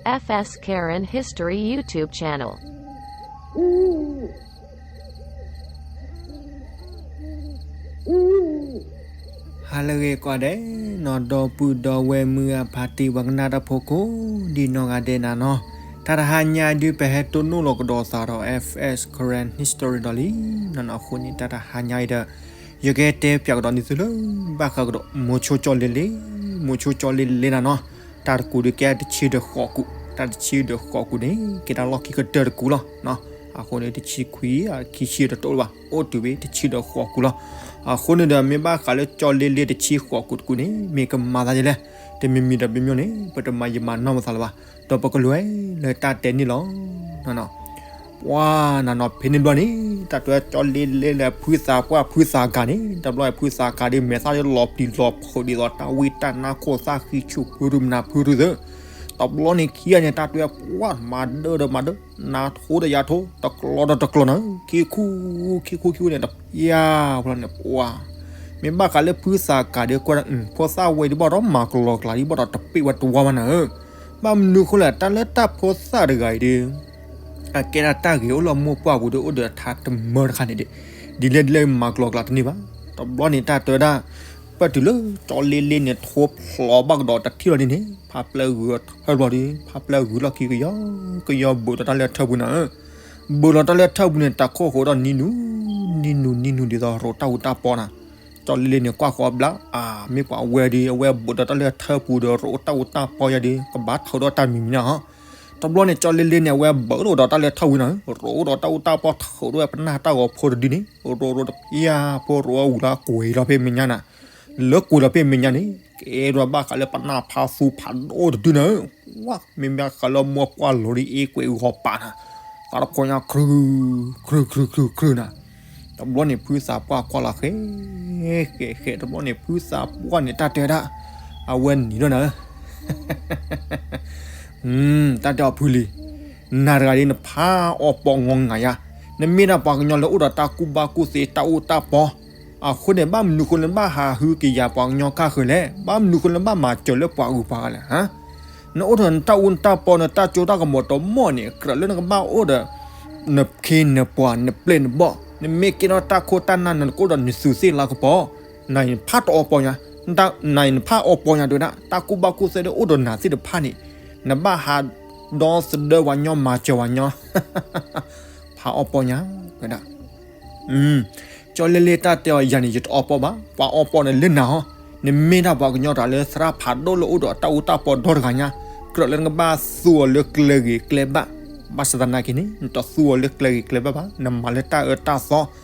F S Karen History YouTube channel. ဟါလၢအဂ့ၤကိးဂၤဒဲးနီၤ, ဒီပုၢ်ဒီဝဲၢ်မုၢ်အဖါတံၢ် ပှၤကနၣ်တၢ်ဖိကိးဒံနီၢ်ဂၤဒဲးနၤနီၤ, တၢ်တဟါညါဒုး ပဟဲတိၢ်နီၣ်လီၤကဒီးသးဒီး F S Karen History ဒီးလံနီၤနီၤ. အဃိန့ၣ် တၢ်တဟါညါအံၤဒီး ယကတဲပၠးကဒီးန့ၢ်သုလၢ ဘၣ်ဃးကဒီး မိၤဆိကၠီလ့လ့, မိၤဆိကၠီလ့လ့နၤနီၤ. တၢ်တကူးဒုးကဲ တဆံဒီးဃိးကူး, တၢ်တဆံဒီးဃိးကူးန့ၣ် ကဲတၢ်လီၢ်ခံကတၢၢ်တကူးလီၤ. အဃိန့ၣ် တဆံခွံ ခံဆံတတိၢ်လၢၤဘၣ်, အိၣ်တုၤဝဲတဆံဒီးဃိးကူးလီၤ. အဃိန့ၣ်ဒီး မ့ၢ်ဘၣ်ဃးလၢကၠီလ့လ့တဆံဃိးကူးတကူးန့ၣ် မ့ၢ်ကမၤသးဒ်လဲၣ်, တမံၤမံၤဒီးပမ့ၢ်န့ၣ် ပတမၤယံာ်မၤနီၢ်ပသးလၢၤဘၣ်, ဒီးပကလဲၤလၢတၢ်တဲန့ၣ်လီၤ. ပှၤနၤနီၤဖဲန့ၣ်ဘျီန့ၣ် တၢ်တဲကၠီလ့လ့လၢဖုသးပှၢ်ဖုသးကၤန့ၣ် တဘျီဖုသးကၤဒုး မဲာ်သၣ်ဒုးလီၤပျံၤလီၤဖုးဒ်သိးတၢ်ဝံတၢ်နါခိၣ်သၣ်ဃံဆူၣ်ဖုရူမနၤဖုရူသၢ တဘျီန့ၣ်ခံဂၤန့ၣ် တၢ်တဲပှၤမၤဒၢဒီးမၤဒၢ, နၤထိဒီးယၤထိ, တကျိၤဒီးတကျိၤနၤ, ခံခူ ခံခူခံခူန့ၣ် တဖျါဖျါန့ၣ်ပှၤ, မ့ၢ်ဘၣ်ဃးလၢဖုသးကၤဒုးကွၢ်, ဖိသၣ်ဝဲဒုးဘၣ်ဒီးမၤကလီၤကျးဒံးဘၣ်ဒီးတပ့ၢ်ဝဲတဝါဘၣ်နၤဧၢ, ဘၣ်မနုၤဃိလဲၣ် တၢ်လၢတၢ်ဖိသၣ်တဂၤအံၤဒုး အကဲဒၣ်တၢ်ဂ့ၤအိၣ်လၢမိၢ်ပှၢ်ပူၤဒီး အိၣ်ဒီးထါတမၢတခါန့ၣ်ဒီး ဒ်လဲၣ်ဒ်လဲၣ်မၤကလီၤကျးတန့ၢ်ဘၣ်. တဘျီန့ၣ်တၢ်တဲဝဲဒၣ် ပၢၢ်တုၤလၢကၠီလ့လ့န့ၣ် ထိဖျိးဘၣ်ကဒီးတထံၣ်လီၤဒ်န့ၣ် ဖါပျဲၢ်ဂုၤထၢဘျီဒီး ဖါပျဲၢ်ဂုၤလီၢ်ခံကယီကယီဘူးဒီးတၢ်လၢထၢပူၤနၤဧၢ, ဘူးလီၤတၢ်လၢထၢပူၤန့ၣ် တၢ်ခိၣ်ဃိးဒီးနံၤနူၤ နံၤနူၤနံၤနူၤဒ်သိးရိးတၢ်အူတၢ်ပီနၤ, ကၠီလ့လ့န့ၣ်ကွၢ်ဃီဘျါ အမ့ၢ်ပှၤဝဲဒုး အဝဲဘူးဒီးတၢ်လၢထၢပူၤဒီးရိးတၢ်အူတၢ်ပီယၤဒုး ကဘၣ်ထုးဒီးတၢ်မံၤမံၤနၤဟီ တဘျီန့ၣ် ကၠီလ့လ့န့ၣ် အဝဲဘူးဒီးတၢ်လၢထၢပူၤနၤဧၢ, ရိးဒီးတၢ်အူတၢ်ပီထုးဒီးပနၢ်တၢ်ဂီၤဖိတဒုန့ၣ် ရိးရိးတဖျါဖိရိးအဝံၤလီၤကွံာ်လီၤဖဲမဲာ်ညါနၤ, လၢကွံာ်လီၤဖဲမဲာ်ညါန့ၣ် ကဲဒိးဘၣ်ဃးလၢပနၢ်ဖါသူဖးဒိၣ်တဒုနၤဧၢ, ဝါ မ့ၢ်မ့ၢ်ဃးလၢမိၢ်ပှၢ်လီၤဒ်အ့ကွဲးဂီၤပာ်နၤ, သးတဖိညါ ကြု ကြု ကြု ကြု နၤ တဘျီန့ၣ် ဖုသးပှၢ်ကွၢ်လီၤဃဲ ဃဲ ဃဲ တဘျီန့ၣ် ဖုသးပှၢ်န့ၣ် တၢ်တဲဒၣ် အဝဲနံၤဒီးနၤဧၢ, တၢ်တဲအီၤဖုလံၤ, နၤတဂၤဒ်နဖးအီပီနီၢ်ငါယါ, နမ့ၢ်ဒၣ်ပှၤကညီလၢအိၣ်ဒီးတၢ်ကူၣ်ဘၣ်ကူၣ်သ့တၢ်အူတၢ်ပီ, အဃိန့ၣ် ဘၣ်မနုၤဃိလၢနဘၣ်ဟးဟုကယာ်ပှၤကညီကါဃၢၤလဲၣ်, ဘၣ်မနုၤဃိလၢနဘၣ်မၤစၢၤလၢပှၤဂုၤပှၤဂၤလဲၣ်, နအိၣ်ဒီးနတၢ်အူနတၢ်ပီ နတၢ်စိတၢ်ကမီၤတမီၢ်န့ၣ် ကြၢးလၢနကဘၣ်အိၣ်ဒီး နခ့နပှၤ နပျဲၢ်နဘီၣ်, နမ့ၢ်ကဲထီၣ်တၢ်ခိၣ်တၢ်နၢ် နကအိၣ်ဒီးနသူးသ့ၣ်လၤကပီၤ, နဖးတအီပီညါ, နဖးအီပီညါတဲဝဲဒၣ် တၢ်ကူၣ်ဘၣ်ကူၣ်သ့ဒ်အိၣ်ဒီးနၤသ့ၣ်တဖၣ်န့ၣ်, နဘၣ်ဟးဒီသဒၢပှၤကညီမၤစၢၤပှၤကညီ, ဖးအီပီညါ, တဲဝဲဒၣ် ကၠီလ့လ့တၢ်တဲအီၤယၤန့ၣ် ယတအီပီဘၣ်, ပှၤအီပီန့ၣ်လၢနၤဟီ, နမ့ၢ်ဒၣ်ပှၤကညီတဂၤလၢသရၣ်ဖးဒိၣ်လၢအိၣ်ဒီးတၢ်အူတၢ်ပီဒီတဂၤညါ, ကြၢးလၢနကဘၣ်သူအီၤလၢကျဲဂ့ၤကျဲဘၣ်, ဘၣ်ဆၣ်သနာ်က့န့ၣ် နတသူအီၤလၢကျဲဂ့ၤကျဲဘၣ်ဘၣ်, နမၤလၢတၢ်အၢတၢ်သီ,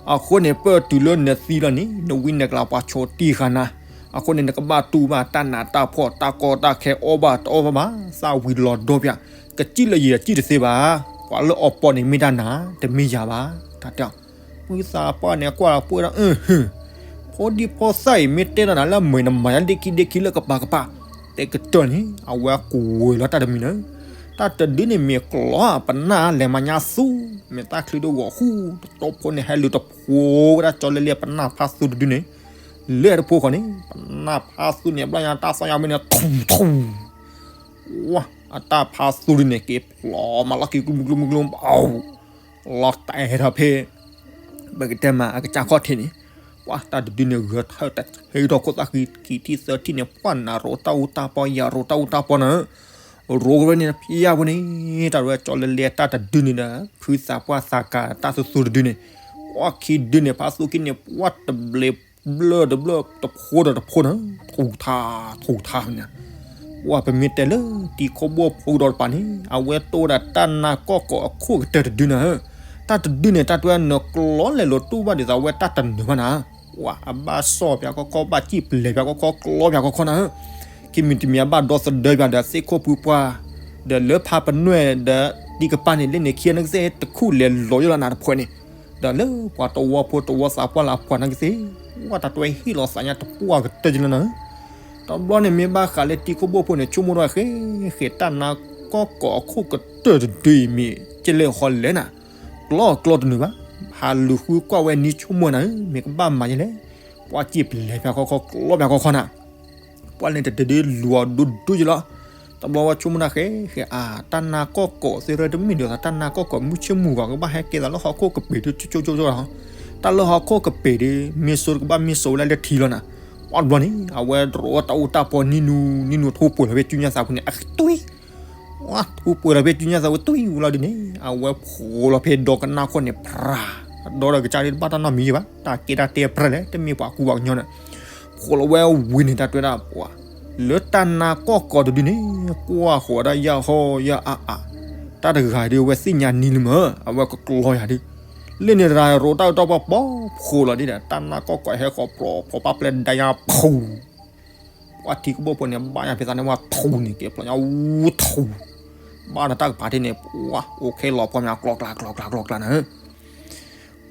အဃိန့ၣ် ပၢၢ်တုၤလၢနသံလီၤန့ၣ် နဝံနကလးပှၤဆိးတံၢ်ဃာ်နၤ, အဃိန့ၣ် နကဘၣ်တူၢ်ဘၣ်တၢ်နးတၢ်ဖှီၣ် တၢ်ကီတၢ်ခဲအီၣ်ဘၣ်တအီၣ်ဘၣ်ဘၣ်, သၣ်ဝံၤလီၤဒိပၠး, ကစံၣ်လၢယံာ်အစံၣ်တသ့ဘၣ်, ပှၤလၢအီပီန့ၣ်မ့ၢ်ဒၣ်နၤ, တမ့ၢ်ယၤဘၣ်, တၢ်တဲအီၤ ဖုသးပှၢ်န့ၣ် ကွၢ်လီၤပှၢ်ဒီး အၢ ဟၢ ဖိဒံဖိသၣ်အံၤ မ့ၢ်တဲဒီးနၤလၢအမုာ် နမၤယါဒ့ခံဒ့ခံလၢကပၤကပၤ, တဲကတၢၢ်န့ၣ် အဝဲကူးဝဲၤလီၤတၢ်တမံၤန့ၣ်, တၢ်တဒုန့ၣ်မ့ၢ်ကျီၤ ပနၢ်လဲၤမၤညါသူ, မ့ၢ်တၢ်ချံဒိၣ်ဂီၤဃူ, တတီဖိန့ၣ် ဟဲလူၤတဖိဝဲဒၣ်ကၠီလ့လ့ပနၢ်ဖးသူတဒုန့ၣ်, လၢတဖိဃီန့ၣ် ပနၢ်ဖးသူန့ၣ် ဘျီညါတၢ်သီၣ်ညါမ့ၢ်န့ၣ် ထူထူ ဝါ အတၢ်ဖးသူဒုန့ၣ် က့ၤဖျိးမးလီၢ်ခံ ကျူမူကျူမူကျူမူ လီၤတဲာ်ဒီးဖဲ ပကတဲမး အကစၢ်ခီၣ်ထံးန့ၣ်, ပှၤတၢ်တဒုန့ၣ် ဂဲၤထၢၣ်တဟဲဒီးခိၣ်သၣ်ဃံ ခံထံၣ်သၢထံၣ်န့ၣ် ပှၤနၤရိးတၢ်အူတၢ်ပီ ယၤရိးတၢ်အူတၢ်ပီနၤ, ရိးကဝဲန့ၣ်ဖျါဝဲန့ၣ်, တၢ်ဝဲကၠီလ့လ့တၢ်တဒုန့ၣ်ဒီး ဖုသးပှၢ်သးကၤတၢ်သူသူတဒုန့ၣ်, ပှၤခံဒုန့ၣ် ဖးသူခံန့ၣ် ပှၤတဘျဲးဘျၢၣ်တဘျၢၣ် တဖိဒီးတဖိန့ၣ် ထူထါ ထူထါန့ၣ်, ပှၤပမ့ၢ်တဲလၢတံၤခိၣ်ဘိၣ်ဖိကဒီးတပၤန့ၣ် အဝဲတိၢ်ဝဲဒၣ်တၢ်နါကီၢ်ကီးအခိၣ်ကတၢၢ်တဒုန့ၣ်, တၢ်တဒုန့ၣ် တၢ်တဲဝဲနကျီလဲၤလိာ်တူၢ်ဘၣ်ဒ်သိးအဝဲတၢ်တနၢၤဘၣ်နၤ, ပှၤအဘၣ်စီၣ်ပၠးခီခီ ဘၣ်စံၣ်ပလဲၤပၠးခီခီ ကျီပၠးခီခီနၤ, ခံမံၤတမံၤအဘၣ်ဒီသဒၢပၠးဒီးသ့ၣ်ခိၣ်ဖုပှၢ်, ဒီးလၢဖးပနွဲၣ်ဒီးတံၤကပၤန့ၣ် လၢန့ၣ်ခံနကသ့ၣ်တခူၣ်လဲၤလီၤယိလီၤနၤတဖှဲးန့ၣ်, ဒီးလၢပှၤတဝီဖိတဝီသးပှၢ်လၢအပှၤနကသ့ၣ်, ပှၤတၢ်တွဲဟ့ၣ်လီၤသးညါတပှၢ်ကတၢၢ်ကလၢနၤ, တဘျီန့ၣ်မ့ၢ်ဘၣ်ဃးလၢတံၤခိၣ်ဘိၣ်ဖိန့ၣ် ဆိကမိၣ်ထီၣ်ဃဲဃဲ တၢ်နါကီၢ်ကီးအခိၣ်ကတၢၢ်တဒုအံၤမ့ၢ်ကလဲၤဃီလဲၣ်နၤ, ကျီကျီတနုာ်ဘၣ်, ဟးလူၤဃုကွၢ်ဝဲနံၤဆိကမိၣ်နၤဧၢ မ့ၢ်ကဘၣ်မၤယဲလဲၣ်, ပှၤစံၣ်ပလဲၤပၠးခီခီ ကျီပၠးခီခီနၤ ပှၤန့ၣ်တဒုဒုလူၤအီၤဒိၣ်ဒိၣ်ယလီၤ, တဘျီဝဲဆိကမိၣ်ဒၣ်ဃဲဃဲ အါ တၢ်နါကီၢ်ကိးသ့ၣ်ရၢတမ့ၢ်ဒ်သိး တၢ်နါကီၢ်ကိးမုၢ်ဆ့ၣ်မုၢ်ဂီၤ ကဘၣ်ဟဲကဲသးလၢဟီၣ်ခိၣ်ကပ့ၤဒ်ကၠိကၠိကၠိလီၤ. တၢ်လၢဟီၣ်ခိၣ်ကပ့ၤဒီး မ့ၢ်စိတကဘၣ်မ့ၢ်စိဝဲဒၣ်လၢထံလီၤနၤ. ပှၤတဘျီန့ၣ် အဝဲတရိးတၢ်အူတၢ်ပီနံၤနူနံၤနူ ထိပှဲၤလီၤဖဲကၠူညါသးပူၤန့ၣ် အကတွံၢ် ဝဲထိပှဲၤလီၤဖဲကၠူညါသးပူၤတွံၢ်ဝံၤလီၤဒ်န့ၣ် အဝဲဖိးလီၤဖဲဒီကနၣ်ခိၣ်န့ၣ် ဖြး, ဒီဒီးကစၢ်ဒ်တဘၣ်တၢ်နီတမံၤဘၣ်, တၢ်ကဲတၢ်တဲဖြးလဲၣ် တမ့ၢ်ပှၤကူပှၤကညီန့ၣ်, ဖိးလီၤဝဲဝံၤန့ၣ် တၢ်တဲဝဲဒၣ်ပှၤ, လၢတၢ်နါကီၢ်ကိးတဒုန့ၣ် ကွၢ်ဃီၤဒၣ်ယၢ်ဟီၣ်ယၢ်အါအါ, တၢ်တဂၤဒ်ဝဲသ့ၣ်ညါနံၤလံမ့ၢ် အဝဲကကျီယၤဒ်, လၢန့ၣ်တဂၤရိးတၢ်အူတၢ်ပီပီဖိးလီၤဒ်ဒီး တၢ်နါကီၢ်ကိးဟဲဃီၤပြီ ဖိးပၢ်ပျဲၢ်ဒါယၤဖူ ပှၤထံကဘိၣ်ဖိန့ၣ် ဘၣ်ညါဖဲသးန့ၣ် ဝဲထူန့ၣ် ကဲဖျိညါဝူထူ, ဘၣ်ဒီးတၢ်ကပၤထံန့ၣ် ပှၤအိၣ်ခဲလီၤပှီၢ်မး ကျီကျါကျီကျါကျီကျါနၤဧၢ,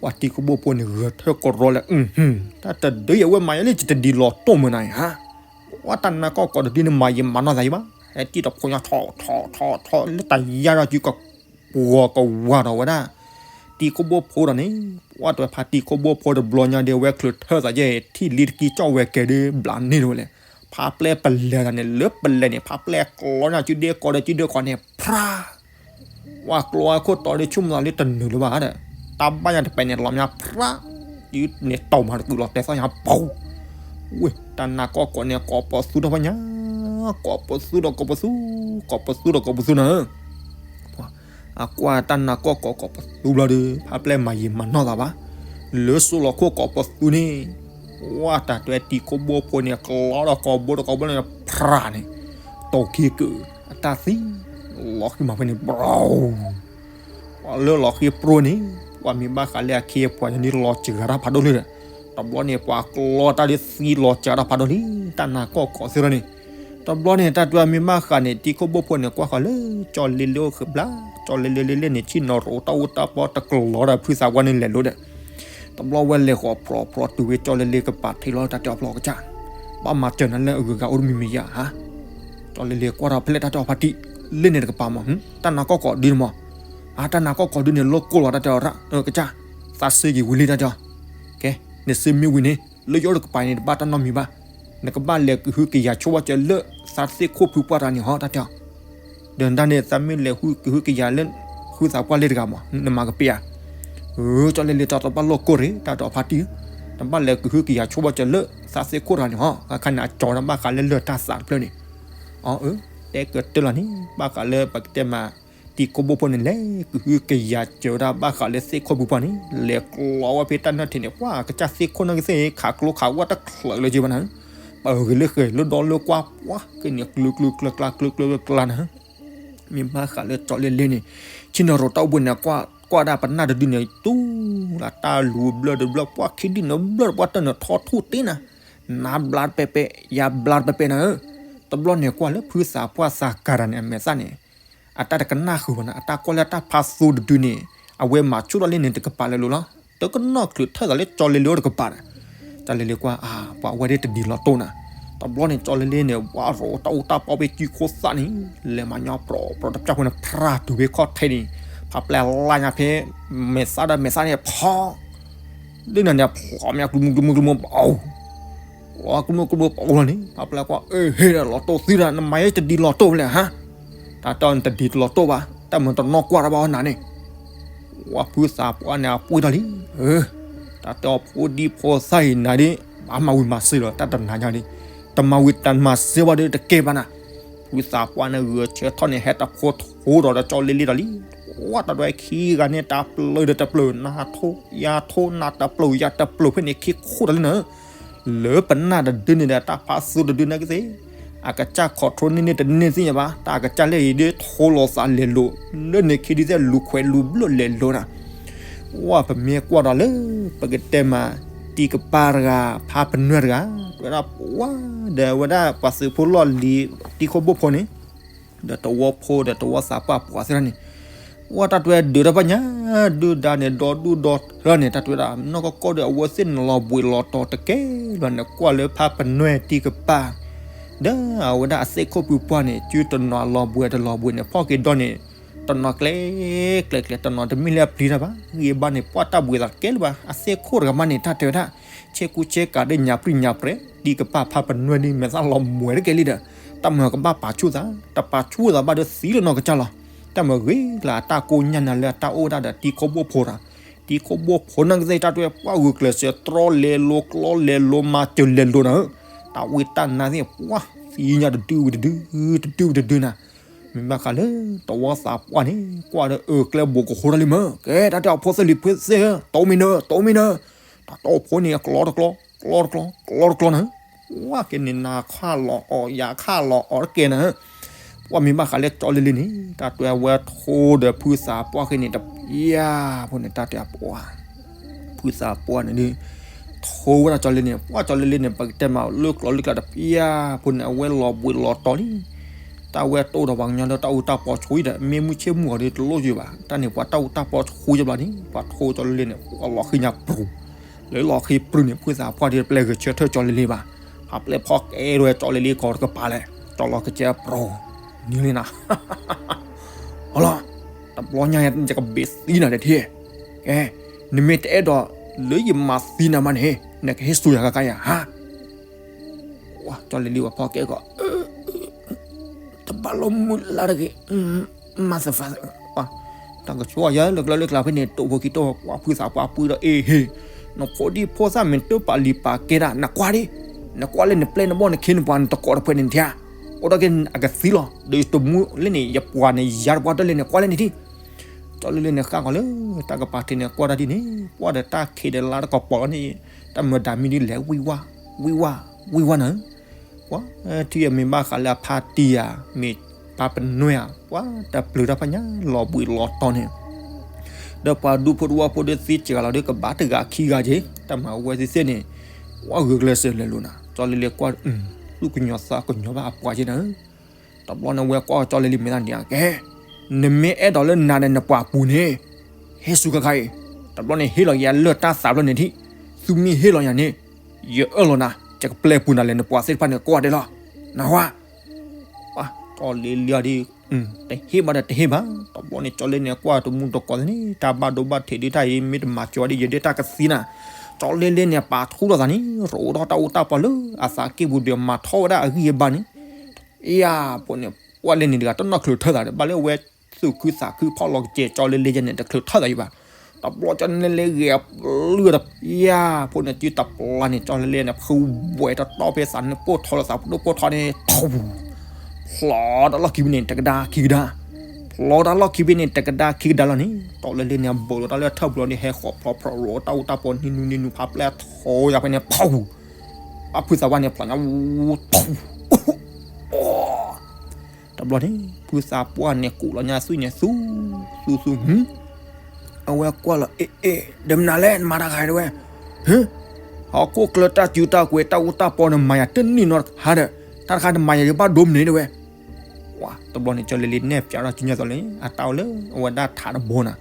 ပှၤထံကဘိၣ်ဖိန့ၣ် ဂဲၤထၢၣ်ကရီလဲၣ်, တၢ်တဒုအံၤ အဝဲမၤယၤလၢယတဒ်လီၤတိၢ်မုာ်နၤအံၤဧါ, ပှၤတၢ်နါကီၢ်ကိးတဒုန့ၣ် မၤယံာ်မၤနီၢ်သးယံာ်ဘၣ်, ဟဲတံၢ်တဖိညါထီၣ်ထီၣ်ထီၣ်ထီၣ် လၢတၢ်ယါဒီးစုက ပှီၤကဝၤဒီးဝဲဒၣ် ထံကဘိၣ်ဖိဒီးန့ၣ်, ပှၤတဝဲဖးထံကဘိၣ်ဖိတဘျီညါဒီး အဝဲချုးထၢၣ်သးယဲၢ် ထံၣ်လံတကံကၠီၣ်ဝဲကဲဒီး ဘျးန့ၢ်တဝဲလဲၣ်, ဖးပျဲၢ်ပလဲၤသးန့ၣ် လၢပလဲၤန့ၣ် ဖးပျဲၢ်ကျီညါစုဒ့ကီးဒီးစုဒ့ကီးန့ၣ် ဖြး, ပှၤကျီအခိၣ်တီဒီးဆိကမိၣ်သးလၢတနုာ်လၢၤဘၣ်ဒီး, တၢ်ဘၣ်ညါတပဲန့ၣ် လီၤမၠါဖြး, စုန့ၣ်တီၢ်မၤတကုာ်လီၤတဲာ်သီၣ်ညါပူၤ ဝဲ တၢ်နါကီၢ်ကိးန့ၣ် ကိးပသူထီၣ်ဖဲညါ, ကိးပသူဒီးကိးပသူ, ကိးပသူဒီးကိးပသူနၤဧၢ, အကွၢ်တၢ်နါကီၢ်ကိးကိးပသူဘျီဒီး ဖးပျဲၢ်မၤယံာ်မၤနီၢ်သးဘၣ်, လၢစိလီၤခိၣ်ကိးပသူန့ၣ်, ဝဲတၢ်တွဲထံကဘိၣ်ဖိန့ၣ် ကျီဒီးကိးဘိဒီးကိးဘိန့ၣ် ဖြးန့ၣ်, တိာ်ခံကုာ်, အတၢ်သံ, လီၤဃံမၤဖဲန့ၣ် ဘြီ ပှၤလၢလီၤဃံပြိန့ၣ်, ပှၤမ့ၢ်ဘၣ်ဃးလၢအခ့အပှၤန့ၣ်လီၤစှၤတၢ်ဖးဒိၣ်လံဒီး, တဘျီန့ၣ် ပှၤကျီတၢ်ဒ်သံလီၤစှၤတၢ်ဖးဒိၣ်လံ, တၢ်နါကီၢ်ကိးသ့ၣ်ရၢန့ၣ်, တဘျီန့ၣ် တၢ်တွဲမ့ၢ်ဘၣ်ဃးန့ၣ် ထံကဘိၣ်ဖိန့ၣ် ကွၢ်ဃီၤလၢကၠီလ့လ့အိၣ်ဃ့ဘျါ, ကၠီလ့လ့လ့လ့န့ၣ် ဆ့ၣ်နီၤရိးတၢ်အူတၢ်ပီတကလီၤဒီးဖုသးပှၢ်န့ၣ်လဲၤလိၤဒီး, တဘျီဝဲလဲၤဃီၤပြီၤပြီၤတုၤဝဲ ကၠီလ့လ့ကပၤထံးလီၤ တၢ်တဲအီၤဖျီကစၢ်, ဘၣ်မၤစၢၤနၤလၢအဂုၤအဂၤအိၣ်တမံၤမံၤယါဧါ, ကၠီလ့လ့ကွၢ်ထီၣ်ဖဲလဲၣ် တၢ်တဲအီၤဖါတံၢ်, လ့န့ၣ်တကပၤမး, တၢ်နါကီၢ်ကိးဒုန့ၣ်မး, အါ တၢ်နါကီၢ်ကိးဒုန့ၣ် လီၢ်ကိၢ်လီၤ တၢ်တဲအီၤရၣ်, ကစၢ်, သးစ့က့ၤဝံၤလံ တၢ်တဲအီၤ, ကဲ, နစ့မ့ၢ်ဝံၤန့ၣ် လၢယအိၣ်တကပၤန့ၣ် တဘၣ်တၢ်နီတမံၤဘၣ်, နကဘၣ်လဲၤကဟုကယာ်ဆိဘၣ်စၢၤလၢ သးသ့ၣ်ခိၣ်ဖုပှၢ်တဂၤန့ၣ်ဟီ တၢ်တဲအီၤ, ဒီးနတၢ်န့ၣ် သးမ့ၢ်လဲၤဟုကဟုကယာ်လၢ ဖုသးပှၢ်လ့တဂၤမး နမၤကပ့ၤဧါ, အၢ ကၠီလ့လ့ တၢ်တဘၣ်လီၢ်ကိၢ်ရ့ၣ် တၢ်တဲအီၤဖါတံၢ်, တဘၣ်လဲၤကဟုကယာ်ဆိဘၣ်စၢၤလၢ သးသ့ၣ်ခိၣ်တဂၤန့ၣ်ဟီ အခါန့ၣ် အကၠီၤတၢ်ဘၣ်ဃးလၢလၢၢ်တၢ်သးတဖျၢၣ်န့ၣ်, အၢ တဲကတၢၢ်လီၤန့ၣ် ဘၣ်ဃးလၢပကတဲမး ထံကဘိၣ်ဖိန့ၣ် လဲၤကဟုကယာ်စၢၤဝဲဒၣ်ဘၣ်ဃးလၢသ့ၣ်ခိၣ်ဖုပှၢ်န့ၣ် လဲၤကျီဝဲဖဲတၢ်နၢၣ်ထံးန့ၣ် ပှၤကစၢ်သ့ၣ်ခိၣ်နီၢ်ကသ့ၣ် ခးကျိခးဝဲတချုးလၢၤက့ဘၣ်နၤ, ပဂ့ၤလၢဃဲၤလၢဒီလၢကွၢ် ပှၤကန့ၣ် ကျုကျုကျၢကျါကျုကျၢကျၢကျါနၤ, မ့ၢ်ဘၣ်ဃးလၢကၠီလ့လ့န့ၣ် ဆ့ၣ်နီၤရိးတၢ်အိၣ်ဘှံးန့ၣ် ကွၢ်ဒၣ်ပနၢ်တဒုန့ၣ် တူၢ်လၢတၢ်လူၤဘျၢၣ်တဘျၢၣ် ပှၤခံဒုန့ၣ်ဘျၢၣ် ပှၤတၢ်နၢၤထီထူၣ်တ့နၤ, နါဘျါတပဲးပဲး ယါဘျါတပဲးပဲးနၤဧၢ, တဘျီန့ၣ်ကွၢ်လၢဖုသးပှၢ်သးကၤတၢ်န့ၣ် အမဲာ်သၣ်န့ၣ် အတၢ်တကနၣ်ဃုာ်ဘၣ်နၤ အတၢ်ကွၢ်လၢတၢ်ဖးသူတဒုန့ၣ် အဝဲမၤဆိၣ်ထီၣ်လံန့ၣ်တကပၤလၢာ်လီၤ, တကနီၣ်ချုးထၢၣ်သးလၢကၠီလ့လ့အိၣ်တကပၤဒီး, ကၠီလ့လ့ကွၢ် အါ ပှၤဝဲဒၣ်တဒ်လီၤတိၢ်နၤ, တဘျီန့ၣ် ကၠီလ့လ့န့ၣ် ဝဲရိးတၢ်အူတၢ်ပီဖဲစုခိၣ်သၣ်န့ၣ် လဲၤမၤညီပြီပြီတပျၢ်ဖိန့ၣ် ဖြးတုၤဖဲခီၣ်ထံးန့ၣ်, ဖးပျဲၢ်လါညါဖဲ မဲာ်သၣ်ဒီးမဲာ်သၣ်န့ၣ် ဖီ ဒ်န့ၣ်န့ၣ် ဖျိမး ကျူမူကျူမူကျူမူ ပအိၣ်, ကျူမူကျူမူပအိၣ်လီၤန့ၣ် ဖးပျဲၢ်ကွၢ် အ့ ဟ့ၣ်ဒီးလီၤတိၢ်သံဒီး နမၤယဲတဒ်လီၤတိၢ်ဖဲလဲၣ်ဟါ, တၢ်တဲအီၤနတဒ်တလီၤတိၢ်ဘၣ် တၢ်မၤတနီၣ်ကွၢ်တၢ်ဘၣ်အီၤနၤန့ၣ်, ဝဲဖုသးပှၢ်န့ၣ် အပှ့ၤထီၣ်လံ, တၢ်တဲအီၤဖိဒံဖိသၣ်အံၤနၤဒ် ဘၣ်မၤဝံၤမၤစၢၤလီၤ တၢ်တနၤညါဒ်, တမၤဝံၤတမၤစၢၤဘၣ်ဒီးတကဲဘၣ်နၤ, ဖုသးပှၢ်န့ၣ်ဂဲၤဆၢထီၣ်န့ၣ် ဟဲတဖိထိဒီးကၠီလ့လ့ဒီးလံ, ဝဲတၢ်ဒွဲခံဂၤန့ၣ် တၢ်ပျၢၤဒီးတပျၢၤ နၤထိ ယၤထိ နၤတပျၢၤ ယၤတပျၢၤဖဲန့ၣ်ခံခိၣ်ဒီးလံနၤ လၢပနၢ်တဒုန့ၣ်ဒီး တၢ်ဖးသူတဒုန့ၣ်ကသ့ၣ်, အကစၢ် control န့ၢ်န့ၢ်တန့ၢ်သ့ၣ်ညါဘၣ် တၢ်အကစၢ်လၢအံၤဒ်ထိလီၤသးလဲၤလိၤ, လၢန့ၣ်ခံဒုသ့ၣ်လူၤခွဲးလူၤဘျၢၣ်လဲၤလိၤနၤ, ဝဲပမ့ၢ်ကွၢ်ဒီးလၢ ပကတဲမး တံၤကပၤတဂၤ ဖးပနွဲၢ်တဂၤ, ဝဲဒၣ်ပှၤဒီးဝဲဒၣ်ပှၤသုးဖိလီၢ်လံၤ တံၤခိၣ်ဘိၣ်ဖိန့ၣ် ဒီးတဝီဖိဒီးတဝီသးပှၢ်ပှၤသ့ၣ်တဖၣ်န့ၣ်, ဝဲတၢ်တွဲဒုးတၢ်ပညါ, ဒုၣ်ဒါန့ၣ် ဒီဒူၣ်ဒီထၢန့ၣ် တၢ်တွဲဒၣ် နီၢ်ကီၢ်ကီၢ်ဒီး အဝဲသ့ၣ်န့ၣ်လီၤဘှံးလီၤတီၤတကဲလီၤန့ၣ် ကွၢ်လၢဖးပနွဲၢ်တံၤကပၤ ဒီးအဝဲဒၣ်အသ့ၣ်ခိၣ်ဖုပှၢ်န့ၣ် စုတနီၤလီၤဘှံးတလီၤဘှံးန့ၣ် ဖီၣ်က့ၤဒီန့ၣ် တနီၤကျဲ ကျဲကျဲ တနီၤတမ့ၢ်လၢအပျံၤတၢ်ဘၣ် ဂ့ၤဘၣ်န့ၣ် ပှၢ်တၢ်ဘှံးသးတကဲလၢၤဘၣ် အသ့ၣ်ခိၣ်တဂၤမးန့ၣ် တၢ်တဲဝဲဒၣ် ဆ့ကူဆ့ကၤဒီးညါပြံညါပြဲၤ တံၤကပၤဖးပနွဲၢ်ဒ်မဲာ်သၣ်လီၤမွဲတကဲလံဒီး တၢ်မၤကဘၣ်ပာ်ဆူၣ်သး, တပာ်ဆူၣ်သးဘၣ်ဒီးသံလၢနီၢ်ကစၢ်လီၤ. တၢ်မၤဂ့ၤလၢအတၢ်ကိၢ်ညါနၤလၢအတၢ်အိၣ်ဝဲဒၣ်ဒီးတံၤခိၣ်ဘိၣ်ဖိတၢ်, တံၤခိၣ်ဘိၣ်ဖိနီၢ်ကသ့ၣ် တၢ်တွဲပှၢ်ဂုာ်ကျဲးစၢး တြီလဲၤလိၤ ကျီလဲၤလိၤ မၤစၢၤလဲၤလိၤနၤဧၢ, တၢ်ဝံတၢ်နါသ့ၣ် ပှၢ်သံညါတဒုဝံၤတဒု, တဒုဝံၤတဒုနၤ. မ့ၢ်ဘၣ်ဃးလၢ တဝီသးပှၢ်န့ၣ် ကွၢ်ဒီးအၢကျဲဘိးကဟိတၢ်လံမး, ကဲ တၢ်တဲအီၤဖိသၣ်လံၤဖိသ့ၣ်ဧၢ, တိမ့ၢ်နၢ, တိမ့ၢ်နၢ, တၢ်တဲအီၤဖိန့ၣ် အကျီတကျီ, ကျီတကျီ, ကျီတကျီနၤ. ဝဲက့ၤန့ၣ် နၤခးလီၤအီၤ ယၤခးလီၤအီၤတကဲနၤ. ပှၢ်မ့ၢ်ဘၣ်ဃးလၢကၠီလ့လ့န့ၣ် တၢ်တွဲဝဲထိဒီးဖုသးပှၢ်ဃ့န့ၣ် တပျၢ်ဖိန့ၣ် တၢ်တဲအီၤပှၢ် ဖုသးပှၢ်န့ၣ်ဒုး ထိဝဲဒၣ်ကၠီလ့လ့န့ၣ် ပှၢ်ကၠီလ့လ့န့ၣ် ပကတဲမးလၢကျိၤလၢကျါတပျၢ်ဖိန့ၣ် အဝဲလီၤဘှံးလီၤတီၤလံ. တၢ်ဝဲတိၢ်ဒီးပှၤကညီဒီးတၢ်အူတၢ်ပီဆိအံၤဒီး မ့ၢ်မုၢ်ဆ့ၣ်မုၢ်ဂီၤဒီးတလိၣ်ယုာ်ဘၣ်. တၢ်န့ၣ်ပှၤတၢ်အူတၢ်ပီဆိယဘျီန့ၣ် ပှၤထိကၠီလ့လ့န့ၣ် ပှၤလီၤဃံညါပြူၤ လၢလီၤဃံပြူၤန့ၣ် ဖုသးပှၢ်ဒုးတပျဲဂဲၤဆၢထၢၣ်ကၠီလ့လ့ဘၣ်. ဖးပျဲၢ်ဖီကဲဒိဝဲကၠီလ့လ့ကီးတကပၤလဲၣ် ကၠီလီၤကစဲပြူၤ နံၤလံနၤ အလီၤ တဘျီညါယကဘ့ၣ်သံနၤတထံၣ်, ကဲ နမ့ၢ်တအဲၣ်ဒိးလၢယမၤသံနၤမးန့ၣ် နကဟ့ၣ်စူၤယၤကကါယၤဟါ. ကၠီလ့လ့ဝဲဖီကဲကီး တဘၣ်လိာ်မုာ်လၢတဂ့ၤ, မၤသးဖး, တၢ်ကဆိယၤလၢကျဲလၢကျါဖဲန့ၣ် တိၢ်ဖိခံတိၢ် ပှၤဖုသးပှၢ်ပှၢ်ဒီးအ့ဟ့ၣ်, နဖိဒံဖိသၣ်မ့ၢ်တပာ်လံၤပာ်ကဲတၢ် နကွၢ်ဒံး, နကွၢ်လၢနပျဲၢ်နဘီၣ်နခ့နပှၤနတကိးတဖှဲးန့ၣ်ထံ, အိၣ်ဒီးက့ၤအကသံလီၤ ဒီးတမူလၢန့ၣ် ယပှၤန့ၣ်ယၤတပှၢ်တလဲၣ်န့ၣ် ကွၢ်လၢန့ၣ်ထံ ကၠီလ့လ့န့ၣ်ဃၣ်ဃီၤလၢ တၢ်ကပၤထံးန့ၣ် ကွၢ်တၢ်ဒ်န့ၣ် ကွၢ်ဒီးတၢ်ခံးဒီးလါတကပီၤလီၤန့ၣ်, တၢ်မၢဒၤမံဒ်လဲၣ် ဝံၢ်ဝါ, ဝံၢ်ဝါ, ဝံၢ်ဝါနၤ, ပှၤထံၣ်အမ့ၢ်ဘၣ်ဃးလၢအဖါတံၢ်ဧါ, မ့ၢ်ပၢ်ပနွဲၣ်ဧါ, ပှၤတပျုၤတၢ်ဖးညါ လီၤဘှံးလီၤတီၤန့ၣ် ဒီးပှၤဒူဖိတဝီဖိဒီးသ့စှၤလီၤဒီးကဘၣ်တဂၤခံဂၤက့ၤ, တၢ်မၤဝဲသ့ၣ်သ့ၣ်န့ၣ်, ဝဲဂုာ်ကျဲးစၢးလဲၤလိာ်နၤ, ကၠီလ့လ့ကွၢ်, သူၣ်ကညီၤသးကညီၤဘၣ်အပှၤက့နၤ, တဘျီန့ၣ်ဝဲကွၢ်ကၠီလ့လ့မဲာ်သၣ်န့ၣ် ကဲ, နမ့ၢ်အဲၣ်ဒိးလၢနၤဒီးနပှၤပူၤန့ၣ်, ဟ့ၣ်ဆူၣ်ခါခါအံၤ, တဘျီန့ၣ်ဟ့ၣ်လီၤက့ၤလၢတၢ်သးဘျီန့ၣ်ထံၣ်, သုမ့ၢ်ဟ့ၣ်လီၤယၤန့ၣ်, ယအၢၣ်လီၤနၤ, ယကပျဲပူၤနၤလဲၣ်နပှၤသ့ၣ်တဖၣ်န့ၣ် ကွၢ်ဒဲးလီၤ, နၢ်ဟူဧါ ကၠီလ့လ့ဒ်, တဟ့ၣ်ဘၣ်ဒီးတဟ့ၣ်ဘၣ်, တဘျီန့ၣ် ကၠီလ့လ့န့ၣ် ကွၢ်တမူတကိးသန့ၣ် တၢ်ဘၣ်ဒိဘၣ်ထံးဒ်တၢ်အံၤ မ့ၢ်တမၤစၢၤဝဲဒ်ယဲဒ်တၢ်ကသံနၤ, ကၠီလ့လ့န့ၣ် ပာ်ထူထီၣ်သးန့ၣ် ရိးထီၣ်တၢ်အူတၢ်ပီၤလၢအသးကံၢ်ပူၤဒီးမၤထီၣ်ဝဲဒၣ်အဂံၢ်အဘါန့ၣ်, ယၤဖိန့ၣ် ပှၤလၢန့ၣ်တဂၤတနီၣ်ချုးထၢသးဒီး ဘၣ်လၢအဝဲသူၣ်ခုသးခုဖီၣ်လီၤကစဲး ကၠီလ့လ့ယဲန့ၣ် တချုးထၢသးယံၤဘၣ်, တဘျီကၠီလ့လ့ဂဲၤပျုၢ်ဒီး ယၤဖိန့ၣ် စုတပျၢ်န့ၣ် ကၠီလ့လ့န့ၣ် ဖုဝဲတတီၢ်ဖဲသးန့ၣ်ပိၢ်ထီလၢသးပူၤဒိၣ်ပိၢ်ထီန့ၣ် ထီ, ဖျီတၢ်လီၢ်ခံဘ့ၣ်န့ၣ် တကဒါခံကဒါ, ဖျီတၢ်လီၢ်ခံဘ့ၣ်န့ၣ် တကဒါခံကဒါလီၤန့ၣ် ကၠီလ့လ့န့ၣ် အဘူးလီၤတၢ်လၢထၢၣ်ပူၤလီၤန့ၣ် ဟဲဃီၤဖျီဖျီရိးတၢ်အူတၢ်ပီၤနံၤနူနံၤနူဖးပျဲၢ်ထီယၤဖဲန့ၣ် ဖီ, ဘၣ်ဖုသးပှၢ်န့ၣ် ဖျီညါဝူ, တဘျီန့ၣ် ဖုသးပှၢ်န့ၣ် ကူးလီၤညါသွံၣ်န့ၣ် သူ, သူသူ, အဝဲကွၢ်လီၤ အ့ၣ်အ့ၣ် ဒီးမနုၤလဲၣ် နမၤတၢ်ခါဒၣ်ဝဲ, ဟၢ, ဟီၣ်ခိၣ်ချၢတၢ်စုတၢ်ကွဲး တၢ်အူတၢ်ပီၤန့ၣ် မၤယၤတန့ၢ်နီတခါဒီး တၢ်တခါန့ၣ်မၤယၤကဘၣ်ဒိမနုၤဒၣ်ဝဲ, ဝဲ တဘျီန့ၣ် ကၠီလ့လ့နဲၣ်ပၠးထီၣ်စုညါသိးလၢ အတၢ်အိၣ်လၢအဝဲဒၣ်ထးတဘိနၤ,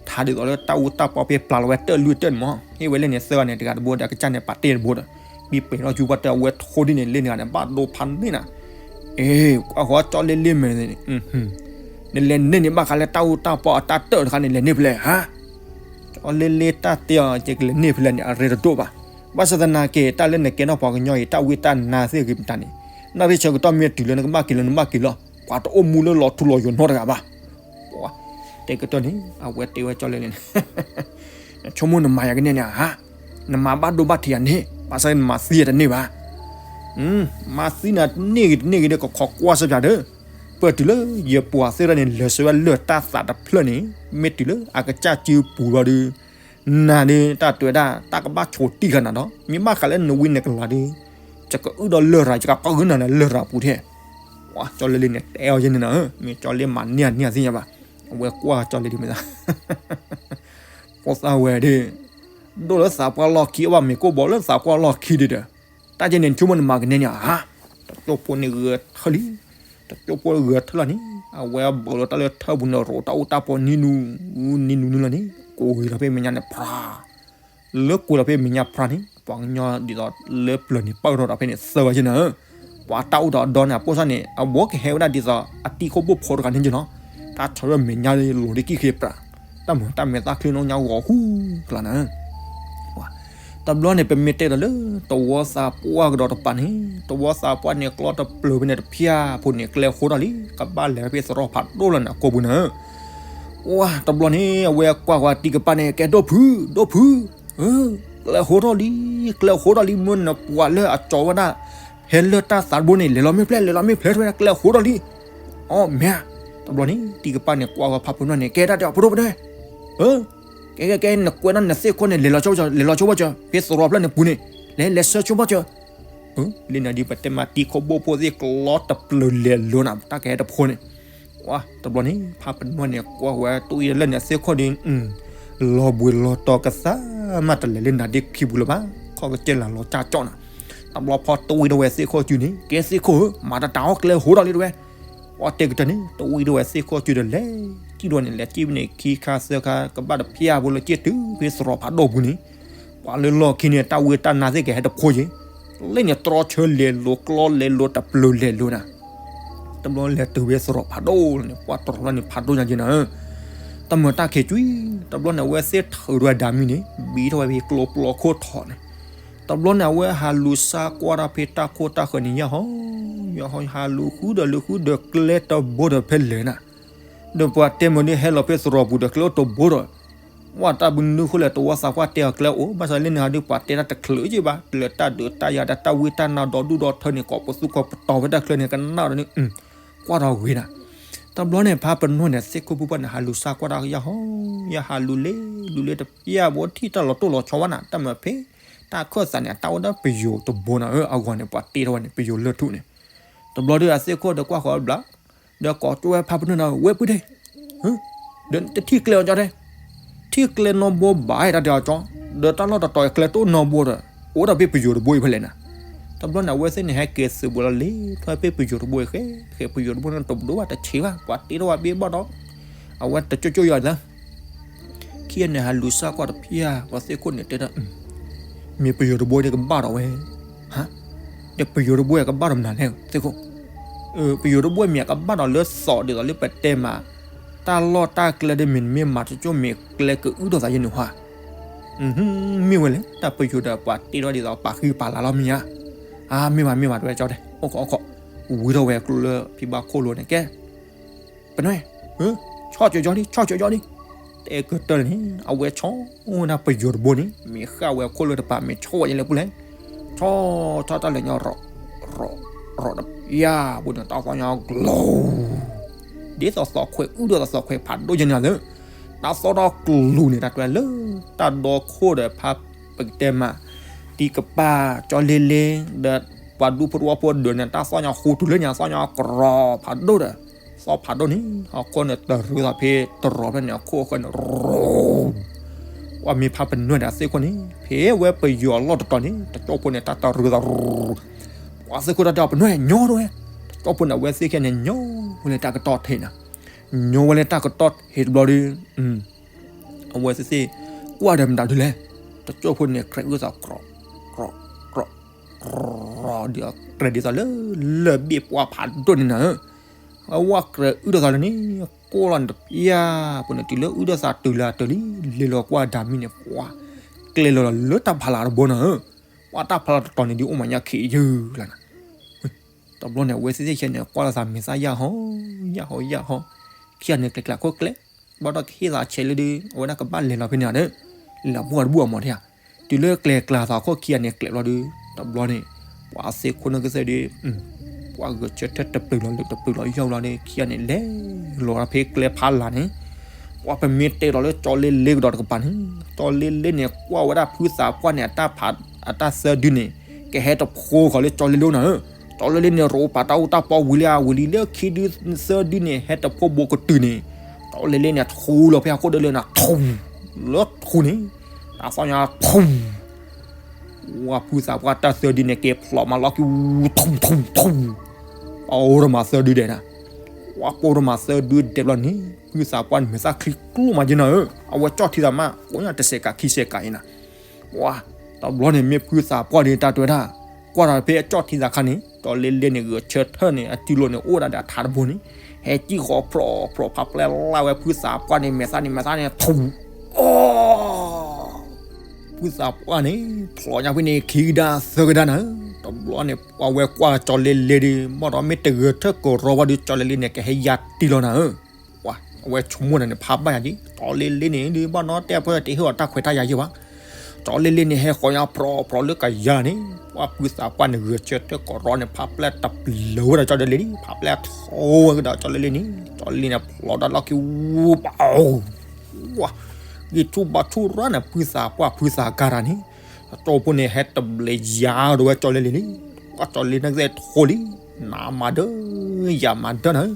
ထးဒ်သိးလၢတၢ်အူတၢ်ပီၤဖဲပျၢ်လီၤဝဲတၢၢ်လွံၢ်တၢၢ်န့ၣ်မး ဟ့ၣ်ဝဲလၢန့ၣ်သၢဂၤန့ၣ် တဂၤတဘိဒီး အကစၢ်န့ၣ် ပာ်တ့ၢ်တဘိဒီး မ့ၢ်ပှဲၤထီၣ်ယူပှၢ်တၢၢ် အဝဲထိဒ်န့ၣ် လၢန့ၣ်ဂၤန့ၣ် ဘၣ်ဒိဖးန့ၣ်နၤ, အ့ၣ် ကွၢ်ဃီကၠီလ့လ့မဲာ်န့ၣ် နလဲၤန့ၢ်န့ၣ်ဘၣ်ဃးလၢတၢ်အူတၢ်ပီၤအတၢ်တၢၢ်တခါန့ၣ် လဲၤန့ၢ်ဖဲလဲၣ်ဟါ, ကၠီလ့လ့တၢ်တဲအီၤ ယကလဲၤန့ၢ်ဖဲလဲၣ်န့ၣ် အရ့တဒိၣ်ဘၣ်, ဘၣ်ဆၣ်သနာ်က့ တၢ်လၢနကဲထီၣ်ပှၤကညီအံၤ တၢ်ဝံတၢ်နါသ့ၣ်ဂ့ၤမတၤန့ၣ်, နၣ်ရံၣ်ဆၢကတီၢ်မ့ၢ်တုၤလၢနကဘၣ်က့ၤလီၤ နဘၣ်က့ၤလီၤ, ပှၤတအိၣ်မူလၢလီၤထူလီၤယိာ်နီတဂၤဘၣ် တဲကတၢၢ်န့ၣ် အဝဲတဲဝဲကၠီလ့လ့န့ၣ်, နဆိကမိၣ်နမၤယၤကန့ၢ်န့ၣ်ဧါ, နမၤဘၣ်ဒိဘၣ်ထံးယၤန့ၣ် ဘၣ်ဆၣ်နမၤသံယၤတန့ၢ်ဘၣ်, မၤသံနၤတန့ၢ်ဂ့ၤတန့ၢ်ဂ့ၤဒီး ကခိးကွၢ်စၢဖၠးဒီး, ပတုၤလၢယပှၤသ့ၣ်တဖၣ်န့ၣ် လဲၤဆၢဝဲလၢတၢ်သးတဖျၢၣ်န့ၣ် မ့ၢ်တုၤလၢအကစၢ်စုပူၤလီၤဒီး နၤဒုးတၢ်တဲဝဲဒၣ် တၢ်ကဘၣ်ဆိးတံၢ်ဃာ်နၤဒီး မ့ၢ်ဘၣ်ဃးလၢနဝံနကလၤဒီး ယကအုၣ်ဒီးလရာ် ယကပာ်ဂုာ်နၤလၢလရာ်ပူၤထဲ, ကၠီလ့လ့န့ၣ် တဲအီၤယဲန့ၣ်နၤဧၢ, မ့ၢ်ကၠီလ့မၤန့ၢ်အန့ၢ်အသ့ၣ်ညါဘၣ်, အဝဲကွၢ်ကၠီလ့လ့မ့ၢ်သး ဖိသၣ်ဝဲဒၣ်, ဒိၣ်လၢသးပှၢ်လီၢ်ခံ အဘၣ်မ့ၢ်ကိၣ်ဘီလၢသးပှၢ်လီၢ်ခံဒံးဒီး, တၢ်ကဲန့ၣ် နဆိကမိၣ်နမၤကန့ၢ်န့ၣ်ဧါ, တကၠိဖိန့ၣ်ဂဲၤထၢၣ်လံ, တကၠိဖိဂဲၤထၢၣ်လီၤန့ၣ် အဝဲဘၢလီၤတၢ်လၢထၢၣ်ပူၤန့ၣ် ရိးတၢ်အူတၢ်ပီၤနံၤနူ, နံၤနူနံၤလီၤန့ၣ် ကိးဂ့ၤလီၤဖဲမဲာ်ညါန့ၣ်ဖျါ လၢကွံာ်လီၤဖဲမဲာ်ညါဖျါန့ၣ် ပှၤကညီဒ်သိးလၢပျၢၤန့ၣ် ပာ်ထီၣ်ဒီးဖဲန့ၣ်သၢဂၤက့နၤဧၢ, ပှၤတၢ်အိၣ်ဒီးအဒီန့ၣ် အပိၢ်စၢ်န့ၣ် အဝဲကဟဲဝဲဒၣ်ဒ်သိးအတံၤခိၣ်ဘိၣ်ဖိတဂၤန့ၣ်က့လီၤ, တၢ်ဆၢထၢၣ်မဲာ်ညါလီၤဒ်ကံၢ်ဃ့ပြး, တၢ်မၤတၢ်မဲာ်သၣ်ချ့နီၣ်ညါဂီၤဃူကျါနၤဧၢ, ပှၤ, တဘျီန့ၣ် ပမ့ၢ်တဲဒီးလၢ တဝီသးပှၢ်ကဒီးတပၤန့ၣ် တဝီသးပှၢ်န့ၣ် ကျီတပျၢၤဖဲန့ၣ်တဖၠၣ်ဖိန့ၣ် ကျဲဃိထီၣ်လံ ကဘၣ်လဲၤဖဲသရိာ်ဖးဒိၣ်လီၤန့ၣ် အကိာ်ပူၤန့ၣ် ဝါ တဘျီန့ၣ် အဝဲကွၢ်ဃီၤတံၤကပၤန့ၣ် ကဲဒိၣ်ဖု ဒိၣ်ဖု ကျဲဃိထီၣ်လံ ကျဲဃိထီၣ်လံ မ့ၢ်နပှၤလၢအကၠီဝဲဒၣ် ဖဲလၢၢ်တၢ်သးတဘိန့ၣ် လဲၤလီၤမ့ၢ်ဖျဲး လဲၤလီၤမ့ၢ်ဖျဲး တဲဝဲဒၣ် ကျဲဃိထီၣ်လံ အီ မ့ၢ်ဧါ တဘျီန့ၣ် တံၤကပၤန့ၣ် ကွၢ်ဃီၤဖးပနီၣ်န့ၣ် ကဲတၢ်တဲအီၤ ဖိဒိၣ်ပတဲ ကဲ ကဲ ကဲ နကွဲးနီၣ်နသ့ၣ်ခိၣ်န့ၣ် လဲၤလီၤဆိဘၣ်ကၠီ လဲၤလီၤဆိဘၣ်ကၠီ ဖဲသရိာ်ဖျၢၣ်န့ၣ်ပူၤန့ၣ် လဲၤ လဲၤဆှၢဆိဘၣ်ကၠီ လၢန့ၣ်ဒ်ပတဲမး တံၤခိၣ်ဘိၣ်ဖိသ့ၣ်ကျီတပျၢၤလဲၤလိၤနၤ တၢ်ကဟဲတဖိန့ၣ် ဝါ တဘျီန့ၣ် ဖးပနီၣ်န့ၣ် ကွၢ်ဝဲတဝံၤလၢန့ၣ်သ့ၣ်ခိၣ်ဒီး လီၤဘှံးလီၤတီၤကသးမး တလဲၤလၢနၤဒ့ခံပူၤလၢၤဘၣ် ခီကစဲလၢလီၤကၢ်ကၠီနၤ တဘျီဖီတဝံၤဒီးဝဲသ့ၣ်ခိၣ်စုန့ၣ် ကဲသ့ၣ်ခိၣ်ဧၢ မၤတတၤအီၣ်ကျဲဃိထီၣ်လံတဲဝဲ ပှၤတဲကတၢၢ်န့ၣ် တဝံၤဒီးဝဲသ့ၣ်ခိၣ်စုဒီးလဲၤ ကံၣ်ဒီးန့ၣ် လဲၤကံၣ်ဖဲန့ၣ် ခံခါသၢခါ ကဘၣ်တဖၠၣ်ဖိလၢကံၣ်တုၤဖဲသရိာ်ဖးဒိၣ်ပူၤန့ၣ် ပှၤလၢလီၢ်ခံန့ၣ် တၢ်ဝံတၢ်နါသ့ၣ်ကဟဲတဖိက့ၤ လၢန့ၣ်တြီဆၢလဲၤလိၤ ကျီလဲၤလိၤ တပျၢၤလဲၤလိၤနၤ တဘျီလဲၤတုၤဖဲသရိာ်ဖးဒိၣ်န့ၣ် ပှၤတြီၤလီၤန့ၣ်ဖးဒိၣ်ညါက့ၤနၤဧၢ တမၤတၢ်ခံးကွံာ် တဘျီန့ၣ် အဝဲသ့ၣ်ထုးဒီးအဒၣ်မံန့ၣ် ဘံထီၣ်ဝဲဖဲကျိပျီခိၣ်ထီၣ်န့ၣ် တဘျီန့ၣ် အဝဲဟးလူၤစၢ်ကွၢ်တၢ်ဖဲတၢ်ခိၣ်တၢ်ဃၢၤန့ၣ် ယၢ်ဟီ ယၢ်ဟီ ဟးလူၤဃုဒီးလူၤဃုဒီးကျဲတဘိဒီးဖဲလဲၣ်နၤ ဒီးပှၤတဲမုၢ်ဒုးဟဲလီၤဖဲသရိာ်ပူၤဒီးကျဲအိၣ်တဘိဒီး ဝဲတၢ်ဘုနုၤဃိလဲၣ် တဝီသးပှၢ်တဲအီၤကျဲအိၣ် ဘၣ်ဆၣ်လၢန့ၣ်ဟးဒုးပှၤတဲတၢ်တချုးက့ဘၣ် လၢတၢ်ဒုးတၢ်ယၤဒီးတၢ်ဝံတၢ်နါဒီဒူၣ်ဒီထၢန့ၣ် ကိးပသူကိးပတီၤဖဲတၢ်ချၢန့ၣ် ကနၣ်ဒီးန့ၣ် ကွၢ်ထီၣ်ဂ့ၤနၤ တဘျီန့ၣ် ဖးပနီၣ်န့ၣ် သ့ၣ်ခိၣ်ဖိပှၢ်န့ၣ် ဟးလူၤစၢ်ကွၢ်တၢ်ယၢ်ဟီ ယၢ်ဟးလူၤလ့ လူၤလ့တပျၢ်ဘိထံၣ်တၢ်လီၤတိၢ်လီၤဆီဘၣ်နၤ တၢ်မၤဖဲ တၢ်ခၢၣ်သးန့ၣ် အတၢ်အိၣ်ဒီးပယိၤတဘိနၤဧၢ အဂီၢ်န့ၣ် ပှၤတ့ထီၣ်ဝဲန့ၣ် ပယိၤလၢၢ်ထူၣ်န့ၣ် တဘျီဒီးအသ့ၣ်ခိၣ်ဒီးကွၢ်ဃီၤဘျီ ဒီးကိးကၠိဝဲဖးပနီၣ်န့ၣ် ဝဲပုၢ်ဒ့ ဒီးတထံၣ်ကျဲအီၤကၠီတဲ ထံၣ်ကျဲနီၢ်ဘိဘၣ်တၢ်တဲအီၤကၠီ ဒီးတၢ်လီၢ်တတီၤအကျဲတအိၣ်နီၢ်ဘိဒီး အိၣ်ဒီးဖဲပယိၤတဘိအံၤဖဲလဲၣ်နၤ တဘျီန့ၣ် အဝဲသ့ၣ်န့ၣ် ဟဲက့ၤသုးဘူးလီၤလံ ထီၣ်ဖဲပယိၤတဘိအံၤဃဲ ဃဲပယိၤတဘိန့ၣ် တဘိဘၣ်တဆံးဘၣ် ပှၤတ့ထီၣ်ဝဲဘ့ၣ်ဘၣ်ဒီး အဝဲတကၠိကၠိယီၤလၢ ခံဂၤန့ၣ် ဟးလူၤစၢ်ကွၢ်တဖၠၣ် ပှၤသ့ၣ်ခိၣ်န့ၣ်တဲဒၣ် မ့ၢ်ပယိၤတဘိန့ၣ်ကဘၣ်ဒီးဝဲ ဟါ ဒီးပယိၤတဘိကဘၣ်ဒီးမနုၤလဲၣ် သ့ၣ်ခိၣ် ပယိၤတဘိမ့ၢ်အကဘၣ်ဒီးလၢသီးဒ်သိးလၢပတဲမး တၢ်လီၢ်တၢ်ကျဲဒ်မ့ၢ်နမ့ၢ်မၤတကၠိမ့ၢ်ကျဲကအုၣ်ထီၣ်သးယဲန့ၣ်ဟါ မ့ၢ်ဝဲလဲၣ် တၢ်ပယိၤဒီးပှၤတ့ထီၣ်ဒ်သိးပာ်ဃံပာ်လၤလီၤမ့ၢ်ဧါ အါ မ့ၢ်ဘၣ်မ့ၢ်ဘၣ်တဲဝဲကၠီတဲ အိၣ်ခိးအိၣ်ခိး ဝံထီၣ်ဝဲကျိလၢဖံဘၣ်ခိၣ်လိၤန့ၣ်ကဲ ပနွဲၣ် ဆီၣ်ကၠီၤကၠီဒံး ဆီၣ်ကၠီၤကၠီဒံး တဲကတၢၢ်န့ၣ် အဝဲဆီၣ်ဝဲဒၣ်ပယိၤတဘိန့ၣ် မ့ၢ်ဃၣ်ဝဲခိၣ်လၢတပၤ မ့ၢ်ဆီၣ်ဝဲယဲလၢပူၤလဲၣ် ဆီၣ်ဆီၣ်တၢ်လၢာ်ညီ ရီး ရီး ရီးတပျၢ်ဘိန့ၣ် တၢ်သီၣ်ညီကျိၤ ဒ်သိးသီၣ်ခွဲးအုၣ်ဒီးသီၣ်ခွဲးဖးဒိၣ်ယဲန့ၣ်လၢ တၢ်သီၣ်ထီၣ်ကျိၤန့ၣ် တၢ်တွဲလၢ တၢ်ဒီခိၣ်ဒီးဖးပကတဲမး တံၤကပၤ ကၠီလ့လ့ ဒီးပှၤဒူဖိတဝီဖိဒၢးန့ၣ် တၢ်သီၣ်ညီဃူတုၤလၢညါ သီၣ်ညီကြီဖးဒိၣ်ဒီး သီၣ်ဖးဒိၣ်န့ၣ် ဟီၣ်ခိၣ်န့ၣ် တရၢသးဖဲတရၢဖဲန့ၣ် အခိၣ်အဃၢၤန့ၣ် ရီး ပှၤမ့ၢ်ဖးပနွဲၣ်ဒီးအသ့ၣ်ခိၣ်န့ၣ် ဖဲဝဲပယီၤအလီၢ်တတီၤန့ၣ် တကၠိဖိန့ၣ် တၢ်တရၢသး ပှၤသ့ၣ်ခိၣ်တၢ်တဲအီၤ ပနွဲၣ်ညီတဝဲ တကၠိဖိန့ၣ် အဝဲသ့ၣ်ခဲန့ၣ် ညီဝဲလၢတၢ်ကတီၢ်ထဲန့ၣ် ညီဝဲလၢတၢ်ကတီၢ်ထဲတဘျီဒီး အဝဲသ့ၣ်သ့ၣ် ကွၢ်ဒီးမတၤဒုလဲၣ် တကၠိဖိန့ၣ် ကြဲးအုၣ်သး ကြီ ကြီ ကြီ ကြီ ဒီး ကြဲးဒ်သိးလၢ လၢၢ်ဘ့ၣ်ပှၢ်ဖးဒိၣ်န့ၣ်နၤဧၢ အဝဲကြဲးအုၣ်ထီၣ်သးလၢန့ၣ် ကိၢ်လီၤန့ၣ်တပျၢ် ပှၤန့ၣ်တုၤလၢအုၣ်ထီၣ်သးတုၤလၢအတၢၢ်လံ လဲၤလီၤကွၢ်ဒၣ်မံန့ၣ် ပှၤ ကျဲလီၤလီၤလၢတၢ်ဖးလၢ်တဘိနၤဧၢ ပှၤတၢ်ဖးလၢ်တတီၤန့ၣ်ဒ်အိၣ်မးညါခံးယုၢ်လၢနၤ တဘျီန့ၣ် အဝဲသ့ၣ်သ့ၣ်ခဲန့ၣ် ကွၢ်လီၤသးမဲာ်သၣ်ယၢ်ဟီ ယၢ်ဟီ ယၢ်ဟီ ခံဂၤန့ၣ် ကျဲၤကျါခိၣ်ကျဲ ဘၣ်ဒီးကဟ့ၣ်သးဆဲးလၢဒုး အဝဲဒၣ်ကဘၣ်လဲၤလီၤဖဲန့ၣ်ဒီး လဲၤလီၤပှၢ်တဘူၣ်အမးထဲဧါ တုၤလၢကျဲၤကျါသးခိၣ်ခံဂၤန့ၣ် ကျဲးဘျီဒုး တဘျီန့ၣ် ပှၤသ့ၣ်ခိၣ်န့ၣ်ကသ့ၣ်ဒုး ပှၤဂဲၤဆၢထၢၣ်တပျုာ်လီၤလၢတပျုာ်လီၤယီၢ်ဘျီန့ၣ် ခံဂၤန့ၣ် လဲၤလီၤဖဲကျဲဖးလၢ်န့ၣ် ပှၤပမ့ၢ်တဲလီၤလၢကၠီလ့လ့ကဒီးတကပၤန့ၣ် ကၠီလ့လ့န့ၣ် ကွၢ်ဝဲဒၣ်ဖုသးပှၢ်န့ၣ် အတၢ်သၢဒုန့ၣ် ကဟဲတဖိဃီၤလၢကၠီလ့လ့အိၣ်နၤဧၢ ကၠီလ့လ့န့ၣ် ရိးပာ်တၢ်အူတၢ်ပီဝံၤလံဧါ ဝံၤလံလၢခံဒုသၢဒုန့ၣ် ဟဲတဖိဘိကတုၤန့ၣ် ကၠီလ့လ့န့ၣ် ထူလီၤဖဲအခိၣ်ဒၢလၢနၤ ထူ လၢထူန့ၣ် တၢ်သီၣ်ညါထူ ဝဲဖုသးပှၢ်တၢ်သၢဒုန့ၣ် က့ၤဖျိးမးလီၤက့ၤ ထူ ထူ ထူ ပအိၣ်တမၤသၢဒုဒဲးနၤ ပှၤပိာ်တမၤသၢဒုဒဲးဘျီန့ၣ် ဖုသးပှၢ်န့ၣ်မဲာ်သၣ်ချံကျိၣ်မးက့နၤဧၢ အဝဲကၠီၣ်ထံသးမး ကိးညါတစဲးကးခံစဲးကးအံၤနၤ ပှၤ တဘျီန့ၣ်မ့ၢ်ဖုသးပှၢ်န့ၣ်တၢ်တဲဝဲဒၣ် ကွၢ်ထီၣ်ဖဲအကၠီၣ်ထံသးခါန့ၣ် ကၠီလ့လ့န့ၣ် ဂဲၤဆၢထၢၣ်န့ၣ် အစုလိၤန့ၣ် အိၣ်ဒၣ်ဒီးအထးတဘိန့ၣ် ဟဲစံၣ်ဃီၤဖျိးဖျိးဖးပျဲလၢ်ဝဲဖုသးပှၢ်န့ၣ် မဲာ်သၣ်န့ၣ် မဲာ်သၣ်န့ၣ် ထူ အီ ဖုသးပှၢ်န့ၣ် ဖျိညါဖဲန့ၣ် ခံကဒါသၢကဒါနၤဧၢ, တဘျီန့ၣ် ပှၤဝဲကွၢ်ကၠီလ့လ့ဒီး ဘၣ်ဒီးမ့ၢ်တဂဲၤထၢၣ်ကရီဘၣ်ဒီး ကၠီလ့လ့န့ၣ် ကဟဲယါတံၢ်လီၤနၤဧၢ, ပှၤအဝဲဆိကမိၣ်နၤန့ၣ် ဖးဘၣ်ယၤက့ၤ ကၠီလ့လ့န့ၣ်ဒုး ဘၣ်နီတၢ်ဖိတဟ့ၣ်အီၤတၢ်ခွဲးတၢ်ယာ်ယဲၢ်ဘၣ်, ကၠီလ့လ့န့ၣ် ဟဲဃီၤညါဖြီဖြီလၢကယၤန့ၣ် ပှၤဖုသးပှၢ်န့ၣ် ဂဲၤဆၢထၢၣ်ကရီန့ၣ် ဖးပျဲၢ်တပျၢၤဝဲဒီးကၠီလ့လ့, ဖးပျဲၢ်ထီဝဲကဒီးကၠီလ့လ့န့ၣ်, ကၠီလ့လ့န့ၣ် ဖျိဒီးလီၢ်ခံဝူပၤ ဝါ, ဂံၢ်ဆူၣ်ဘါဆူၣ်ရၣ်န့ၣ် ဖုသးပှၢ်ဖုသးကၤတၢ်န့ၣ်, ကၠီဖိန့ၣ် ဟဲတဘျဲးယါဒီးဝဲကၠီလ့လ့န့ၣ်, ပှၤကၠီလ့လ့န့ၣ်ကသ့ၣ်ထိလံ, နးမၤဒၢ, ယၤမၤဒၢနၤဧၢ,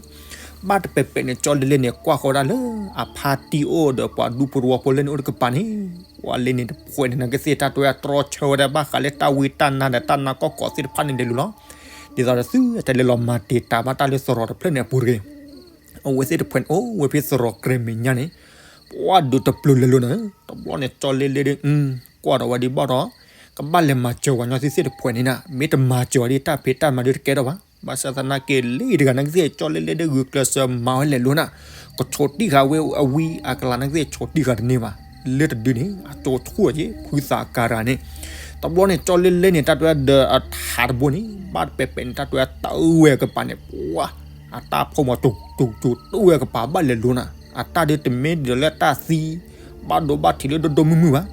ဘၣ်တပဲာ်ပဲာ်န့ၣ် ကၠီလ့လ့န့ၣ် ကွၢ်ဃီၤဒၣ်လၢအဖါတံၢ်အိၣ်ဒီးပှၤဒူဖိတဝီဖိလၢန့ၣ်အိၣ်တကပၤန့ၣ်, ပှၤလ့န့ၣ်တဖှဲးန့ၣ် နကသ့ၣ်တၢ်တွဲအတြီဆၢဝဲဒၣ်ဘၣ်ဃးလၢတၢ်ဝံတၢ်နါဒီးတၢ်နါကီၢ်ကီၢ်သ့ၣ်တဖၣ်န့ၣ်ဒဲးလူၤလီၤ, ဒ်သိးဒီးသုတလဲၤလီၤမၤတံာ်တာ်ဘၣ်တၢ်လၢသရိာ်တဖျၢၣ်န့ၣ်အပူၤတဂ့ၤ အဝဲသ့ၣ်တဖှဲးန့ၣ် အိၣ်ဝဲဖဲသရိာ်ကြဲးမဲာ်ညါန့ၣ်, ပှၤဒုးတပျၢၤလဲၤလိၤနၤဧၢ, တဘျီန့ၣ် ကၠီလ့လ့ဒီး ကွၢ်ဒီးဝဲဒ်ဘၣ်ဒီး, ကဘၣ်လဲၤမၤစၢၤဝဲညီသ့ၣ်တဖှဲးန့ၣ်နၤ, မ့ၢ်တမၤစၢၤဝဲဒ်တၢ်ဖံးတၢ်မၤဒုးတကဲထီၣ်ဘၣ်, ဘၣ်ဆၣ်သနာ်က့လၢအံၤတဂၤနကသ့ၣ် ကၠီလ့လ့ဒီးဂုာ်ကျဲးစၢးမၤဝဲလဲၤလိၤနၤ, ကဆိးတံၢ်ဃာ်ဝဲအဝံအကလၤနကသ့ၣ် ဆိးတံၢ်ဃာ်တန့ၢ်ဘၣ်, လၢတဒုန့ၣ် အကၠိဆူၣ်အီၤက့ၤ ဖုသးကၤတၢ်န့ၣ်, တဘျီန့ၣ် ကၠီလ့လ့န့ၣ် တၢ်တွဲဒီးအထးတဘိန့ၣ် ဘၣ်တပဲာ်ပဲာ်န့ၣ် တၢ်တွဲတၢ်ဝဲကပၤန့ၣ် ပှၤ အတၢ်ဖီၣ်မၤတူၢ်တူၢ်တူၢ်တၢ်ဝဲကပၤဘၣ်လဲၤလိၤနၤ, အတၢ်ဒုးတမ့ၢ်ဒီးလၢတၢ်သံ ဘၣ်ဒိဘၣ်ထံးလၢဒိၣ်ဒိၣ်မုၢ်မုၢ်ဘၣ်,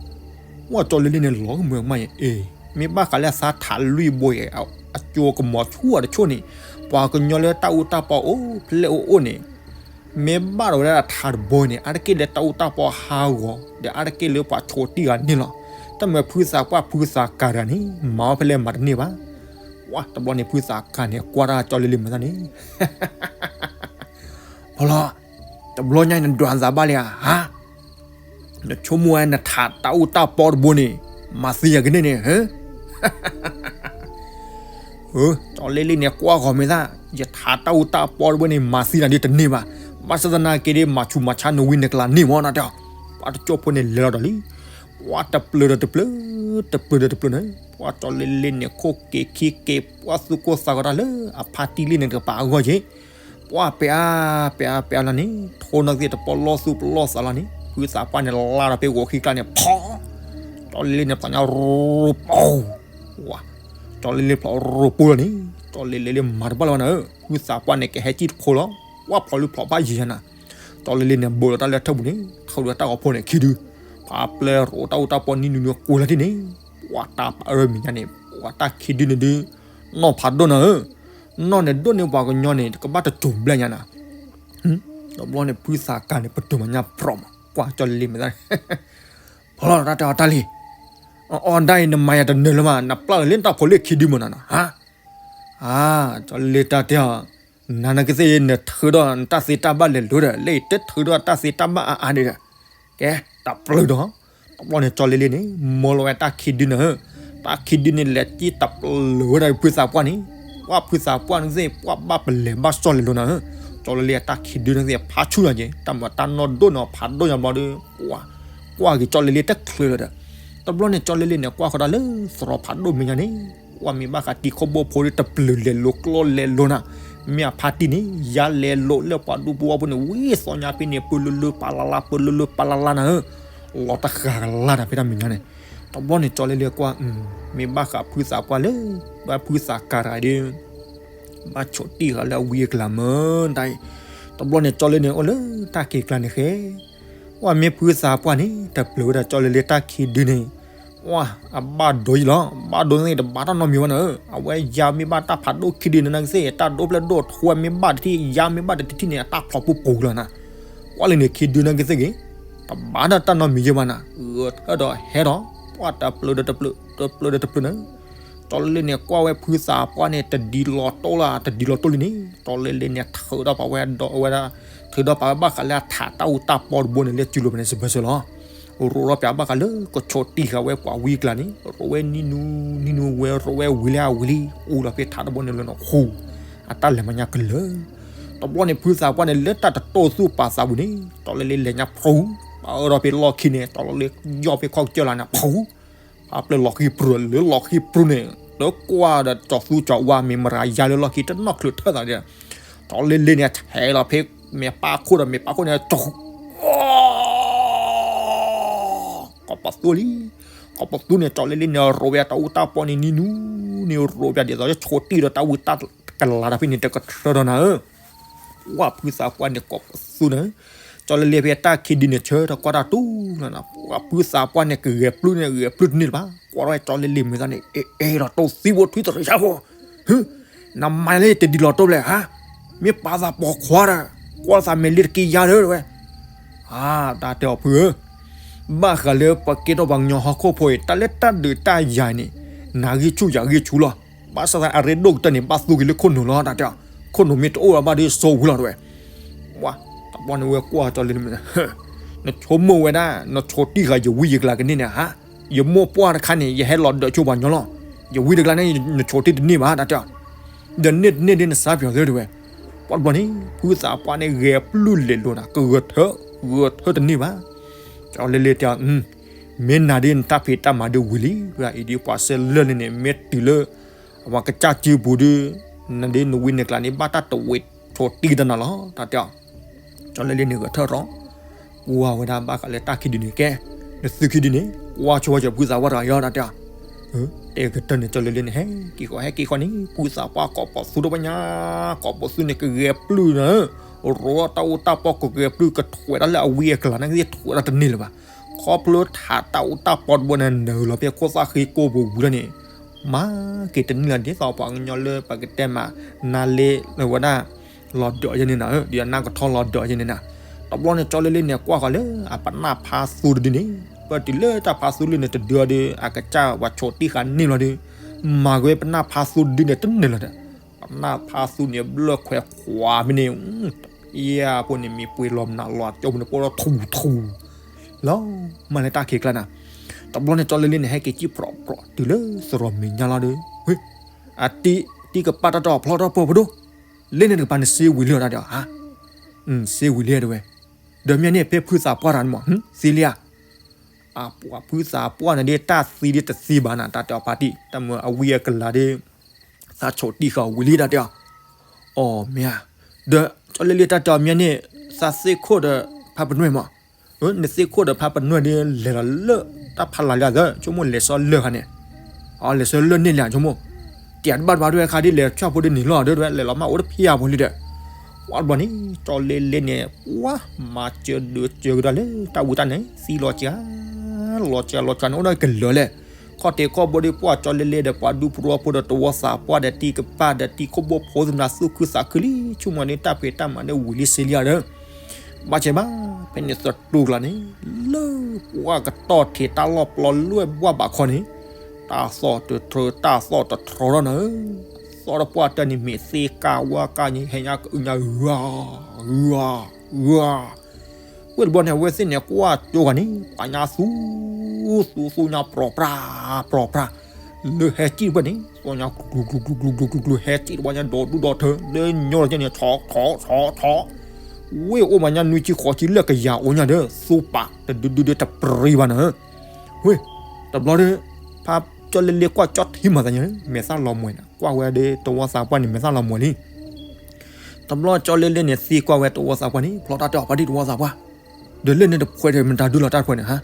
ပှၤကၠီလ့လ့န့ၣ် လီၤကမၢကမၣ်ယဲၢ်အ့ၣ်, မ့ၢ်ဘၣ်ဃးလၢအသးထးလွံၢ်ဘိယဲၢ် အကၠိကမီၤဆူၣ်အီၤတဆိၣ်န့ၣ်, ပှၤကညီလၢတၢ်အူတၢ်ပီအိၣ်ဖျဲၣ်အိၣ်အိၣ်န့ၣ် မ့ၢ်ဘၣ်ဒီးဝဲဒၣ်အထးတဘိန့ၣ် အါတက့ၢ်လၢတၢ်အူတၢ်ပီဟးဂီၤ ဒီးအါတက့ၢ်လၢပှၤဆိးတံၢ်ဃာ်န့ၣ်လီၤ, တၢ်မၤဖုသးပှၢ်ဖုသးကၤတၢ်န့ၣ် မၤအီၤဖဲလဲၣ်မၤတန့ၢ်ဘၣ်, ပှၤတဘျီန့ၣ် ဖုသးကၤန့ၣ် ကွၢ်တၢ်ကၠီလ့လ့မၤတၢ်န့ၣ် ဖီလီၤ, တဘျီညါအံၤနဒွးသးဘၣ်လံဧါ, ဟါ, နဆိကမိၣ်ဝဲနထးတၢ်အူတၢ်ပီတဘိန့ၣ် မၤသံယၤကန့ၣ်န့ၣ်, ကၠီလ့လ့န့ၣ် ကွၢ်ဂီၤမဲာ်သၣ်, ယထးတၢ်အူတၢ်ပီတဘိန့ၣ် မၤသံနၤဒ်တန့ၢ်ဘၣ်, ဘၣ်ဆၣ်သနာ်က့ဒ် မၤဆူးမၤဆါနဝံနကလၤန့ၢ်မ့ၢ်နတဲ, ပှၤတကၠိဖိန့ၣ်လဲၤလီၤဒီးလံ, ပှၤတပျၢၤဒီးတပျၢၤ, တပျၢၤဒီးတပျၢၤန့ၣ်, ပှၤကၠီလ့လ့န့ၣ် ခိၣ်က့ၤခံက့ၤ ပှၤသူၣ်ကိၢ်သးဂီၤတၢ်လၢအဖါတံၢ်လံန့ၣ်တကပၤအဂီၢ်ယ့ၣ် ပှၤပဲာ်အါ ပဲာ်အါ ပဲာ်အါလီၤန့ၣ် ထိးနီၢ်ကသ့ၣ်တပီၢ်လီၢ်သူၣ်ပလီၢ်သးလီၤန့ၣ် ဖုသးပှၢ်န့ၣ်လါဒီးဖဲဂီၤခံကျါန့ၣ် ဖီ, ကၠီလ့လ့န့ၣ်ဖျိညါရိပူၤ, ဝါ, ကၠီလ့လ့ဖျိရိပူၤလီၤန့ၣ် ကၠီလ့လ့လၢမၤတဘၣ်လၢၤဘၣ်နၤဧၢ ဖုသးပှၢ်န့ၣ် ကဟဲကံၣ်တခိၣ်လီၤ, ပှၤဖျိလၢဖျိဘၣ်ယံၤယၤနၤ, ကၠီလ့လ့န့ၣ် ဘိးလီၤတၢ်လၢထၢၣ်ပူၤန့ၣ် ထုးဒီးတၢ်ဂီၤဖိန့ၣ် ခံဒု, ဖးပျဲၢ်ရိးတၢ်အူတၢ်ပီနံၤနုၤနုၤကွံာ်လီၤတံၢ်န့ၣ်, ပှၤတၢ်ပာ်အၢမံၤညါန့ၣ် ပှၤတၢ်ခံဒုန့ၣ်ဒုး နီၢ်ဖးဒိၣ်နၤဧၢ, နီၢ်န့ၣ်ဒိၣ်န့ၢ်ပှၤကညီန့ၣ် ကဘၣ်တစိၤဘျဲၣ်ညါနၤ, တဘျီန့ၣ် ဖုသးကၤန့ၣ် ပတုာ်မၤညါဖြီးမး ကွၢ်ကၠီလ့လ့မဲာ်သၣ်န့ၣ် ဖီလီၤတၢ်တဲအီၤတၢ်လံ, အီၣ်ဒၣ်အံၤနမၤယၤတနၢၤလၢၤမး နပျၢ်လၢနတၢ်ဖိလၢခံဒုမးနီၤနီၤ, ဟါ, အါ, ကၠီလ့လ့တၢ်တဲအီၤ, နၤနကသ့ၣ်နထုးဒီးနတၢ်သ့တၢ်ဘၣ်လဲၤလိၤဒီး လၢအံၤတထုးဒီးတၢ်သ့တၢ်ဘၣ်အါအါန့ၣ်ဒီး, ကဲ, တပျၢၤဒီး, တဘျီန့ၣ် ကၠီလ့လ့န့ၣ် မၢလီၤဝဲတၢ်ခံဒုနၤဧၢ, တၢ်ခံဒုန့ၣ် လဲၤကံၣ်တပျၢၤဝဲဒၣ်ဖုသးပှၢ်န့ၣ်, ပှၤဖုသးပှၢ်န့ၣ်ကသ့ၣ် ပှၤဘၣ်ပလဲၤဘၣ်စီၣ်လဲၤလိၤနၤဧၢ, ကၠီလ့လ့အတၢ်ခံဒုန့ၣ်ကသ့ၣ် ဖးဆူၣ်နၤက့ၤ တၢ်မၤတၢ်နီၢ်ဒိၣ်န့ၣ် ဖးဒိၣ်ညါဘျီဒီး, ပှၤကွၢ်က့ၤကၠီလ့လ့တချုးလၢၤဒီး, တဘျီန့ၣ် ကၠီလ့လ့န့ၣ် ကွၢ်ဃီၤတၢ်လၢသရိာ်ဖးဒိၣ်မဲာ်ညါန့ၣ်, ပှၤမ့ၢ်ဘၣ်ဃးတံၤခိၣ်ဘိဖိဒီးတပျၢၤလဲၤလိၤကျီၢ်လဲၤလိၤနၤ, မ့ၢ်အဖါတံၢ်န့ၣ် ယါလဲၤလိၤလၢပှၤဒူဖိဝီဖိန့ၣ် ဝံသီညါဖဲန့ၣ် ပၢလုလုပာ်လၢ်လၢ် ပၢလုလုပာ်လၢ်လၢ်နၤဧၢ, လီၤတဃာ်ကလၢ်နၤဖဲတၢ်မဲာ်ညါန့ၣ်, တဘျီန့ၣ် ကၠီလ့လ့ကွၢ်, မ့ၢ်ဘၣ်ဃးဖုသးပှၢ်လၢ, ဘၣ်ဖုသးကၤတဂၤဒီး ဘၣ်ဆိးတံၢ်ဃာ်လၢအဝံအကလၤမၢ်တၢ်အံၤ, တဘျီန့ၣ် ကၠီလ့လ့န့ၣ် အိၣ်လၢတၢ်ခံးကျါန့ၣ်ဃဲ, ပှၤမ့ၢ်ဖုသးပှၢ်န့ၣ် တပျၢၤဝဲဒၣ်ကၠီလ့လ့တၢ်ခံဒုန့ၣ်, ပှၤအဘၣ်ဒိယံၤလီၤ, ဘၣ်ဒိန့ၣ်တဘၣ်တၢ်နီတမံၤဘၣ်နၤဧၢ, အဝဲယါမ့ၢ်ဘၣ်တၢ်ဖးဒိၣ်ခံဒုန့ၣ်နကသ့ၣ် တၢ်ဒိၣ်ဖျဲၣ်ဒိၣ်ထူဝဲမ့ၢ်ဘၣ်တထံၣ် ယါမ့ၢ်ဘၣ်တထံၣ်န့ၣ် အတၢ်ဖျိးပူၤပူၤလီၤနၤ, ပှၤလၢန့ၣ်ခံဒုနကသ့ၣ်ဂ့ၤ, တဘၣ်တၢ်နီတမံၤယံၤဘၣ်နၤ, ဂဲၤထၢၣ်ဒီးဟဲဒီး, ပှၤတပျၢၤဒီးတပျၢၤ, တပျၢၤဒီးတပျၢၤနၤ ကၠီလ့လ့န့ၣ် ကွၢ်ဝဲဖုသးပှၢ်န့ၣ် တဒ်လီၤတိၢ်လၢ တဒ်လီၤတိၢ်လံန့ၣ် ကၠီလ့လ့န့ၣ် ထုးဒီးပာ်ဝဲဒီးဝဲဒၣ်, ထုးဒီးပာ်ဝဲဘၣ်ဃးလၢအထးတၢ်အူတၢ်ပီတဘိန့ၣ် လၢစုလိၤဖဲန့ၣ်စဘၢၣ်စၢၤလီၤ. ရိးထီၣ်ပာ်ဘၣ်ဃးလၢကဆိးတံၢ်ဃာ်ဝဲပှၤဝံအကျါန့ၣ် ရိးဝဲနံၤနုၤနံၤနုၤဝဲ ရိးဝဲဝံၤလၢအဝံၤလံ အူလီၤဖဲထးတဘိန့ၣ်လၢနီၢ်ဃူ, အတၢ်လဲၤမၤညါကလၢာ် တဘျီန့ၣ် ဖုသးပှၢ်န့ၣ် လၢတၢ်တတိၢ်သူၣ်ပာ်သးပူၤန့ၣ် ကၠီလ့လ့လဲၤညါဖူ, ပာ်အၢဒီးဖဲလီၢ်ခံန့ၣ် ကၠီလ့လ့ယီၢ်ဖဲခီကစၢၢ်လၢန့ၣ်ဖူ, ဖးပျဲၢ်လီၤဃံပြူၤလၢလီၤဃံပြူၤန့ၣ် တကွၢ်ဒီးကၠီၤသူကၠီၤဝါမ့ၢ်မရၤယါလၢလီၢ်ခံတနီၣ်ချုးထၢၣ်သးဒီး, ကၠီလ့လ့န့ၣ် ဆဲးလီၤဖဲမဲာ်ပၢ်ခိၣ်ဒီးမဲာ်ပၢ်ခိၣ်န့ၣ် ကၠီၤဃူ ကီးပသူလံ, ကိးပသူန့ၣ် ကၠီလ့လ့န့ၣ် ရိးဝဲတၢ်အူတၢ်ပီန့ၣ်နံၤနူၤန့ၣ် ရိးဝဲဒ်သိးဆိးတံၢ်ဒီးတၢ်ဝံတၢ်ကလၤတၢ်ဖဲန့ၣ် တကထြၢဒီးနၤဧၢ ကွၢ်ဖုသးပှၢ်န့ၣ် ကိးပသူန့ၣ်, ကၠီလ့လ့ဖဲတၢ်ခံဒုန့ၣ် ဆၢထီၣ်ကွၢ်တၢ်တူၢ်လီၤနၤ, ပှၤဖုသးပှၢ်န့ၣ် ကဂဲၤပျုၢ်န့ၣ် ဂဲၤပျုၢ်တန့ၢ်လၢၤဘၣ်, ကွၢ်ထီၣ်ကၠီလ့လ့မုၢ်သၣ်န့ၣ် အ့ၣ်အ့ၣ်ဒီးတိၢ်သံဖိထွံတရံးယါဖိ, နမၤလၢတဒ်လီၤတိၢ်လဲၣ်ဧါ, မ့ၢ်ပာ်သးပိာ်ခွါဒီး ကွၢ်သးမဲာ်လံတက့ၢ်ယါလၢတဝဲ အါ တၢ်တဲအီၤဖုဧၢ, ဘၣ်ဃးလၢပှၤကဲထီၣ်ပှၤကညီဟီၣ်ခိၣ်ဖိအံၤ တၢ်လၢတၢ်ဒုးတၢ်ယၤန့ၣ် နၤဂံၢ်ဆူၣ်ယၤဂံၢ်ဆူၣ်လီၤ, ဘၣ်ဆၣ်သးအရ့ဒိၣ်ကတၢၢ်န့ၣ် ဘၣ်သူက့ၤလၢခိၣ်နူာ်လီၤ တၢ်တဲအီၤ, ခိၣ်နူာ်မ့ၢ်တအိၣ်လၢၤဘၣ်ဒီးစိဝံၤလီၤတဝဲ, ဝါ, တဘျီန့ၣ်ဝဲကွၢ်ကၠီလ့လ့ နဆိကမိၣ်ဝဲဒၣ် နဆိးတံၢ်ဃာ်ယဝံယကျါကန့ၢ်န့ၣ်ဧါ, ယမိၢ်ပှၢ်တခါန့ၣ် ယဟဲလီၤဒၢးဆိပှၤကညီလီၤ, ယဝံတကျါန့ၣ် နဆိးတံၢ်တန့ၢ်ဘၣ် တၢ်တဲအီၤ, ဒီးန့ၢ်တန့ၢ်ဒ်နစါပၠီၤသၢတဝဲ, ပှၤတဘျီန့ၣ် ဖုသးပှၢ်န့ၣ် ဂဲၤပျုၢ်လဲၤလိာ်နၤ ကဂဲၤထၢ ဂဲၤထၢတန့ၢ်ဘၣ်, ကၠီလ့လ့တဲအီၤ, မ့ၢ်နၤဒ်နတၢ်ဖံးတၢ်မၤဒ်ဝံၤလံ, အံၤဒ်ပှၤဆဲးလၢာ်လံန့ၣ် မ့ၢ်တုၤလၢ အဝဲကစၢ်စုပူၤဒ် နဒ်နဝံန့ၣ်ကျါန့ၣ် ဘၣ်တၢ်တဝဲဆိးတံၢ်ကတၢၢ်နၤလီၤ တၢ်တဲအီၤ, ကၠီလ့လ့န့ၣ်ဂဲၤထၢၣ်ထီၣ်, ကွၢ်ဝဲဒၣ်ဘၣ်ဃးလၢတၢ်ခံဒုန့ၣ်ကဲ, နသုခံဒုန့ၣ် ကွၢ်ဆိဝဲကၠီဖုသးပှၢ်တဂၤယီၤ တၢ်တဲအီၤ, တဲကတၢၢ်န့ၣ် ကၠီလ့လ့န့ၣ် ဟဲက့ၤဃီ ဟဲက့ၤဃီန့ၣ် ဖုသးပှၢ်ကိးပသူတပညါ, ကိးပသူန့ၣ် ကဂဲၤပျုၢ်နၤ, ရိးတၢ်အူတၢ်ပီကဂဲၤပျုၢ် ကထွဲးတၢ်လၢအဝံအကျါန့ၣ် ကထွဲးတၢ်တန့ၢ်လၢၤဘၣ်, ခီဖျိထးတၢ်အူတၢ်ပီတဘိန့ၣ် နုာ်လီၤဖဲခိၣ်သၣ်ဃံကိၢ်ပူၤဝံၤလီၤန့ၣ်, မၤက့ၤတန့ၢ်လၢၤ ဒ်သိးပှၤကညီလၢပကတဲမး နၤလ့လၢဝဲဒၣ် လီၤဒၢးယဲန့ၣ်နၤဧၢ, ဒ်အနၢ်ကထီလီၤဒၢးယဲန့ၣ်နၤ, တဘျီန့ၣ် ကၠီလ့လ့န့ၣ် ကွၢ်ဃီၤလၢအပနၢ်ဖါသူတဒုန့ၣ်, ပတုၤလၢတၢ်ဖါသူလၢန့ၣ်တဒုအီၤဒီး အကစၢ်ဝဲဆိးတံၢ်ဃာ်န့ၢ်လီၤဒီး, မၤက့ၤဝဲပနၢ်ဖါသူတဒုန့ၣ်တန့ၢ်လၢၤဒီး, ပနၢ်ဖါသူန့ၣ်ဘျၢၣ်ခွဲးခွးဖဲန့ၣ်, ယဲၢ်ဖိန့ၣ် မ့ၢ်ပှ့ၤလီၤမနုၤလီၤကၠိပူၤန့ၣ် ပှၤလီၤထူထူ လီၤမၢ်လၢတၢ်ခံးကျါနၤ, တဘျီန့ၣ် ကၠီလ့လ့န့ၣ် ဟဲက့ၤစံၣ်ပြီပြီတုၤလၢသရိာ်မဲာ်ညါလီၤဒီး, ဝ့ၢ်, အတံၤ, တံၤကပၢ်တၢ်တီၢ်ဖျီထီၣ်ပှၢ်ပဒိၣ်, လ့န့ၣ်တကပၤန့ၣ်စ့ဝံၤလံတၢ်တဲအီၤဧါ, စ့ဝံၤလံတဝဲ, ဒီးမ့ၢ်န့ၣ် ဖဲဖုသးပှၢ်တၢ်န့ၣ်မး သံလံဧါ, အပှၤဖုသးပှၢ်န့ၣ်ဒ်တၢ်သံဒ်တသံဘၣ်နၤ တၢ်တဲအီၤဖါတံၢ် တၢ်မၢအဝံအကလၤဒီး သးဆိးတံၢ်ဃာ်ဝံၤလံတၢ်တဲအီၤ, အီၤမ့ၢ်ဧါ, ဒီးကၠီလ့လ့တၢ်တဲအီၤမ့ၢ်န့ၣ် သးသ့ၣ်ခိၣ်ဒီးဖါပနွဲၣ်မး, နသ့ၣ်ခိၣ်ဒီးဖါပနွဲၣ်ဒီး လဲၤလီၤလၢတၢ်ဖးလၢ်လံဧါသၢ ဆိကမိၣ်လဲၤဆှၢလၢၢ်ခါန့ၣ်, အလဲၤဆှၢလၢၢ်န့ၢ်လံဧါဆိကမိၣ်, တဲတဘၣ်တဘၣ်ဒ်ဝဲခါဒ်လဲၤဆှၢဖိဒ်န့ၣ်လီၤဒီး လဲၤလီၤမးအိၣ်တဖၠၣ်ဖိလံဒီး, ပှၤတဘျီန့ၣ် ကၠီလ့လ့န့ၣ် ပှၤမၤစၢၤဒုးစၢၤကဒီးလၢတၢ်ဝံတၢ်နါ သံလီၤစှၤ လီၤစှၤလီၤစှၤန့ၣ် အိၣ်ဒီးကလၢာ်လဲၣ်, ခီၣ်ထံးခီၣ်ဘိဒီး ပှၤကၠီလ့လ့ဒီး ပှၤဒူပရူဖိဒီးတဝီသးပှၢ်ဒီးတံၤကပၢ်ဒီးတံၤခိၣ်ဘိဖိသနာ်သူၣ်ခုသးခုလံ ဆိကမိၣ်န့ၣ် တၢ်ဖံးတၢ်မၤန့ၣ်ဝံၤလံစ့လံဧါဒီး, ဘၣ်ဆၣ်ဘၣ် ဖဲန့ၣ်သတူၢ်ကျါန့ၣ် လၢပှၤကတီၢ်ထံးတၢ်လီၢ်ပျီလွဲၢ်ဘၣ်ဘၣ်ခီန့ၣ်, တၢ်သီၣ်တထြၢ တၢ်သီၣ်တထြီထီၣ်နၤဧၢ, သီၣ်ဒီးပှၢ်တၢၢ်န့ၣ် မ့ၢ်သ့ကၢ်ဝါကၢ်န့ၣ် ဟဲညါကအုညါ ဂၤ ဂၤ ဂၤ ဝ့ၢ်တဘျီန့ၣ် အဝဲသ့ၣ်န့ၣ် ကွၢ်ကၠိဂၤန့ၣ် ပှၤညါသူ သူသူညါပြီၤပြၢ် ပြီၤပြၢ်, လၢဟဲစံၣ်တဖၣ်န့ၣ် သီၣ်ညါကျူၤကျူၤကျူၤကျူၤကျူၤကျူၤ ဟဲစံၣ်တဖၣ်ညါ ဒီဒူၣ်ဒီထၢ လၢညိလီၤကဲန့ၣ် ဆီဆီဆီဆီ, ဝ့ၢ်အိၣ်မးညါနွံဆံဃိးဆံလၢကယၤအိၣ်ညါဒီး သူပာ်တဒုဒုဒီးတပြံဘၣ်နၤဧၢ, ဝ့ၢ်, တဘျီဒီး ဖါကၠီလ့လ့ကွၢ်ကၠီထံမၤသးညါ မဲာ်သၣ်လီၤမှဲၤနၤ ကွၢ်ဝဲဒီးတဝီသးပှၢ်န့ၣ် မဲာ်သၣ်လီၤမှဲၤလံ တဘျီကၠီလ့လ့န့ၣ် သံကွၢ်ဝဲတဝီသးပှၢ်န့ၣ် ဖျီတၢ်တဲအီၤဖါတံၢ်တဝီသးပှၢ်, ဒီးလ့န့ၣ်တဖှဲးဒီးမတၤဒုလီၤတၢ်တဖှဲးန့ၣ်ဟါ,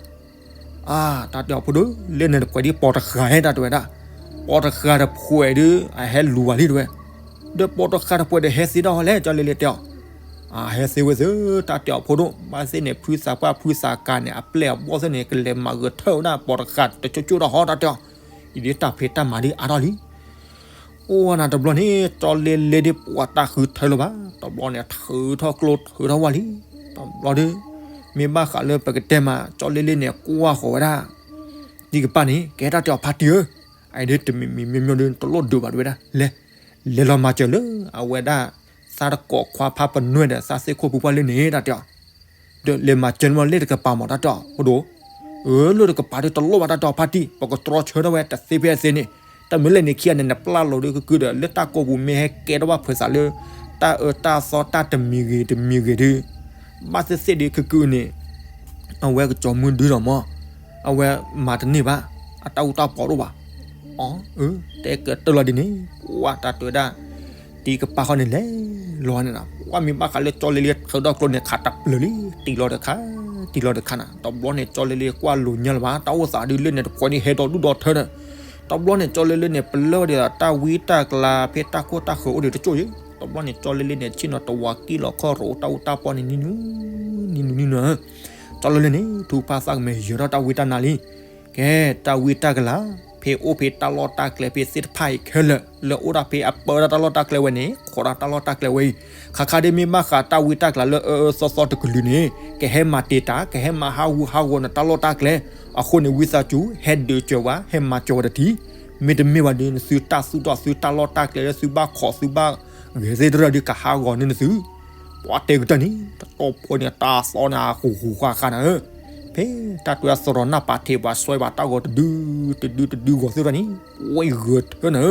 အါ တၢ်တဲအီၤဖိဒိၣ် လ့န့ၣ်တဖှဲးဒ်ပိာ်တဃာ်ဟဲတၢ်တဲဝဲဒၣ်, ပိာ်တဃာ်တဖှဲးဒီး အဟဲလူၤဘၣ်လံတဝဲ, ဒီးပိာ်တဃာ်တဖှဲးဒီးဟဲသ့ဒၣ်လဲၣ် ကၠီလ့လ့တဲအီၤ, အဟဲသ့ဝဲသ့ၣ် တၢ်တဲအီၤဖိဒိၣ် ဘၣ်သ့ၣ်န့ၣ် ဖုသးပှၢ်ဖုသးကါန့ၣ် အပျဲၢ်အဘီၣ်သ့ၣ်န့ၣ် ကလဲၤမၤဂဲၤထၢၣ်ဝဲဒၣ်ပိာ်တဃာ်တကၠိကၠိဒီးဟီတၢ်တဲအီၤ, အံၤဒ်တၢ်ဖံးတၢ်မၤဒ်အါထီၣ်လံ အိၣ်ဝဲနၤတဘျီန့ၣ် ကၠီလ့လ့ဒ်ပှၤတၢ်ဃုထၢလၢၤဘၣ်, တဘျီန့ၣ် ထုးထီၣ်ကျိထုးထီၣ်ဝဲလံ, တဘျီဒီး မ့ၢ်ဘၣ်ဃးလၢပကတဲမး ကၠီလ့လ့န့ၣ် ကွၢ်ဃီၤဝဲဒၣ် တံၤကပၢ်န့ၣ် ကဲတၢ်တဲအီၤဖါတံၢ်ဧၢ, အအံၤဒ်တမံၤမံၤမံၤမံၤဒီး တလိၣ်ဒုးဘၣ်တဝဲဒၣ် လဲၤ, လဲၤလီၤမၤစၢၤလၢအဝဲဒၣ် သးတကိးခွါဖါပနွဲၣ်ဒီး သးသ့ၣ်ခိၣ်ဖိပှၢ်လၢန့ၣ် တၢ်တဲအီၤ ဒီးလဲၤမၤစၢၤန့ၣ်မး လ့တကပၤမး တၢ်တဲအီၤ ဖိဒိၣ်, အၢ လ့တကပၤဒီး တလိၣ်ဘၣ်တၢ်တဲအီၤဖါတံၢ် ပကတြီဆၢထီၣ်ဝဲတသ့ဖဲအသ့န့ၣ်, တၢ်မ့ၢ်လဲၣ်န့ၣ်ခံဂၤန့ၣ် နပျၢ်လိာ်ဒီးကကုဒီး လၢတၢ်ကိးပူၤမ့ၢ်ဟဲကဲထီၣ်ဘၣ်ဖုးသးလၢ တၢ်အၢတၢ်သီတၢ်တမံၤဂ့ၤတမံၤဂ့ၤဒီး ဘၣ်သ့ၣ်သ့ၣ်ဒီးကကုန့ၣ် အဝဲကစီၤမုၢ်ဒုဒီးမး အဝဲမၤတန့ၢ်ဘၣ် အတၢ်အူတၢ်ပီတအိၣ်ဘၣ်, အၢ တဲကတၢၢ်လီၤဒ်န့ၣ် ကွၢ်တၢ်တဲဝဲဒၣ် တံၤကပၢ်ဃီန့ၣ်လဲၤလီၤန့ၣ်လီၤ, ကွၢ်မ့ၢ်ဘၣ်ဃးလၢကၠီလ့လ့ထုးထီၣ်ကျိန့ၣ် ခးတပျၢၤလံ တံၤလီၤတခါ တံၢ်လီၤတခါနၤ, တဘျီန့ၣ် ကၠီလ့လ့ကွၢ်လိာ်ညါလၢၤဘၣ်, တၢ်အိၣ်သးဒုးလၢန့ၣ်တဖှီၣ်န့ၣ် ဟဲဒီဒူၣ်ဒီထၢနၤ. တဘျီန့ၣ် ကၠီလ့လ့န့ၣ် ပလၢၢ်ဝဲဒၣ်တၢ်ဝံတၢ်ကျါ ဖဲတၢ်ခိၣ်တၢ်ဃၢၤအိၣ်ဒံးတကၠိၢ်ယဲ, တဘျီန့ၣ် ကၠီလ့လ့န့ၣ် ဆ့ၣ်နီၤတဝးကံၣ်လီၤခီၣ်ရိးတၢ်အူတၢ်ပီန့ၣ် နံၤနူၤ နံၤနူၤနံၤနူၤ, ကၠီလ့လ့န့ၣ် ထုကဖၣ်သးကမဲာ်ယၢၤထီၣ်တၢ်ဝံတၢ်နါလံ. ကဲ တၢ်ဝံတၢ်ကျါ ဖဲအိၣ်ဖဲတၢ်လီၢ်တၢ်ကျဲဖဲသ့ၣ်တဖၣ်အံၤခဲလၢာ် လၢအိၣ်ဒၣ်ဖဲအပၢတၢ်လီၢ်တၢ်ကျဲဝဲန့ၣ် ခိးဒၣ်တၢ်လီၢ်တၢ်ကျဲဝဲအံၤ, ခါခါဒ်မ့ၢ်ဘၣ်ဃးတၢ်ဝံတၢ်ကျါလၢအအၢအၢသီသီတကလုာ်န့ၣ် ကဟဲမၤတ့ၢ်တၢ် ကဟဲမၤဟးဂူာ်ဟးဂီၤနတၢ်လီၢ်တၢ်ကျဲ, အဃိန့ၣ် ဝံသးစူၤ ဟဲဒုးစၢၤဝဲ ဟဲမၤစၢၤဝဲတထံၣ်, မ့တမ့ၢ်ဘၣ်ဒီး နသုတၢ်သူၣ်ထီၣ်သုတၢ်လီၢ်တၢ်ကျဲလၢသုဘၣ်ခိးသုဘၣ် ဂဲၤသ့ၣ်တရၢၢ်ဒီးကဟးဂီၤန့ၢ်နသု, ပှၤတဲကတၢၢ်န့ၣ် တတီၢ်ဖိန့ၣ် တၢ်သီန့ၣ် အဃူဃူဃာ်ဃာ်နၤဧၢ, ဖဲတၢ်တွဲသရိာ်နၢ်ပာ်ထံးပှၤ ဆွဲဘၣ်တၢ်ဂီၤတဒု တဒုတဒုဂီၤသ့ၣ်တဖၣ်န့ၣ် ပှၤဂၢၤထၢနၤဧၢ,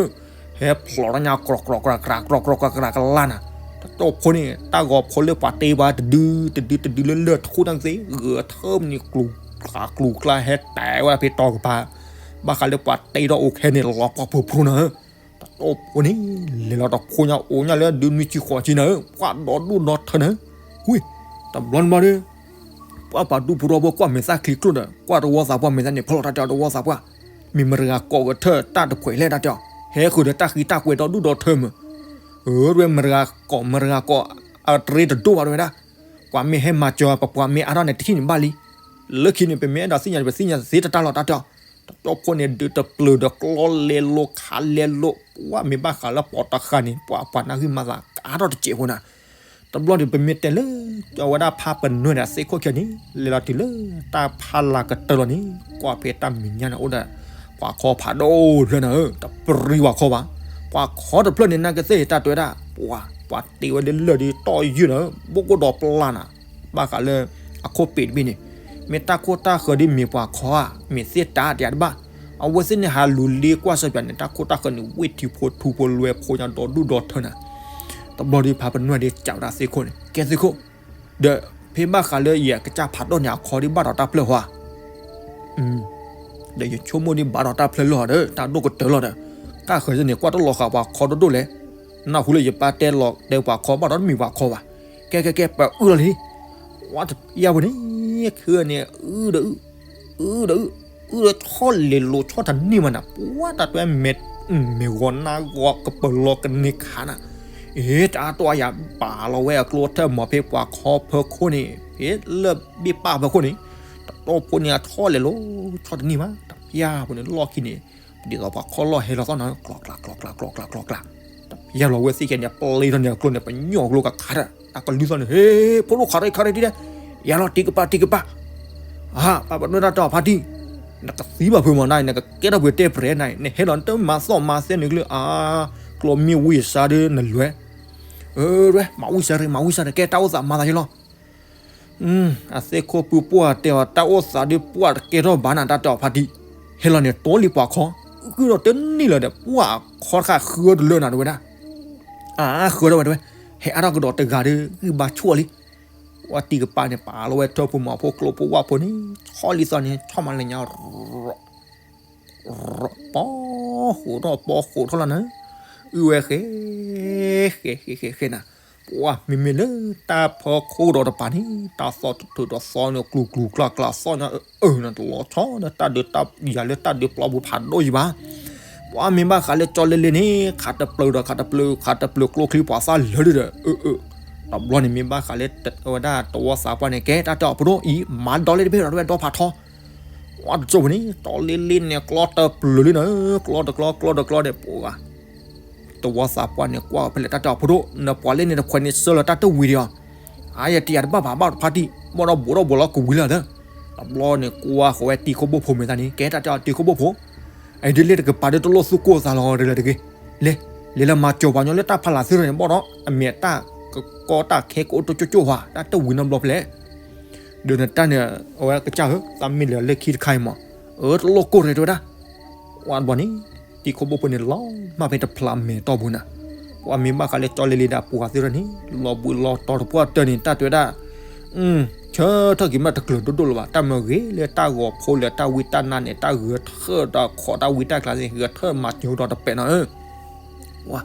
ဟဲဖျိးထီၣ်ညါ ကြီကြီကြီကြီကြီကြီနၤ, တတီၢ်ဖိန့ၣ် တၢ်ဂီၤဖိလၢပှၤတဲပှၤတဒု တဒုတဒုလၢလၢၢ်ထူၣ်တၢ်ကသ့ ဂၢၤထၢမနုၤ ကျူၤကျါကျူၤကျါ ဟဲတဲဝဲဒၣ်ဖဲတီၤကပၤ, ဘၣ်ဃးလၢပှၤတဲထီၣ်အိၣ်ခဲန့ၣ် လီၤပှၢ်ပှိၤဖိနၤဧၢ. တတီၢ်ဖိန့ၣ် လဲၤလီၤတဖိညါအိၣ်ညါလၢဒုးနွံဆံဃိးဆံနၤဧၢ, ပှၤဒီဒူၣ်ဒီထၢနၤဧၢ, ဝံၤ, တဘျီန့ၣ်ဘျီဒီး ပှၤပာ်ဒူၣ်ဖိထီဘိကွၢ်မဲာ်သၣ်ချံကျိၣ်ဒီး ကွၢ်တဝီသးပှၢ်မဲာ်သၣ်န့ၣ် ဖျိးထီၣ်တၢ်တဲအီၤတဝီသးပှၢ်, မ့ၢ်မတၤတဂၤကိးကထၢၣ်တၢ်တခွဲးလဲၣ်တၢ်တဲအီၤ, ဟဲဃုာ်ဒီးတၢ်ဃံတၢ်ကွဲးဒီဒူၣ်ဒီထၢမုၢ်, အၢ တဝဲမတၤတဂၤကိး မတၤတဂၤကိး အတရ့တဒိၣ်ဘၣ်တဝဲဒၣ်, ပှၤမ့ၢ်ဟဲမၤစၢၤ ပပှၤမ့ၢ်အါထီၣ်န့ၣ် တထံၣ်န့ၣ်ဘၣ်လံ, လၢခံန့ၣ် ပမ့ၢ်အဲၣ်ဒိးသ့ၣ်ညါ ပသ့ၣ်ညါသ့တၢ်တၢ်လီၤတၢ်တဲအီၤ, တတီၢ်ဖိန့ၣ် ဒုးတပျၢၤဒီးကျီလဲၤလိာ်ခးလဲၤလိာ်, ပှၤမ့ၢ်ဘၣ်ဃးလၢပှၤတဃၣ်န့ၣ် ပှၤပှၤနၢ်ဂံၢ်မၤသးကအါထီၣ်တစဲးဖိနၤ, တဘျီန့ၣ် ပမ့ၢ်တဲလၢ အဝဲဒၣ်ဖးပနွဲၢ်ဒီးသ့ၣ်ခိၣ်ခဲန့ၣ် လဲၤလီၤတုၤလၢတၢ်ဖးလၢ်ကတၢၢ်လီၤန့ၣ် ကွၢ်ဖဲတၢ်မဲာ်ညါန့ၣ်အိၣ်ဒီး ပှၤခီဖးဒိၣ်တဖျၢၣ်နၤဧၢ, တပြံပှၤခီဘၣ်, ပှၤခီတဖျၢၣ်န့ၣ် နာ်က့သ့ၣ်တၢ်တဲဝဲဒၣ်, ပှၤ ပှၤတ့ဝဲလၢလၢၢ်ဒီးတီၢ်ယုၢ်နၤဧၢ, ဘိၣ်ကိၣ်ဒီးပျၢ်နၤ, ဘၣ်ဃးလၢ အခိၣ်ပ့ၤတဘ့ၣ်န့ၣ်, မ့ၢ်တၢ်ခိၣ်တၢ်ဃၢၤဒ်မ့ၢ်ပှၤခီဧါ, မ့ၢ်သ့ၣ်တၢ်တယၤတဘၣ်, အဝဲသ့ၣ်န့ၣ်ဟးလူၤလ့ကွၢ်စၢၤပၠးန့ၣ် တၢ်ခိၣ်တၢ်ဃၢၤန့ၣ် ဝ့ၢ်ထံဖိထူဖိလွဲဖိညါဒီဒူၣ်ဒီထၢနၤ, တဘျီဒီးဖးပနွဲၢ်ဒီးစံးဝဲဒၣ်သ့ၣ်ခိၣ်န့ၣ် ကဲသ့ၣ်ခိၣ်, ဒီးဖဲဘၣ်ဃးလၢယကစၢ်ဖးဒိၣ်န့ၣ် အခီဒ်ဘၣ်ဒီးတၢ်ဖျၢၣ်ဟီဧါ ဒီးယဆိကမိၣ်ဒ်ဘၣ်ဒီးတၢ်ဖျၢၣ်လၢဟီဒီး တၢ်ဒိၣ်ကတၢၢ်လီၤဒီး တၢ်ဃၢၤန့ၣ် ကွၢ်တလီၤဃာ်ပှၤခီဒိၣ်ဒိၣ်လဲၣ်, နၢ်ဟူလၢယပၢ်တဲလီၤတဲပှၤခီဘၣ်ဒီးတမ့ၢ်ပှၤခီဘၣ်, ကဲကဲကဲ ပအုၣ်လီၤလံ, ဝဲတပျၢ်ပူၤန့ၣ် ခဲအံၤန့ၣ် အုၣ်ဒီးအုၣ်, အုၣ်ဒီးအုၣ်, အုၣ်ဒီးဆီၣ်လဲၤလိာ်ဆီၣ်တန့ၢ်မးနၤ, ပှၤတၢ်တွဲမဲာ်, မဲာ်ဂီၤနါဂီၤကပၢၤလီၤကန့ၢ်ခးနၤ, အ့ တၢ်တီၢ်ယၤပာ်လီၤဝဲအကျိထၢၣ်မးဖဲပှၤခီဖၢခိၣ်န့ၣ် ဖဲလၢၢ်ဘ့ၣ်ပၢ်ဖၢခိၣ်န့ၣ်, တတီၢ်ဖိန့ၣ် အဆီၣ်လဲၤလိာ်ဆီၣ်တန့ၢ်မး, တပျၢ်ပူၤန့ၣ် လီၢ်ခံန့ၣ် ဒ်သိးပှၤခီလီၢ်ဟဲလီၤသီၣ်နၤ ကျီကျီကျီကျီကျီကျီကျီကျီ, တပျၢ်လီၤဝဲသ့ၣ်ခဲန့ၣ် ပျဲထီၣ်န့ၣ်အကျိန့ၣ် ပညိၣ်အကျိကခးတၢၢ် တၢ်ကလုၢ်သီၣ်န့ၣ် ဟ့ ဖိဒိၣ်ခးထီၣ်ခးထီၣ်ဒ်လဲၣ်, ယၤလီၤတံၢ်ကပၤ တံၢ်ကပၤ, အၢ ပၢ်ပနီၣ်တၢ်တီၢ်ဖါတံၢ်, နကသံဘၣ်ဖုးမးနၤ နကကဲထီၣ်ပှဲၤတဲပရဲၤနၤ နဟဲလီၤနတမၤသီၣ်မၤသဲနုာ်ကျၢၢ် အါ, ကျီမ့ၢ်ဝံၤစါဒီးနလွဲၤ, အၢ မၤဝံၤစါရ့ မၤဝံၤစါရ့ ကဲတၢ်အိၣ်သးမၤသးယလီၤ အသ့ၣ်ခိၣ်ပုၢ်ပှၢ်တဲအီၤ တၢ်အိၣ်သးဒ်ပှၢ်တကဲထီၣ်ဘၣ်နၤ တၢ်တီၢ်ဖါတံၢ်, ဟဲလီၤန့ၣ် တိလံပှၤခီ, ဂုၢ်ဒီးတန့ၢ်လၢၤဒီး ပှၢ်အခီတခါဃၢတလၢနၤတဝဲဒၣ်, အါ ဃၢထီၣ်ဝဲတဝဲ, ဟဲအါထီၣ်ကဒီးတဂၤဒီး ဂံၢ်ဘါဆိၣ်လံ, ပှၤတံၢ်ကပၤန့ၣ် ပာ်လီၤဝဲထၢၣ်ဖိမၤဖိကျိဖိဝၣ်ဖိန့ၣ် ဆီၣ်လံသီၣ်န့ၣ် ဆီၣ်မၤလၢညါ ပီဃိးထီၣ် ပီဃိးထီၣ်လီၤနၤ, အုၣ်ဝဲဃဲ ဃဲ ဃဲ ဃဲ ဃဲနၤ, ပှၤမ့မ့ၢ်လၢတၢ်ဖီခိၣ်ဒီးတပၤန့ၣ် တၢ်သီၣ်တထုးဒီးသီၣ်န့ၣ် ကျူၤကျူၤကျါကျါသီၣ်ညါအၢအၢနၤ တလီၤဆီဒီးတၢ်ဒုးတၢ်ယၤလၢတၢ်ဒုးပျီပူၤ ဖးဒိၣ်ယံၤဘၣ်, ပှၤမ့ၢ်ဘၣ်ဃးလၢကၠီလ့လ့န့ၣ် ခးတပျၢၤဒီးခးတပျၢၤ ခးတပျၢၤကျိချံပှၤသၣ်လၢာ်ဒီး အၢအၢ, တဘျီန့ၣ်မ့ၢ်ဘၣ်ဃးလၢဝဲဒၣ်တဝီသးပှၢ်န့ၣ် ကဲတၢ်တဲအီၤဖိဒိၣ်အံၤ မၤဒီလ့တဘ့ၣ်ဒီးတဝဲဒီဖးထီ ပှၤတကၠိၢ်ဖိန့ၣ် ကၠီလ့လ့န့ၣ် ကျီတပျၢၤလံနၤ, ကျီတကျီ ကျီတကျီဒီး ပှၤ တဝီသးပှၢ်န့ၣ် ကွၢ်ဖဲလဲၣ်တၢ်တဲအီၤဖိဒိၣ် နပှၤလ့န့ၣ်တခွဲးန့ၣ် ဆၢလၢတၢ်တဝံၤဒီးအီၤ, အါယတယၤတဘၣ်ဘၣ်ဘၣ်တဖါတံၢ် ဘၣ်ဒီးဘူးဒီးဘူးလီၤကဝံၤလၢဒီး, တဘျီန့ၣ် ကွၢ်ဃီၤဝဲတံၤခိၣ်ဘိၣ်ဖိမဲာ်သၣ်န့ၣ် ကဲတၢ်တဲအီၤတံၤခိၣ်ဘိၣ်ဖိ အံၤဒ်လဲၣ်တကပၤဒီးတလိၣ်သူၣ်ကိၢ်သးလီၤရၤလၢၤတဂ့ၤ, လဲၤ လဲၤလၢမၤစၢၤပှၤညီလၢတၢ်ဖီလာ်သ့ၣ်တဖၣ်န့ၣ် ဘၣ်ဒီး အမဲာ်တၢ်ကကီတၢ်ခဲကအိၣ်တကၠိၢ်ကၠိၢ်ဧါ တၢ်တဝံၤနီတဘျီဖဲလဲၣ်, ဒီးနတၢ်န့ၣ် အဝဲကစၢ်ဧၢ သးမ့ၢ်လဲၤလၢခံတခါအံၤမး, အၢ တလိၣ်ကိၢ်ရၤတဝဲဒၣ်, ဝဲတဘျီန့ၣ် တံၤခိၣ်ဘိၣ်ဖိန့ၣ် လီၤမၢ်ဖဲတဖျးမဲာ်တီၢ်ပူၤနၤ, ပှၤမ့ၢ်ဘၣ်ဃးလၢကၠီလ့လ့ဒီးပှၤသ့ၣ်တဖၣ်န့ၣ် လီၤဘှံးလီၤတီၤတပှၢ်တၢၢ်န့ၣ် တၢ်တဲဝဲဒၣ် ဆၢထၢၣ်က့ၤမ့ၢ်တကျၢၤဒိၣ်ဒိၣ်လၢၤဘၣ် တၢ်မ့ၢ်ဂ့ၤလၢတၢ်ဂီၤဖိလၢတၢ်ဝံတၢ်နါန့ၣ် တၢ်ဂဲၤထၢၣ်ဒီးခိးတၢ်ဝံတၢ်ကျါန့ၣ် ဂဲၤထၢၣ်မၤစၢၤဒီးတပဲာ်နီၤဧၢ, ဝဲ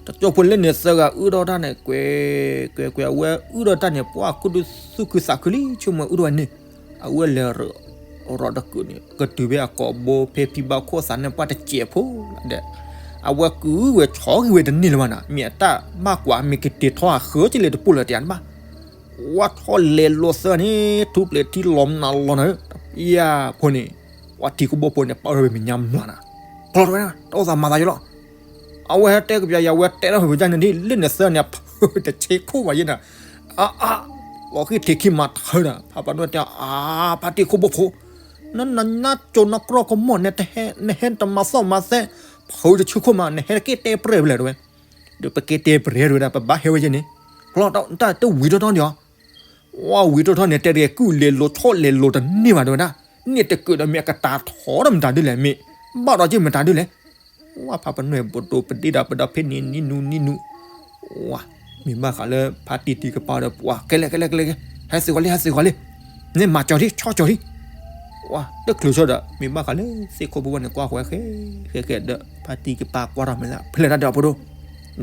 တကၠိၢ်ဖိလၢန့ၣ်သၢဂၤအုၣ်ထီၣ်တၢ်န့ၣ် ကွဲး ကွဲး ကွဲး အဝဲအုၣ်ထီၣ်တၢ်န့ၣ် ပှၤကူၣ်ဒုးသူၣ်ခုသးခုလံ ဆိကမိၣ်အုၣ်ထီၣ်ဝဲန့ၣ် အဝဲလဲၤ ရီးတကုာ်န့ၣ် ကတုၤဖဲအကိာ်ဘိ ဖဲဖံဘၣ်ခိၣ်သးန့ၣ် ပှၢ်တစဲးဖိလီၤဒီး အဝဲကုၢ်ဝဲဆီဂံၢ်ဝဲတန့ၢ်လၢၤဘၣ်နီၤ, မ့ၢ်အတၢ်ဘၣ်ကွၢ် မ့ၢ်ကတ့ၤထီၣ်အဃၢၤကလဲၣ်တပိၢ်လၢၤတယၤတဘၣ်. ဝဲဆီလဲၤလိာ်သၢန့ၣ် ထူပျဲၤထံလီၤမနုၤလီၤနီၤ, တပျၢ်ဖိန့ၣ် ပှၤထံခိၣ်ဘိဖိန့ၣ် ပာ်ထီၣ်ဝဲမဲာ်ညါမျးနီၤ, ဖျီထီၣ်ဝဲ တၢ်အိၣ်သးမၤသးယိလီၤ. အဝဲဟဲတဲကပျးယၤ အဝဲတဲထီၣ်ဝဲယၤန့ၣ်ဒ် လၢနသၢန့ၣ် အဖုတဆ့ခိၣ်ဘၣ်ယဲနီၤ, အါအါ လီၤဃံထံးခံမၤထၢဒီး ဖးပာ်နွဲၣ်တဲ အါ ဖါတံၢ်ခိၣ်ဘိဖိ နနညါကၠိနကြီကမီၣ် နဟဲတမၤသီၣ်မၤသဲ ဖုတဆ့ခိၣ်မး နဟဲတက့ၢ်တဲပြဲၢ်ဖဲလဲၣ်တဲဝဲ, ဒီးပက့ၢ်တဲပြဲၢ်တဲဝဲဒၣ် ပဘၣ်ဟဲဝဲယဲန့ၣ်, ဖျီတၢ်တဝံၤထီၣ်ထီၣ်န့ၣ်အီၤ ဝဲဝံၤထီၣ်ထီၣ်န့ၣ် တဲတဂ့ၤ ကုၢ်လဲၤလိာ်ဆီလဲၤလိာ်တန့ၢ်ဘၣ်တဲဝဲဒၣ်, န့ၣ်တကုာ်ဒီးမ့ၢ်အကတၢၢ်ထီၣ်ဒီးမတၤဒ်လဲၣ် မ့ၢ် ဘၣ်ဒီးက့ၢ်မတၤဒ်လဲၣ်. ဝဲဖးပနွဲၣ်ဘိးဒိပဒ့ဒီးပဒီဖဲန့ၣ် နံၤနူနံၤနူ, ဝဲ မ့ၢ်ဘၣ်ဃးလၢဖါတံၢ်တံၢ်ကပၤဒီး ပှၤကဲလဲၣ်ကဲလဲၣ်ကဲလဲၣ်ကဲ, ဟဲသုးဂီၤလံ ဟဲသုးဂီၤလံ, န့ၣ်မၤကၠီၤဒံး ဆီကၠီၤဒံး, ဝဲတချုးဆီဒီး မ့ၢ်ဘၣ်ဃးလၢသ့ၣ်ခိၣ်ဖိဝဲန့ၣ် ကွၢ်ဃဲဃဲဃဲဃဲဒီး ဖါတံၢ်ကပၤကွၢ်ထီၣ်မဲာ်လၢ ဖဲလဲၣ်တၢ်ဒီးဖိဒိၣ်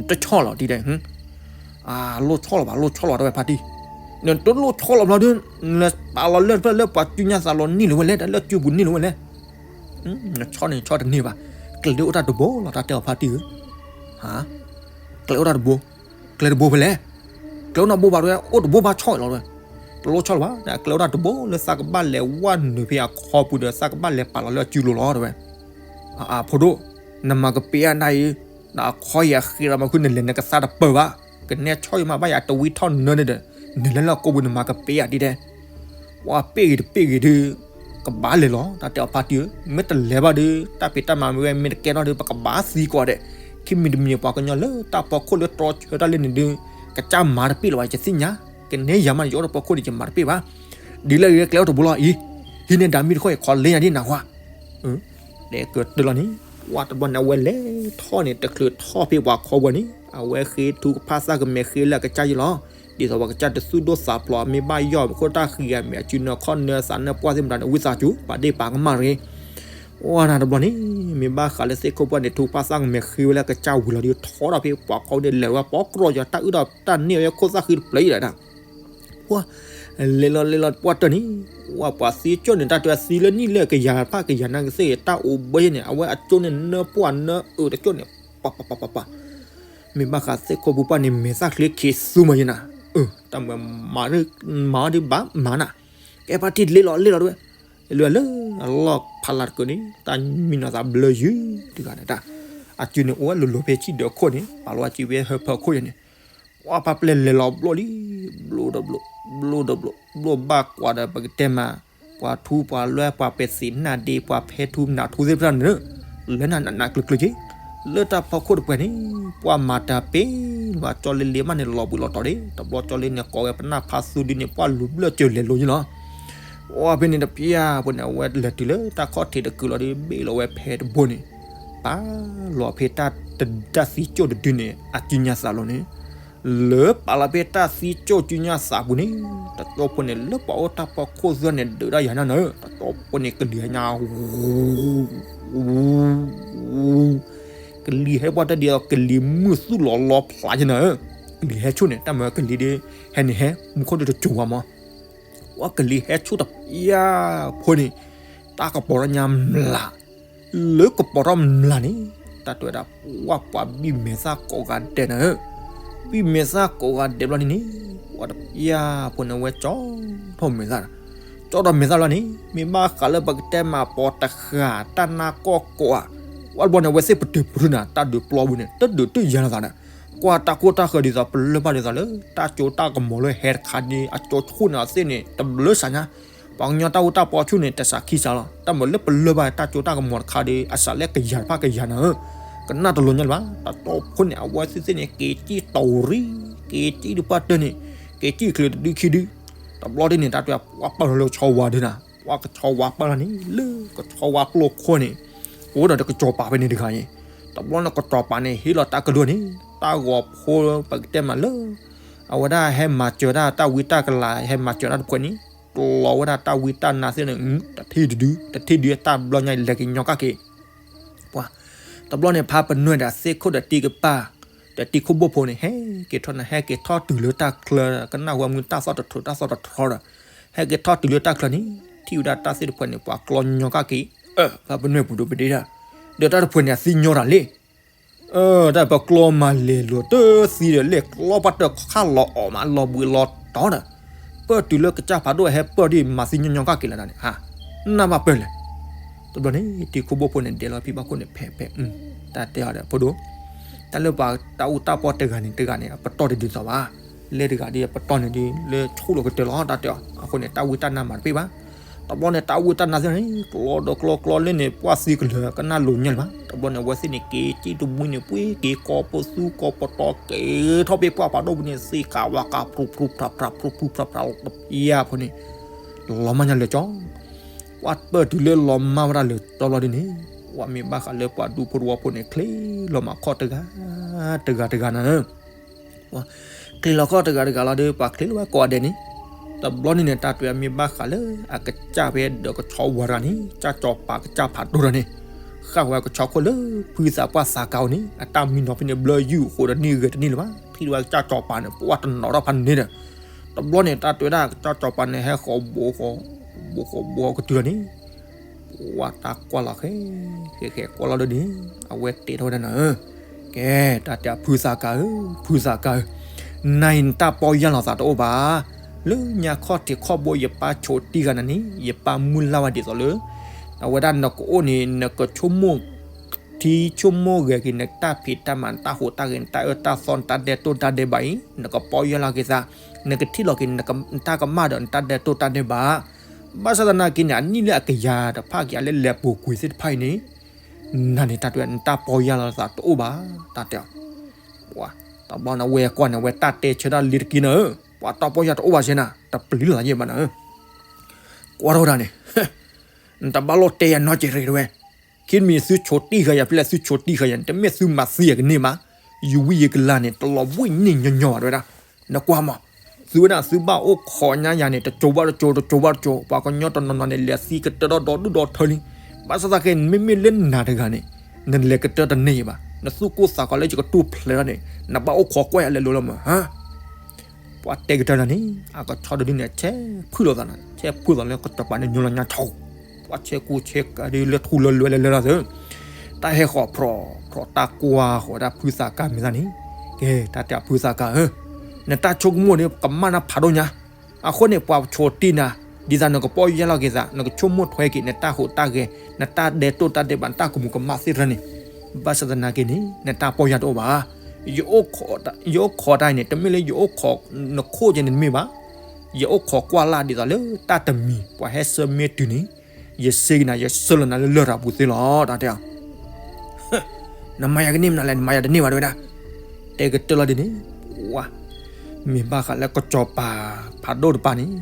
တဆီၣ်လီၤတံၢ်တဲ အလိၣ်ဆီၣ်လီၤဘၣ် လိၣ်ဆီၣ်လီၤတဲဝဲဖါတံၢ်, နတလိၣ်ဆီၣ်လီၤဘျီဒုး နပာ်လီၤလၢၢ်တဖျၢၣ်လၢပှၤစုညါသးလီၤနံၣ်လၢၤဝဲလဲၣ် တၢ်လၢစုပူၤနံၣ်လၢၤဝဲလဲၣ်, နဆီၣ်န့ၣ်ဆီၣ်တန့ၢ်ဘၣ်, ကျဲဒုးအိၣ်တၢ်တဘိလီၤ တၢ်တဲအီၤဖါတံၢ်ဧၢ, ကျဲအိၣ်တၢ်တဘိ, ကျဲတဘိဖဲလဲၣ်, ကျဲအိၣ်နီတဘိဘၣ်တဲဝဲ အိၣ်တဘိဘၣ်ဆီၣ်လီၤတဲဝဲ, တလိၣ်ဆီၣ်လီၤဘၣ် ကျဲအိၣ်တၢ်တဘိလၢသးကဘၣ်လဲၤဝဲနုာ်ဖဲအခီပူၤဒီး သးကဘၣ်လဲၤပာ်လီၤလၢအစုလိၤလီၤတဲဝဲ အဖိဒိၣ်, နမၤကပ့ၤအနၢ်အံၤ, ဒီးအခီအံၤအဃ့ဒီးမၤဃုနလဲၤနကသါတပၢၢ်ဘၣ်, ကနဲဆီၣ်ယမၤဘၣ်ယၤတဝံထီၣ်နၢန့ၣ်ဒီး, နလဲၤလၢအကိာ်ပူၤနမၤကပ့ၤယၤဒ်တဲ, ပှၤပ့ၢ်ဂ့ၤတပ့ၢ်ဂ့ၤဒုး, ကဘၣ်လဲၤလီၤ တၢ်တဲအီၤဖါတံၢ်ဧၢ, မ့ၢ်တလဲၤဘၣ်ဒုး တၢ်ဖံးတၢ်မၤမ့ၢ်ဝဲမ့ၢ်တကဲထီၣ်ဒုး ပကဘၣ်သံကွၢ်ဒဲး, ခံမံၤတမံၤပှၤကညီလၢတၢ်ဖီခိၣ်လၢတြီဆၢတၢ်လၢန့ၣ်ဒုး, ကစၢ်မၤတပ့ၢ်လၢၤဘၣ် ယသ့ၣ်ညါ, ကနဲယၤမးယအိၣ်တၢ်ဖီခိၣ်န့ၣ် ယမၤတပ့ၢ်ဘၣ်, ဒ်လဲၣ်ဂ့ၤကျဲအိၣ်တဘိလီၤအံၤ, ဟံးန့ၢ်ဒၣ်မ့ၢ်တခီအံၤ ခီလ့ညါဒ်နၢ်ဟူဧါ တဲကတၢၢ်လီၤန့ၣ်, ဝဲတဘျီန့ၣ် အဝဲလဲၤထီၣ်န့ၣ် တချုးထီၣ်ဖဲပှၤခီဝဲန့ၣ် အဝဲဃ့ထုကဖၣ်သၣ်ကမဲာ်ဃ့လၢအကစၢ်ယဲလီၤ. ဒ်သိးပှၤကစၢ်တသူၣ်ဒိၣ်သးဖျိး မ့ၢ်ဘၣ်ယီၢ်ခိၣ်တၢ်ဃံၤဧါ မ့ၢ်အစုနၢခီၣ်နၢသးနၢပှၢ်သ့ၣ်မတၤန့ၣ် ဝံသးစူၤ ပာ်ဒ့ၣ်ပာ်ကမၣ်တဂ့ၤ. ဝဲန့ၣ်တဘျီန့ၣ် မ့ၢ်ဘၣ်ဃးလၢသ့ၣ်ခိၣ်ပှၢ်န့ၣ် ထုကဖၣ်သၣ်ကမဲာ်ဃ့ဝဲလၢအကစၢ်ဝံၤလီၤဒီး ထီထီၣ်ဖဲပှၤခီဝဲန့ၣ် လဲၤဝဲပီၢ်ကြီယီၤ တၢ်အုၣ်ဒီးတၢ်န့ၢ်ဝဲခိၣ်သၣ်ဃံတဖျၢၣ်အံၤဒီး ပှၤ လဲၤလီၤလဲၤလီၤပှၢ်တၢၢ်န့ၣ် ဝဲပှၤသံကၠိၣ်န့ၣ် တၢ်တဲသံလၢနံၣ်လၢကယၤဖၣ်ကယၤနၢ်ကသ့ၣ် တၢ်အိၣ်ဘၢယဲန့ၣ် အဝဲအကၠိၣ်န့ၣ် နၢပှၢ်နၢအုးတကၠိၣ်န့ၣ် ပှၤပှၤပှၤပှၤပှၤ မ့ၢ်ဘၣ်ဃးသ့ၣ်ခိၣ်ဖိပှၢ်န့ၣ် မဲာ်သၣ်ချ့ခံသူမးယဲနၤ, တၢ်မၤ မၤအီၤဒ်ဘၣ်မၤနၤ, ကဲဖါတံၢ်လဲၤလီၤလဲၤလီၤတဝဲ, လၢလၢအလီၢ်ဖးလၢ်တကၢၢ်န့ၣ် တၢ်မံနီၤသးဘျၢယုၢ်တဂၤန့ၣ်တၢ်, အစုန့ၣ်အိၣ်ဝဲလိၤလိၤဖဲဆံၣ်ဒၢးခိၣ်န့ၣ် ပာ်လီၤဝဲစုဖဲဟၢဖၢခိၣ်ယဲန့ၣ် ပှၤဖါပျဲၢ်လဲၤလီၤဘျိလံ, ဘျိဒီးဘျိ, ဘျိဒီးဘျိ, ဘျိဘၣ်ကွၢ်ဒီးပကတဲမး, ပှၤထူပှၤလွဲၢ်ပှၤပဲာ်သံးနၢ်ဒ့ ပှၤဖဲထူနၢ်ထူသ့ၣ်တဖၣ်န့ၣ်, လဲၤနးနးနးကျုၤကျုၤက့ၤ, လၢတၢ်ဖီခိၣ်တပှဲၤန့ၣ်, ပှၤမၤတၢ်ပ့ၤလီၤကၠီလ့လ့မးန့ၣ် လီၤဘှံးလီၤတီၤဒ့, တဘျီကၠီလ့န့ၣ် ကိးဝဲပနၢ်ဖါသူဒုန့ၣ် ပှၤလူၤဘျၢၣ်စၢၤလဲၤလိၤယဲလီၤ. ဝဲဖဲန့ၣ်တပျၢ်ဖိန့ၣ် အဝဲလဲၤတုၤလၢတၢ်ခီၣ်ထံးတကုာ်လီၤဒီး ဘ့ၣ်လီၤဝဲဖဲတဘိန့ၣ်, ပာ်လီၤဖဲတၢ်တဒၢတၢ်သံကၠိၣ်တဒုန့ၣ် အစုညါသးလီၤန့ၣ် လၢပာ်လီၤဖဲတၢ်သံကၠိၣ်စုညါသးပူၤန့ၣ်, တကၠိဖိန့ၣ် လၢပှၤအိၣ်တၢ်ဖီခိၣ်သၢန့ၣ် ဒုးဒၣ်ယၤနၤနၤ, တကၠိဖိန့ၣ် ကလံၤဟဲညါ, ကလံၤဟဲပှၢ်တၢၢ်ဒ်သိး ကလံၤမုၢ်သူၣ်လီၤလီဖျးယဲနၤ, ကလံၤဟဲဆူၣ်န့ၣ် တၢ်မၤကလံၤဒ် ဟဲန့ၣ်ဟဲ မူခိၣ်ဒ်တစိၤဝဲမး ဝဲကလံၤဟဲဆူၣ်တပျၢ်ဖိန့ၣ်, တၢ်ကပီၤထီၣ်ညါမျး, လၢကပီၤထီၣ်မျးန့ၣ်, တၢ်တဲဝဲဒၣ်, ဝဲပှၤဘံၣ်မဲာ်သၣ်ကိးဂၤဒဲးနၤဧၢ, ဘံၣ်မဲာ်သၣ်ကိးဂၤဒဲးဘျီန့ၣ်န့ၣ်, ဝဲတပျၢ်ဖိန့ၣ် ဝဲကၠီထီၣ်မဲာ်သၣ်, ကၠီထီၣ်မဲာ်သၣ်ဘျီန့ၣ် မ့ၢ်ဘၣ်ဃးလၢပကတဲမးပိာ်တဃာ် တၢ်နါကီၢ်ကိးဧါ, ဝဲတဘျီန့ၣ် အဝဲသ့ၣ်ပတုာ်ပတုာ်နၤ တၢ်ဒုးပျီပူၤန့ၣ် တဒုးတုာ်ယၤနသးဒီး ကွၢ်တၢ်ကိၢ်တၢ်ဃၢၤဒ်သိး ပလၢၢ်ဘၣ်ဒ်သိးလၢ တၢ်စိတၢ်ကမီၤလၢဟဲတခါဒီး အစိဆူၣ်န့ၣ်အသ့ၣ်န့ၣ် တဘျုးစးညါ, ပှၤကညီတၢ်အိၣ်တၢ်ပီဆူၣ်န့ၣ် တစးခံစးလီၤ. တၢ်မၤလၢပလၢၢ်ဘၣ်တၢ်စိတၢ်ကမီၤတခါဒီး အစးလၢကယၤတဖၣ်ကယၤနၤဧၢ, ကနၣ်တလိၤညါလၢၤဘၣ်. တၢ်စိဖိန့ၣ် အဝဲသ့ၣ်သ့ၣ်န့ၣ် က့ၤစံၣ်တီၤရံ, က့ၤစံၣ်ဒုးပှၢ်တၢၢ်န့ၣ်, က့ၤစံၣ်ချ့တဒုခံဒု, တဘျီဒ်န့ၣ် တၢ်တဲပှၤပာ်လီၤလၢကဆီဝါဒုနၤ, ပှၤကဆီဝါပာ်လီၤန့ၣ် လၢကဆီဝါပျိခိၣ်န့ၣ် အိၣ်ဒီးတကစီၤပၤဖဲန့ၣ်တဂၤအံၤ, တဘျီန့ၣ်ကစီၤပၤန့ၣ် ဟ့ၣ်လီၤတၢ်ကဒိၣ်န့ၣ် တၢ်ဂီၤဖိပကတဲမးလၢ အဝဲဒၣ်ဟဲမၤစၢၤဒၣ်တၢ်ဝံတၢ်ကလၤ ဟဲမၤစၢၤတၢ်တဖှဲးန့ၣ် ကျီဝဲဒၣ်တၢ်ဝံတၢ်နါသ့ၣ်န့ၣ် တထံၣ်တဒု တထံၣ်ဒုတၢ်ဘျီညါအံၤ လဲၤကညီကၣ်က့ၤ ပှၤ တဘျီန့ၣ် ဖါပနွဲၣ်ဒီးသ့ၣ်ခိၣ်ဒီးတံၢ်ကပၤ ဒီးတံၢ်ခိၣ်ဘိၣ်ဖိန့ၣ် ဟဲက့ၤထီၣ်န့ၣ် ဟဲက့ၤထီၣ်တုၤလၢတၢ်ချၢ ကနၣ်ဝဲမုၢ်တၢ်သီၣ်တထြီတၢ်သီၣ်တထြီဒီး ဟဲက့ၤထီၣ်တုၤလၢတၢ်ချၢန့ၣ် ထံၣ်ဝဲဒၣ်တၢ်သ့ၣ်တဖၣ်န့ၣ် ပှၤကျီညီကၣ်က့ၤ အၢ ဖးပနွဲၣ်ပူၤဒိၣ်ပဒ့ဒၣ်, ဒီးတၢ်တဖၣ်န့ၣ် အသံညီတၢ်လံ, အၢ တၢ်ပကျီမၤလဲၤလိာ်တသံဒီး လဲၤကျီပှၢ်တၢၢ်ခၣ်လီၤအီၣ်မး လီၤဘှံးလီၤတီၤဒီး ပၢၢ်တုၤလၢကစၢ်ဖးဒိၣ်ဟဲပၢၢ်ဒ်မၤသံညီညီကၣ်က့ၤလီၤန့ၣ် ဟါ, နၢ်ဘၣ်ပၢၢ်လဲၣ်. တဘျီန့ၣ် ထံခိၣ်ဘိၣ်ဖိန့ၣ် ဒဲးလီၤဖံဘၣ်ခိၣ်န့ၣ် ဖဲးဖဲး, တၢ်တဲအီၤဒီး ဖိဒိၣ်, တၢ်လၢပှၤတၢ်အူတၢ်ပီတဂၤန့ၣ်တဂၤန့ၣ် အပတီၢ်တဒ်သိးဘၣ်, လဲၤတဂၤဒီးအပတီၢ်န့ၣ်ဒ်လၢဆိၣ်လီၤကတၢၢ်လီၤ တၢ်တဲအီၤ. အဃိန့ၣ် တၢ်ဝံတၢ်နါမၤတပ့ၢ်ဘၣ်. တဘျီန့ၣ် တၢ်ဝံတၢ်နါသ့ၣ်န့ၣ် ကျီဒီးကျီကျီလၢန့ၣ် ပှၢ်သံကလၢၤကနၣ်လိၤညါလၢၤဘၣ်. တဘျီန့ၣ် အဝဲသ့ၣ်န့ၣ် က့ၤက့ၤတမှံန့ၣ် ပှ့ၤက့ၤကီးပိာ်သူကီးပတီၢ်က့ၤထီၣ်ဖဲပှၢ်ဖးဒိၣ်ပူၤန့ၣ် သ့ၣ်ဃာ်ဝါဃာ် ဖြူဖြူဖြးဖြး ဖြူဖြူဖြးဖြး တပျၢ်ဖိန့ၣ် လီၤမၢ်ညါလၢာ်ကၠီ ပှၢ်ပၢၢ်တုၤလၢလီၤမၢ်ဝဲဒၣ်လၢာ်တီလီၤဒ်န့ၣ်, ပှၤမ့ၢ်ဘၣ်ဃးလၢပှၤဒူဖိတဝီဖိန့ၣ် ချ့လီၤမးခီၣ်တဂၤ, တဂၤတဂၤနၤဧၢ, ချ့လီၤခီၣ်တဂၤတဂၤလီၤဒီး ပှၤချ့လီၤဝဲကိးဂၤဒဲးန့ၣ်, တဘျီန့ၣ်န့ၣ် တၢ်တဲမ့ၢ်ဘၣ်ဃးလၢအကစၢ်ဖဲဒီးကဆီဝၤတဂၤန့ၣ် ကစၢ်စီၤပၤကစၢ်ဖးဒိၣ်တဂၤန့ၣ်, ဃၣ်ဝဲကဆီခိၣ်လၢဖုသးပှၢ်သးကါအအိၣ်န့ၣ် အတၢ်မံနီၤဖဲန့ၣ် ဘျၢယုၢ်ဃိးဒီးန့ၢ်ဂဲၤတန့ၢ်လၢၤဘၣ်, ထံၣ်ဝဲကစၢ်စီၤပၤန့ၣ် ပှၢ်တနီၤထီၣ်ဖးန့ၣ်ဒီး, တဘျီန့ၣ် တၢ်တဲဝဲဒၣ်ကစၢ်စီၤပၤန့ၣ် ဟဲဃီၤဘိဃီၤဘိဃီၤဘိကတုၤလီၤန့ၣ် ပှၤတၢ်ကွၢ်လီၤဃဲ ဃဲဃဲကွၢ်လီၤဒီးန့ၣ် အဝဲတဲထီၣ်ဝဲဒၣ်နၤဧၢ, ကဲ တၢ်တဲဖုသးကါဧၢ, ဖုသးကါဧၢ, နၤအံၤနတၢ်ပီၢ်ယၢ်လီၤသးတအိၣ်ဘၣ်, လၢညါခီၣ်ထံးခီၣ်ဘိယပၢ်ဆိးတံၢ်ဂၤနၤန့ၣ် ယပၢ်မုၢ်လၢ်ဝဲဒ်သိးလၢ အဝဲဒၣ်နကအိၣ်န့ၣ် နကဆိကမိၣ် ထံဆိကမိၣ်ဂဲၤက့ၤ နတၢ်ဖံးတၢ်မၤ နတၢ်ဟူးတၢ်ဂဲၤ နတၢ်အၢတၢ်သီ နတၢ်ဒဲးတိၢ်တၢ်ဒဲးဘးအံၤ နကပီၢ်ယၢ်လီၤက့ၤသး, နကထံၣ်လီၤက့ၤ နတၢ်ကမၣ်ဒီး နတၢ်ဒဲးတိၢ်တၢ်ဒဲးဘး, ဘၣ်ဆၣ်သနာ်က့န့ၣ် အနံၣ်လၢအကယၤတဖၣ်က့ၤအလဲၤလဲၤပူၤကွံာ်သ့ၣ်တဖၣ်အံၤန့ၣ်, နၤန့ၣ်တၢ်တဲ နတၢ်ပီၢ်ယၢ်လီၤသးတအိၣ်ဘၣ်, တၢ်တဲအီၤ, တဘျီန့ၣ် ဝဲကွၢ်န့ၣ် ဝဲတၢ်တဲဆၢတၢ်လ့တက့ၢ်နၤဧၢ, ပှၤတၢ်ပီၢ်ယၢ်တအိၣ်ဘၣ်စ့ၢ်နၤ တပျံၤလီၤယဲၢ်ဘၣ်နၤဧၢ, ကွၢ်ထီၣ်ဝဲဒၣ်န့ၣ် နတဘၣ်လိၣ်တဲယၤနီတစဲးတဂ့ၤတဝဲ, ခံမံၤသုဆိးတံၢ်ဃာ်ယၤဖဲလဲၣ် သုဆိးတံၢ်ဃာ်ယၤန့ၣ် တမ့ၢ်သုမၤသံယၤကန့ၢ်ဘၣ်, ယဝံယကလၤန့ၣ် တလီၤဘှံးန့ၢ်ညီညီဘၣ်တဝဲဒၣ်, နကွၢ်မး, သုဝဲဒၣ်သုဘၣ်အိၣ်ခိးညါယၤန့ၣ် တစိၤဘၣ်တစိၤ တစိၤဘၣ်တစိၤ ပှၤကညီတနီၤနီၤန့ၣ် လဲၤသံကတၢၢ်ထီၣ်ဒီဒူၣ်ဒီထၢလံ, ဘၣ်ဆၣ်သနာ်က့ မ့မ့ၢ်လၢနၤတဂၤန့ၣ် နလဲၤကတၢၢ်တန့ၢ်ဘၣ်, နသူၣ်ကိၢ်သးဂီၤလၢယကတူၢ်ဖျဲးထီၣ်န့ၣ် နဘၣ်အိၣ်ခိးကွၢ်ယၤလဲၤလိၤလီၤမး, ဟါ ပှၤတဲကတၢၢ်နၤန့ၣ် အကဆီတဒုန့ၣ် ဆဲးဖုၣ်လိာ်သးနၤ ဆဲးဖုၣ်လိာ်သးလၢကစီၤပၤန့ၣ် ညိလီၤညါထီၣ်, ပှၤဆဲးကူဆဲးကၤဒ်လၢထူလၢလွဲလၢလၢလီၤသၢ, တၢ်ဟဲဃီၤဖြီၣ်ဖြီၣ်တၢ်ကွၢ်ဃီၤဝဲဒၣ်ဖုသးကါမဲာ်သၣ်န့ၣ်, ကဲ တၢ်တဲဖုသးကါဧၢ, နတၢ်ဆိကမိၣ်န့ၣ် ကမၣ်နၤဖးဒိၣ်ညါ, အဃိန့ၣ် ပှၤဆိးတံၢ်နၤ ဒ်သိးနကပီၢ်ယၢ်လီၤက့ၤသး နကဆိကမိၣ်ထွဲက့ၤ နတၢ်ဟူးတၢ်ဂဲၤ နတၢ်ဒဲးတိၢ်တၢ်ဒဲးဘး နတၢ်ကမူၤကမၣ်သ့ၣ်တဖၣ်န့ၣ်, ဘၣ်ဆၣ်သနာ်က့န့ၣ် နတၢ်ပီၢ်ယၢ်တအိၣ်ဘၣ်, ယအိၣ်ခိးတၢ်အံၤန့ၣ် တမ့ၢ်လၢယအိၣ်ခိးနခိၣ်ကဲန့ၣ်တမ့ၢ်ဘၣ်, ယအိၣ်ခိးကွၢ်လၢ်ဒ်သိးလၢတၢ်တမံၤ ပှၤဟဲဆၢမ့ၢ်တုၤန့ၣ်, ယစ့က့ၤနၤ ယဆၢလီၤနၤလၢလရာ်ပူၤသ့လီၤ တၢ်တဲအီၤ နမၤယၤကန့ၢ်မနုၤလဲၣ် နမၤယၤတန့ၢ်ဘၣ်တဝဲဒၣ်, တဲကတၢၢ်လီၤဒ်န့ၣ်, ဝါ, မ့ၢ်ဘၣ်ဃးလၢကစီၤပၤဖးဒိၣ်တပၤန့ၣ်,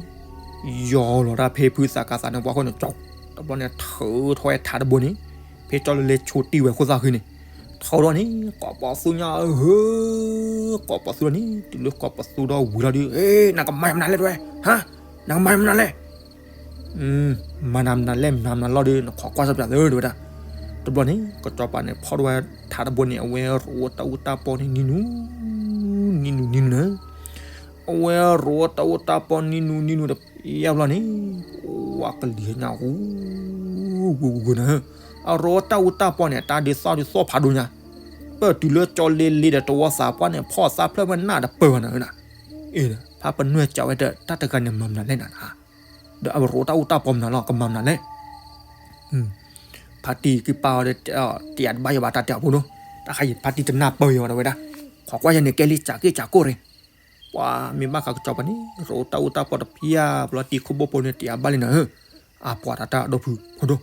ယီၤလီၤတၢ်ဖဲဖုသးကါသးန့ၣ် ပှၤဃိန့ၣ်ကၠီ, တဘျီန့ၣ် ထုးထီၣ်ဝဲထးတဘိန့ၣ်, ဖဲကၠီလၢလဲဆိးတံၢ်ဝဲခိၣ်သၣ်ဃံန့ၣ်, ထုးထီၣ်န့ၣ် ကိးပသူညါဧၢ, ကိးပသူလီၤန့ၣ် တုၤလၢကိးပသူဒီးဝံၤလီၤဒီး, နကမၤယၤမနုၤလဲၣ်တဝဲ, ဟါ, နကမၤယၤမနုၤလဲၣ် မၤနၤမနုၤလဲၣ် မၤနၤမနုၤလီၤဒီး နခိးကွၢ်စၢ်ပၠးသၢတဝဲဒၣ်, တဘျီန့ၣ် ကစီၤပၤန့ၣ် ဖီၣ်ထီၣ်ဝဲထးတဘိန့ၣ် အဝဲရိးတၢ်အူတၢ်ပီန့ၣ် နံၤနူၤ, နံၤနူၤ နံၤနူၤန့ၣ်, အဝဲရိးတၢ်အူတၢ်ပီနံၤနူၤ နံၤနူၤတပျၢ်ဘျီန့ၣ်, ဝါကလံၤညါ ဂူၤဂူၤဂူၤဂူၤန့ၣ်, အရိးတၢ်အူတၢ်ပီန့ၣ် တၢ်ဒုးသီၣ်ဒုးသီၣ်ဖးဒိၣ်ညါ, ပၢၢ်တုၤလၢကၠီလ့လ့ဒီးတဝီသးပှၢ်န့ၣ် ဖီၣ်သးဖျၢၣ်ဝဲနၢ်တပၢၢ်ဘၣ်နၤဧၢနၤ, အ့ ဖးပနွဲၢ်ကးဝဲဒီး တၢ်တဂၤန့ၣ်မၤမနုၤလဲၣ်နၤ ဒီးအရိးတၢ်အူတၢ်ပီမနုၤလီၤ ကမၤမနုၤလဲၣ်, ဖါတံၢ်က့ၤပာ်အီၤဒီး တယၤတဘၣ်ယၤဘၣ်တၢ်တဲအီၤဖိဒိၣ်, တၢ်ခါယံၤဖါတံၢ်တနၢ်ပၢၢ်ယၤဘၣ်တဝဲဒၣ်, ခိးကွၢ်ယၤန့ၣ် ကဲလံ ကးက့ၢ်ကးကိၢ်ရ့ၣ်, ပှၤမ့ၢ်ဘၣ်ဃးကစီၤပၤန့ၣ် ရိးတၢ်အူတၢ်ပီတပျၢ်ဘျီ တံၤခိၣ်ဘိၣ်ဖိန့ၣ် တယၤဘၣ်လံနၤဧၢ, အပှၤတၢ်တၢ်ဒီဖုဖိဒိၣ်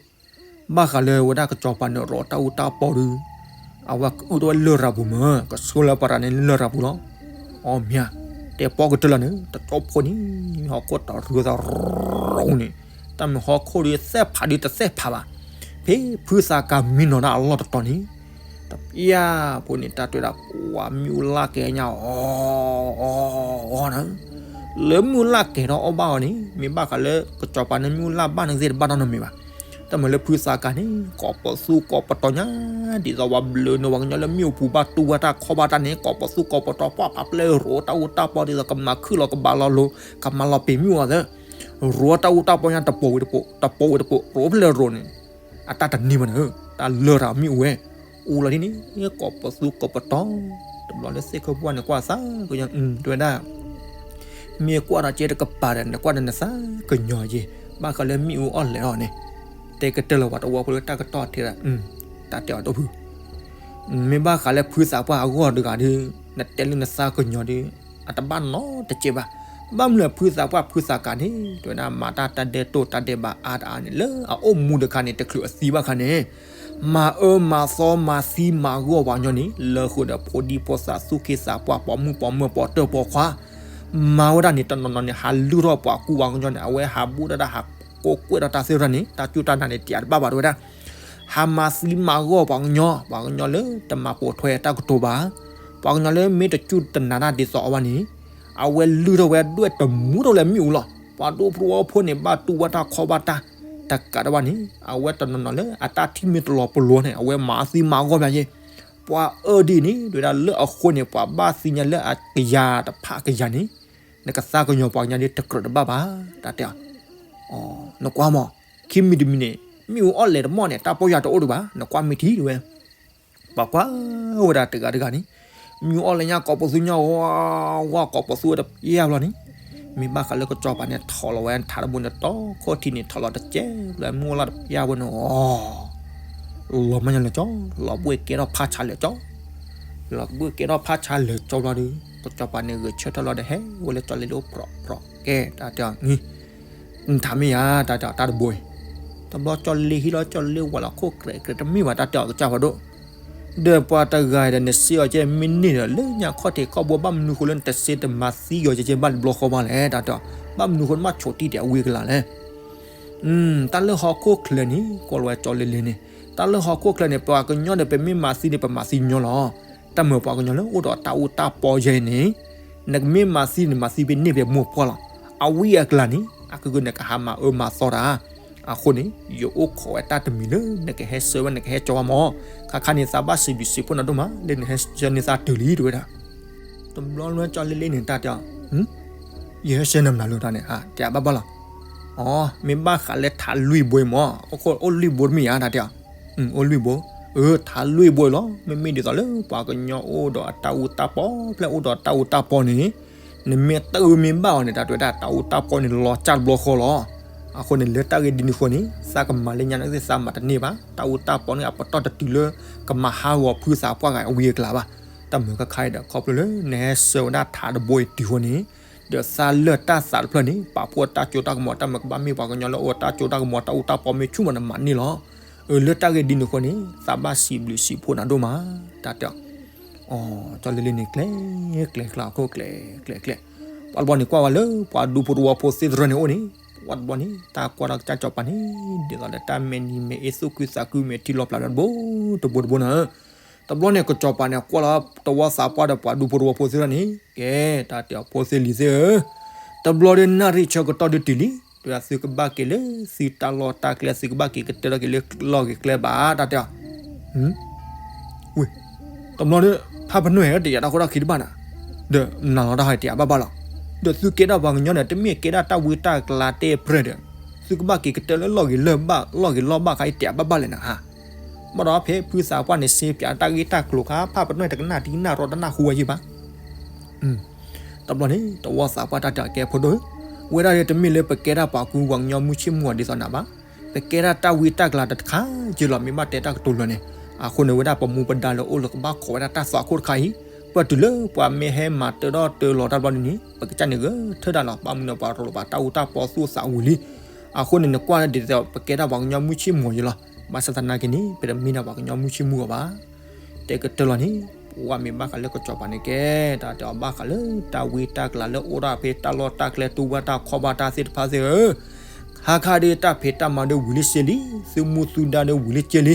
ဘၣ်ဃးလၢဝဲဒၣ်ကစီၤပၤန့ၣ် ရိးတၢ်အူတၢ်ပီဒီး အဝဲကအုၣ်ထီၣ်ဝဲလရာ်ပူၤမး ကဆှၢလၢပှၤတဂၤန့ၣ်လရာ်ပူၤလီၤ, အီၣ်မ့ၢ်ဧါ, တဲပီၣ်ကတၢၢ်လီၤန့ၣ် တကၠီဖိန့ၣ် ဟီၣ်ခိၣ်တၢ်ရူသးရိၤန့ၣ်, တၢ်မ့ၢ်ဟီၣ်ခိၣ်ဒီးသဲၣ်ဖးဒုးတသဲၣ်ဖးဘၣ်, ဖဲဖုသးကါမံနီၤဒၣ်အလီၢ်တတီၤန့ၣ် တပျၢ်ဖိန့ၣ် တၢ်တဲဝဲဒၣ် ပှၤမုၢ်လၢ်ကဲညါအီၤ အီၤ အီၤ အီၤနၤ, လၢမုၢ်လၢ်ကဲထီၣ်အီၣ်ဘၣ်အီၤန့ၣ် မ့ၢ်ဘၣ်ဃးလၢကစီၤပၤန့ၣ် မုၢ်လၢ်ဘၣ်န့ၣ်သ့ၣ်တဘၣ်နီတမံၤဘၣ်, တၢ်မၤလၢဖုသးကါန့ၣ် ကိးပသူကိးပတီၤညါ, ဒ်သိးပှၤဘျုးန့ၢ်ပှၤကညီလၢမ့ၣ်အူပူၤဘၣ်တူၢ်ဘၣ်တၢ်ခီဘၣ်တၢ်န့ၣ် ကိးပသူကိးပတီၤ ပှၤဖးပျဲရိးတၢ်အူတၢ်ပီဒ်သိးကမၤခုၣ်လီၤကဘၣ်လီၤလိၤ ကမၤလီၤပ့ၤမ့ၣ်အူအီၤသၢ ရိတၢ်အူတၢ်ပီညါတပိာ်ဝံၤတပိာ် တပိာ်ဝံၤတပိာ် ရိဖဲလဲၣ်ရိန့ၣ် အတၢ်တန့ၢ်ဘၣ်န့ၣ် တၢ်လၢတၢ်မ့ၣ်အူဝဲ အူလီၤဒ်န့ၣ် ကိးပသူကိးပတီၢ် တဘျီလၢသ့ၣ်ခိၣ်ပှၢ်န့ၣ်ကွၢ်သးကညီၤ တဲဝဲဒၣ် မ့ၢ်ကွၢ်ဒီးကဲတကပၤဒီး နကွၢ်ဒီးနသးကညီၤယ့ၢ် ဘၣ်ဃးလၢမ့ၣ်အူအီၣ်လဲၣ်အီၤန့ၣ် တဲကတၢၢ်လီၤပှၤတဝီဖိလၢတၢ်ကတီၢ်ထဲဒၣ် တၢ်တဲအီၤဒိၣ်ဖု မ့ၢ်ဘၣ်ဃးလၢဖုသးပှၢ်အဂီၢ်တဂၤဒီး နတဲလၢနသးကညီၤဒီး အတဘၣ်နီတစဲးဘၣ်. ဘၣ်မနုၤဖုသးပှၢ်ဖုသးကၤန့ၣ် တဲဝဲဒၣ်မၤတၢ်တၢ်ဒဲးတိၢ်တၢ်ဒဲးဘးအါတအါန့ၣ် လၢအအိၣ်မူတခါန့ၣ် တချုးအသံဘၣ်ခါန့ၣ် မၤအၢမၤသီမၤသံမၤဂီၢ်ပှၤကညီန့ၣ် လၢဃုာ်ဒီးဖိဒံဖိသၣ်သူၣ်က့သးပှၢ် ပိာ်မုၣ်ပိာ်မၢၤ ပိာ်တၢၢ်ပိာ်ခွါ မၤဝဲဒၣ်န့ၣ် တနီၤနီၤန့ၣ် ဟးလုၢ်ထီၣ်ပှၤကူပှၤကညီန့ၣ် အဝဲဟးဘူးတၢ်တၢ်ဟးကိးကွဲးဒီးတၢ်သ့ၣ်တဖၣ်န့ၣ် တၢ်စူၢ်တၢ်နာ်န့ၣ် တယာ်တဘၣ်ဘၣ်တဲဝဲဒၣ် ဟးမၤသံမၤဂီၢ်ပှၤကညီ ပှၤကညီလၢတမၤပိာ်ထွဲတၢ်ကတိၤဘၣ်, ပှၤကညီလၢမ့ၢ်တစူၢ်တနာ်တၢ်ဒ်သိးအဝဲန့ၣ် အဝဲလုၢ်ထီၣ်ဝဲဒွဲၣ်တမူထီၣ်လၢမ့ၣ်အူလီၤ. ပှၤဒူဖိတဝီဖိန့ၣ် ဘၣ်တူၢ်ဘၣ်တၢ်ခီၣ်ဘၣ်တၢ် တကးဒံးဘၣ်န့ၣ် အဝဲတနီၤနီၤလၢအတၢ်ထံၣ်မ့ၢ်တလီၤပလိာ်န့ၣ် အဝဲမၤသံမၤဂီၢ်မးယ့ၢ် ပှၤအၢဒ်န့ၣ် တဲဝဲဒၣ်လၢအဃိန့ၣ် ပှၤဘၣ်သံညါလၢအကယၤတဖၣ်ကယၤန့ၣ် နကသးကညီၤပှၤကညီဒ်တကြၢးတဘၣ်ဘၣ် တၢ်တဲအီၤ နကွၢ်မး ခံမံၤတမံၤန့ၣ် မ့ၣ်အူအီၣ်လဲၣ်တမီၢ်န့ၣ် တၢ်ပီၢ်ယွၤတအိၣ်ဒံးဘၣ် နကွၢ်မ့ၢ်ထံတဲဝဲ ပှၤကွၢ်ဝဲဒၣ်တဂၤတဂၤန့ၣ် မ့ၣ်အူအီၣ်လဲၣ်ညါကိးပသူညါ ဝါ ဝါကိးပသူဝဲတပျၢ်ဘျီန့ၣ် မ့ၢ်ဘၣ်ဃးလၢကစီၤပၤန့ၣ် ထီၣ်လီၤဝဲထးတဘိန့ၣ် တီခိၣ်ထံးန့ၣ် ထီၣ်လီၤတကဲးလၢမ့ၣ်အူလီၢ်တပျၢ်ဝဲန့ၣ် လီၤမၢ်ညါလၢကၠီ လီၤဘှ့ၣ်ကဲထီၣ်ဖးဆါလၢာ်ကၠီ လီၤဘှ့ၣ်ကဲထီၣ်ဖးဆါလၢာ်ကၠီဘျီဒီး ကစီၤပၤန့ၣ်ဂဲၤဆၢထၢၣ်လီၤဒီးဟဲဝဲလၢကၠီလ့လ့အိၣ်ပြီပြီကဲ တၢ်တဲအီၤ နထးမ့ၢ်ယၤ တၢ်တဲအီၤ တၢ်တဘိအံၤ တဘျီကၠီလ့ဟံးလီၤ ကၠီလ့ဝဲလီၤ ခိၣ်ကြဲးကြဲးတမ့ၢ်ဘၣ် တၢ်တဲအီၤကစၢ်ဖးဒိၣ် ဒီးပှၤတဂၤဒီး နစ့အီၤကဲမ့ၢ်န့ၢ်ဒီး လၢညါခီၣ်ထံးခီၣ်ဘိ ဘၣ်မနုၤဃိလၢနတစ့တမၤသံကီးကဲကဲဘၣ်တဘျီဃီဘၣ်လဲၣ် တၢ်တဲအီၤ ဘၣ်မနုၤဃိနဘၣ်ဆိးတံၢ်ဒီးအဝံအကလၤလဲၣ် တၢ်တဲအီၤ တၢ်လၢဟီၣ်ခိၣ်ချၢန့ၣ် ကွၢ်လီၤဝဲကၠီလ့လ့န့ၣ် တၢ်လၢဟီၣ်ခိၣ်ချၢန့ၣ် ပှၤကညီဒီး ပမ့ၢ်မၤသံန့ၣ် ပမၤသံညီလီၤ. တၢ်မၤပှၤကညီလၢအိၣ်ဒီးတၢ်အူတၢ်ပီယဲန့ၣ် နကမ့ၢ်မၤသံန့ၣ် မၤသံဖဲန့ၢ်ဖဲမိၢ်ပှၢ်လီၤ. အဝံအကလၤန့ၣ် အကဂုာ်နကဟးမၤအၢမၤသီတၢ် အဃိန့ၣ် ယအိၣ်ခိးဝဲတၢ်တမံၤလၢ နကဟဲဆှၢဝဲ နကဟဲကၠီဝဲမၢ်. ခါခါန့ၣ် သးဘၣ်စံးဘျုးစံးဖှိၣ်နၤဒိၣ်မး လၢနဟဲဆှၢန့ၢ်သးတုၤလံ တဲဝဲဒၣ် တဘျီလၢကၠီလ့လ့န့ၣ် တၢ်တဲအီၤ ယဟဲဆှၢနၤမနုၤလဲၣ်တၢ်န့ၣ် တဲအဘၣ်ဘၣ်လီၤ. အ မ့ၢ်ဘၣ်ဃးလၢထးလွံၢ်ဘိအံၤမၢ် အိၣ်လွံၢ်ဘိတမ့ၢ်ဧါ တၢ်တဲအီၤ အိၣ်လွံၢ်ဘိ အ ထးလွံၢ်ဘိအံၤလီၤ. မ့မ့ၢ်ဒ်သိးလၢပှၤကညီအိၣ်ဒီးအတၢ်အူတၢ်ပီ ဖဲအိၣ်ဒီးတၢ်အူတၢ်ပီန့ၣ် နမ့ၢ်တအၢမ့ၢ်ဘၣ်အီၤန့ၣ် တၢ်တဲဝဲဒၣ် တၢ်အူတၢ်ပီန့ၣ် လီၤစၢ်တဘျီဃီလီၤ. အဃိန့ၣ် လၢတၢ်ဂ့ၢ်ဒ်န့ၣ်အဃိန့ၣ် သးကမၤလၢညါန့ၣ် သးမၤတန့ၢ်ဘၣ်. တၢ်အူတၢ်ပီန့ၣ် အပတီၢ်တတုၤလၢ ကမၤဟးဂီၤဖုသးပှၢ်ဂၤအဝံအကလၤဘၣ်. တၢ်မုာ်ခါခါအံၤဒီး ခီဖျိလၢနဟဲဆှၢဝဲဒၣ်ထးတဘိအံၤတုၤအဃိန့ၣ် ဒီးသးလၢာ်တၢ်သးတဖျၢၣ်န့ၣ် ပာ်ဖှိၣ်တၢ်စိတၢ်ကမီၤ တၢ်မုာ်ကဘၣ်မ့ၢ်ပှၤကညီလၢအိၣ်တၢ်စိတၢ်ကမီၤ တၢ်အူတၢ်ပီမ့ၢ်ဆူၣ်မး နမၤန့ၢ်လီၤ. အၢ လၢတၢ်ဂ့ၢ်ဒ်န့ၣ်အဃိန့ၣ် သးဘၣ်စံးဘျုးစံးဖှိၣ်နၤဒိၣ်မး တၢ်တဲအီၤ အ ကၠီလ့လ့န့ၣ် ကျဲ ကျဲ ကျဲ အခိၣ်ကျဲ ကျဲ ကျဲ ပှၤတဘျီန့ၣ်ကွၢ်ဝဲလၢ ပှၤဒူဖိတဝီဖိသ့ၣ်တဖၣ်န့ၣ်အိၣ်န့ၣ် ပှၤတဘျီန့ၣ် တၢ်ကွၢ်ဒီးကစၢ်စီၤပၤန့ၣ် ဒ်သိးလၢတၢ်မဲာ်နံၤမဲာ်အ့ သူၣ်ခုသးခု မဲာ်ထံလီၤပျးဒီးတဘိ တဘိတဘိန့ၣ် တဘျီန့ၣ် ကစီၤပၤန့ၣ် ကွၢ်လီၤတဝီသးပှၢ်ဒီးပှၤဒူဖိတဝီဖိသ့ၣ်တဖၣ်န့ၣ် ကဲ တၢ်တဲအီၤ ဖိသ့ၣ်လံၤသ့ၣ်ဧၢ, တဘျီဒီးနၣ်ရံၣ်ဆၢကတီၢ်ဒုးတုၤလံ, ဒီးသုကဘၣ်က့ၤလၢသုတၢ်လီၢ်တၢ်ကျဲ သုကဘၣ်က့ၤကတၢၢ်ထီၣ်က့ၤလၢလီၢ်ဂ့ၤကျဲဘၣ် တၢ်တဲအီၤ ဝ့ၢ်, တဘျီဒီး ဖးပနီၣ်ဟဲတယာ်တၢ်ဃိတၢ်ခံတဘၣ်နၤ, ဒီးနၤလီၤတၢ်ဟဲတယာ်ဘၣ်ဘၣ်လီၤ, ဒီးသုကဲဒၣ်ပှၤကညီန့ၣ် တမ့ၢ်ကဲဒၣ်တၢ်ဝံတၢ်ကျါတဲပြဲၢ်ဒီး သုကဘၣ်က့ၤကတၢၢ်လၢလီၢ်ဂ့ၤလၢၢ်ဘၣ် လီၢ်ဂ့ၤလီၢ်ဘၣ်ခါအံၤတယာ်ဘၣ်ဘၣ်လဲၣ်နၤဧါ. ဘၣ်ဒီးဖဲဖုသးပှၢ်န့ၣ် စ့ပၠးတၢ်ဂ့ၢ်တၢ်ကျိၤခါ ဖးပနီၣ်တကနၣ်တံၢ်နၣ်ရီတနၢ်ဟူဝဲယံၤဘၣ် တဘျီန့ၣ် တဝီသးပှၢ်တၢ်တဲအီၤ ကဲဖိဒိၣ်ဧၢ, ဝဲဒၣ်ဒီးတမ့ၢ်လၢပကဲဒၣ်ပှၤကူပှၤကညီမုၢ်ဆ့ၣ်မုၢ်ဂီၤဒ်သိးနၤဘၣ်, ပကဲဒၣ်တၢ်ဝံတၢ်ကျါတခါက့လီၤ မ့ၢ်ဘၣ်တဲတၢ်ကတိၤလၢာ်န့ၣ်, အဃိန့ၣ်ဝဲဒၣ်ပမူပဒါလၢအိၣ်လၢကဘၣ်ခိးဝဲဒၣ်တၢ်သွၣ်ခိၣ်တခါအံၤ, ပတုၤလၢပှၤမ့ၢ်ဟဲမၤတၢထီၣ်တၢလီၤတၢ်တဘျီဒ်န့ၣ် ပကစၢ်န့ၣ်ဂဲၤထၢၣ်ဒၣ်လီၤ ဘၣ်မနုၤပှၤရိၤလီၤပာ်တၢ်အူတၢ်ပီသူၣ်သးဝံၤလံ, အဃိန့ၣ်နကွၢ်ဒ်သိးပကဲဒၣ်ပှၤကညီမုၢ်ဆ့ၣ်မုၢ်ဂီၤယံၤလီၤ, ဘၣ်ဆၣ်သနာ်က့န့ၣ် ပတမ့ၢ်ဒၣ်ပှၤကညီမုၢ်ဆ့ၣ်မုၢ်ဂီၤဘၣ် တဲကတၢၢ်လီၤန့ၣ်, ပဝဲမ့ၢ်ဘၣ်ဃးလၢကစီၤပၤန့ၣ်ကဲ, တၢ်တဲအီၤဘၣ်ဃးလၢတၢ်ဝံတၢ်ကျါလၢအိၣ်ဒၣ်ဖဲတၢ်လီၢ်တၢ်ကျဲ တူၢ်ဘၣ်တၢ်ခီၣ်ဘၣ်တၢ်သ့ၣ်တဖၣ်သ့ၣ်ဧၢ, ခါခါဒီးတၢ်ဖံးတၢ်မၤဒီးဝံၤလံစ့လံ, သုမူသုဒါဒီးဝံၤလံစ့လံ,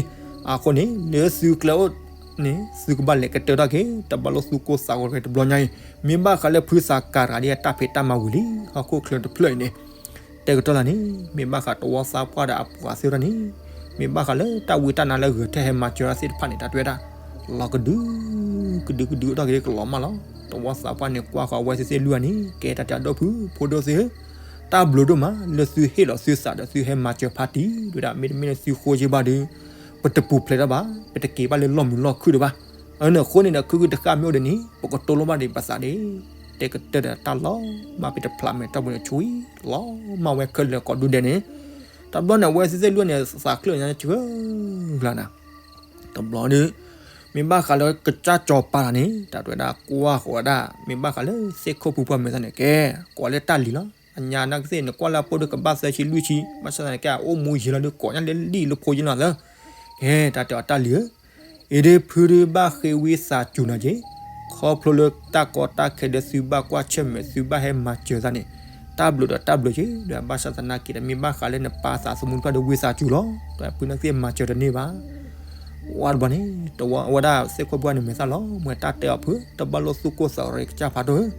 အဃိန့ၣ် လၢသုကျဲအိၣ်န့ၣ် သုကဘၣ်လဲၤကတၢၢ်ထီၣ်က့ၤ တဘျီလၢသုကိးသးဂီၤတဘျီညါအံၤ, မ့ၢ်ဘၣ်ဃးလၢဖုသးကၤတဂၤဒီးတၢ်ဖံးတၢ်မၤဝံၤလံ ဟီၣ်ခိၣ်ချၢတဖျၢၣ်အံၤန့ၣ် တဲကတၢၢ်လီၤန့ၣ်, မ့ၢ်ဘၣ်ဃးတဝီသးပှၢ်ဒီးအပှၤသ့ၣ်တဖၣ်န့ၣ်, မ့ၢ်ဘၣ်ဃးလၢတၢ်ဝံတၢ်နါလၢဂဲၤထၢၣ်ဟဲမၤစၢၤတၢ်သ့ၣ်တဖၣ်န့ၣ် တၢ်တဲဝဲဒၣ်, လီၤကဒု, ကဒုကဒုထီၣ်က့ၤကလီၤမၢ်လီၤ, တဝီသးပှၢ်န့ၣ်ကွၢ်ဃီၤဝဲသ့ၣ်သ့ၣ်လွံၢ်ဂၤန့ၣ် ကဲတၢ်တဲအီၤဒီးဖုဖိဒိၣ်သ့ၣ်ဧၢ, တၢ်ဘျုးဒိၣ်မး လၢသုဟ့ၣ်လီၤသုသးဒီးသုဟဲမၤစၢၤဖါတံၢ်ဒၣ် မ့တမ့ၢ်လၢသုဃိယ့ၢ်ဘၣ်ဒီး ပတပူၤဖျဲးတၢ်ဘၣ်, ပတက့ၤဘၣ်လၢလီၢ်မုာ်လီၢ်ခုၣ်ဒံးဘၣ်. အန့ၣ်အဃိန့ၣ်ဒီး ခုၣ်ခုၣ်တဃၣ်မ့ၢ်အိၣ်ဒီးန့ၣ် ပကတိၢ်လိၣ်ဘၣ်ဒံးပသးဒၣ်, တဲကတၢၢ်ဒီးတၢ်လီၤမၢ် ပတဖျးမဲာ်တီၢ်ပူၤန့ၣ် ဆွံလီၤမၢ်ဝဲခဲလၢာ်ကိးဒူဒဲးန့ၣ်. တဘျီန့ၣ် အဝဲသ့ၣ်သ့ၣ်လွံၢ်န့ၣ် သးချၢၣ်ညါဆှၢလၢ်နၤ တဘျီဒီး မ့ၢ်ဘၣ်ဃးလၢကစၢ်စီၤပၤန့ၣ် တၢ်တဲဝဲဒၣ်ကွၢ်ဃီၤဝဲဒၣ် မ့ၢ်ဘၣ်ဃးလၢသ့ၣ်ခိၣ်ဖုပှၢ်မဲာ်သၣ်န့ၣ် ကဲ ကိးလၢတၢ်လံၤလီၤ. အညါနာ်ကသ့ၣ် နကွၢ်လၢအပိၢ်ဒုးကဘၣ်သၢဆံလွံၢ်ဆံ ဘၣ်ဆၣ်သနာ်က့ အအိၣ်မူယံာ်လီၤဒုး ကိးညါလၢလံာ်လၢဖိယ့ၢ်လီၤသၢ ကဲ တၢ်တဲအီၤတၢ်လံၤဧၢ, အံၤဒုးဖုဒုးဘၣ်ဃ့ဝံသးစူၤနီၤက့ၤ, ခီဖျိလၢတၢ်ကီတၢ်ခဲဒီးသုဘၣ်ကွၢ်ဆၢၣ်မဲာ် သုဘၣ်ဟဲမၤစၢၤသးန့ၣ် တၢ်ဘျုးဒီးတၢ်ဘျုးက့ၤဒီး ဘၣ်ဆၣ်သနာ်က့ဒီး မ့ၢ်ဘၣ်ဃးလၢနပၢ်သးသမူတဖၣ်ဒီးဝံသးစူၤလီၤ. ဒီးဖုနာ်ကသ့ၣ်မၤစၢၤတန့ၢ်ဘၣ် ဝဲတဘျီန့ၣ် တဝီဝဲဒၣ်သ့ၣ်ခိၣ်ဖုပှၢ်န့ၣ်မဲာ်သၣ်လီၤ မ့ၢ်တၢ်တဲအီၤဖု တဘၣ်လိၣ်သူၣ်ကိၢ်သးရ့ကစၢ်ဖးဒိၣ်ဧၢ,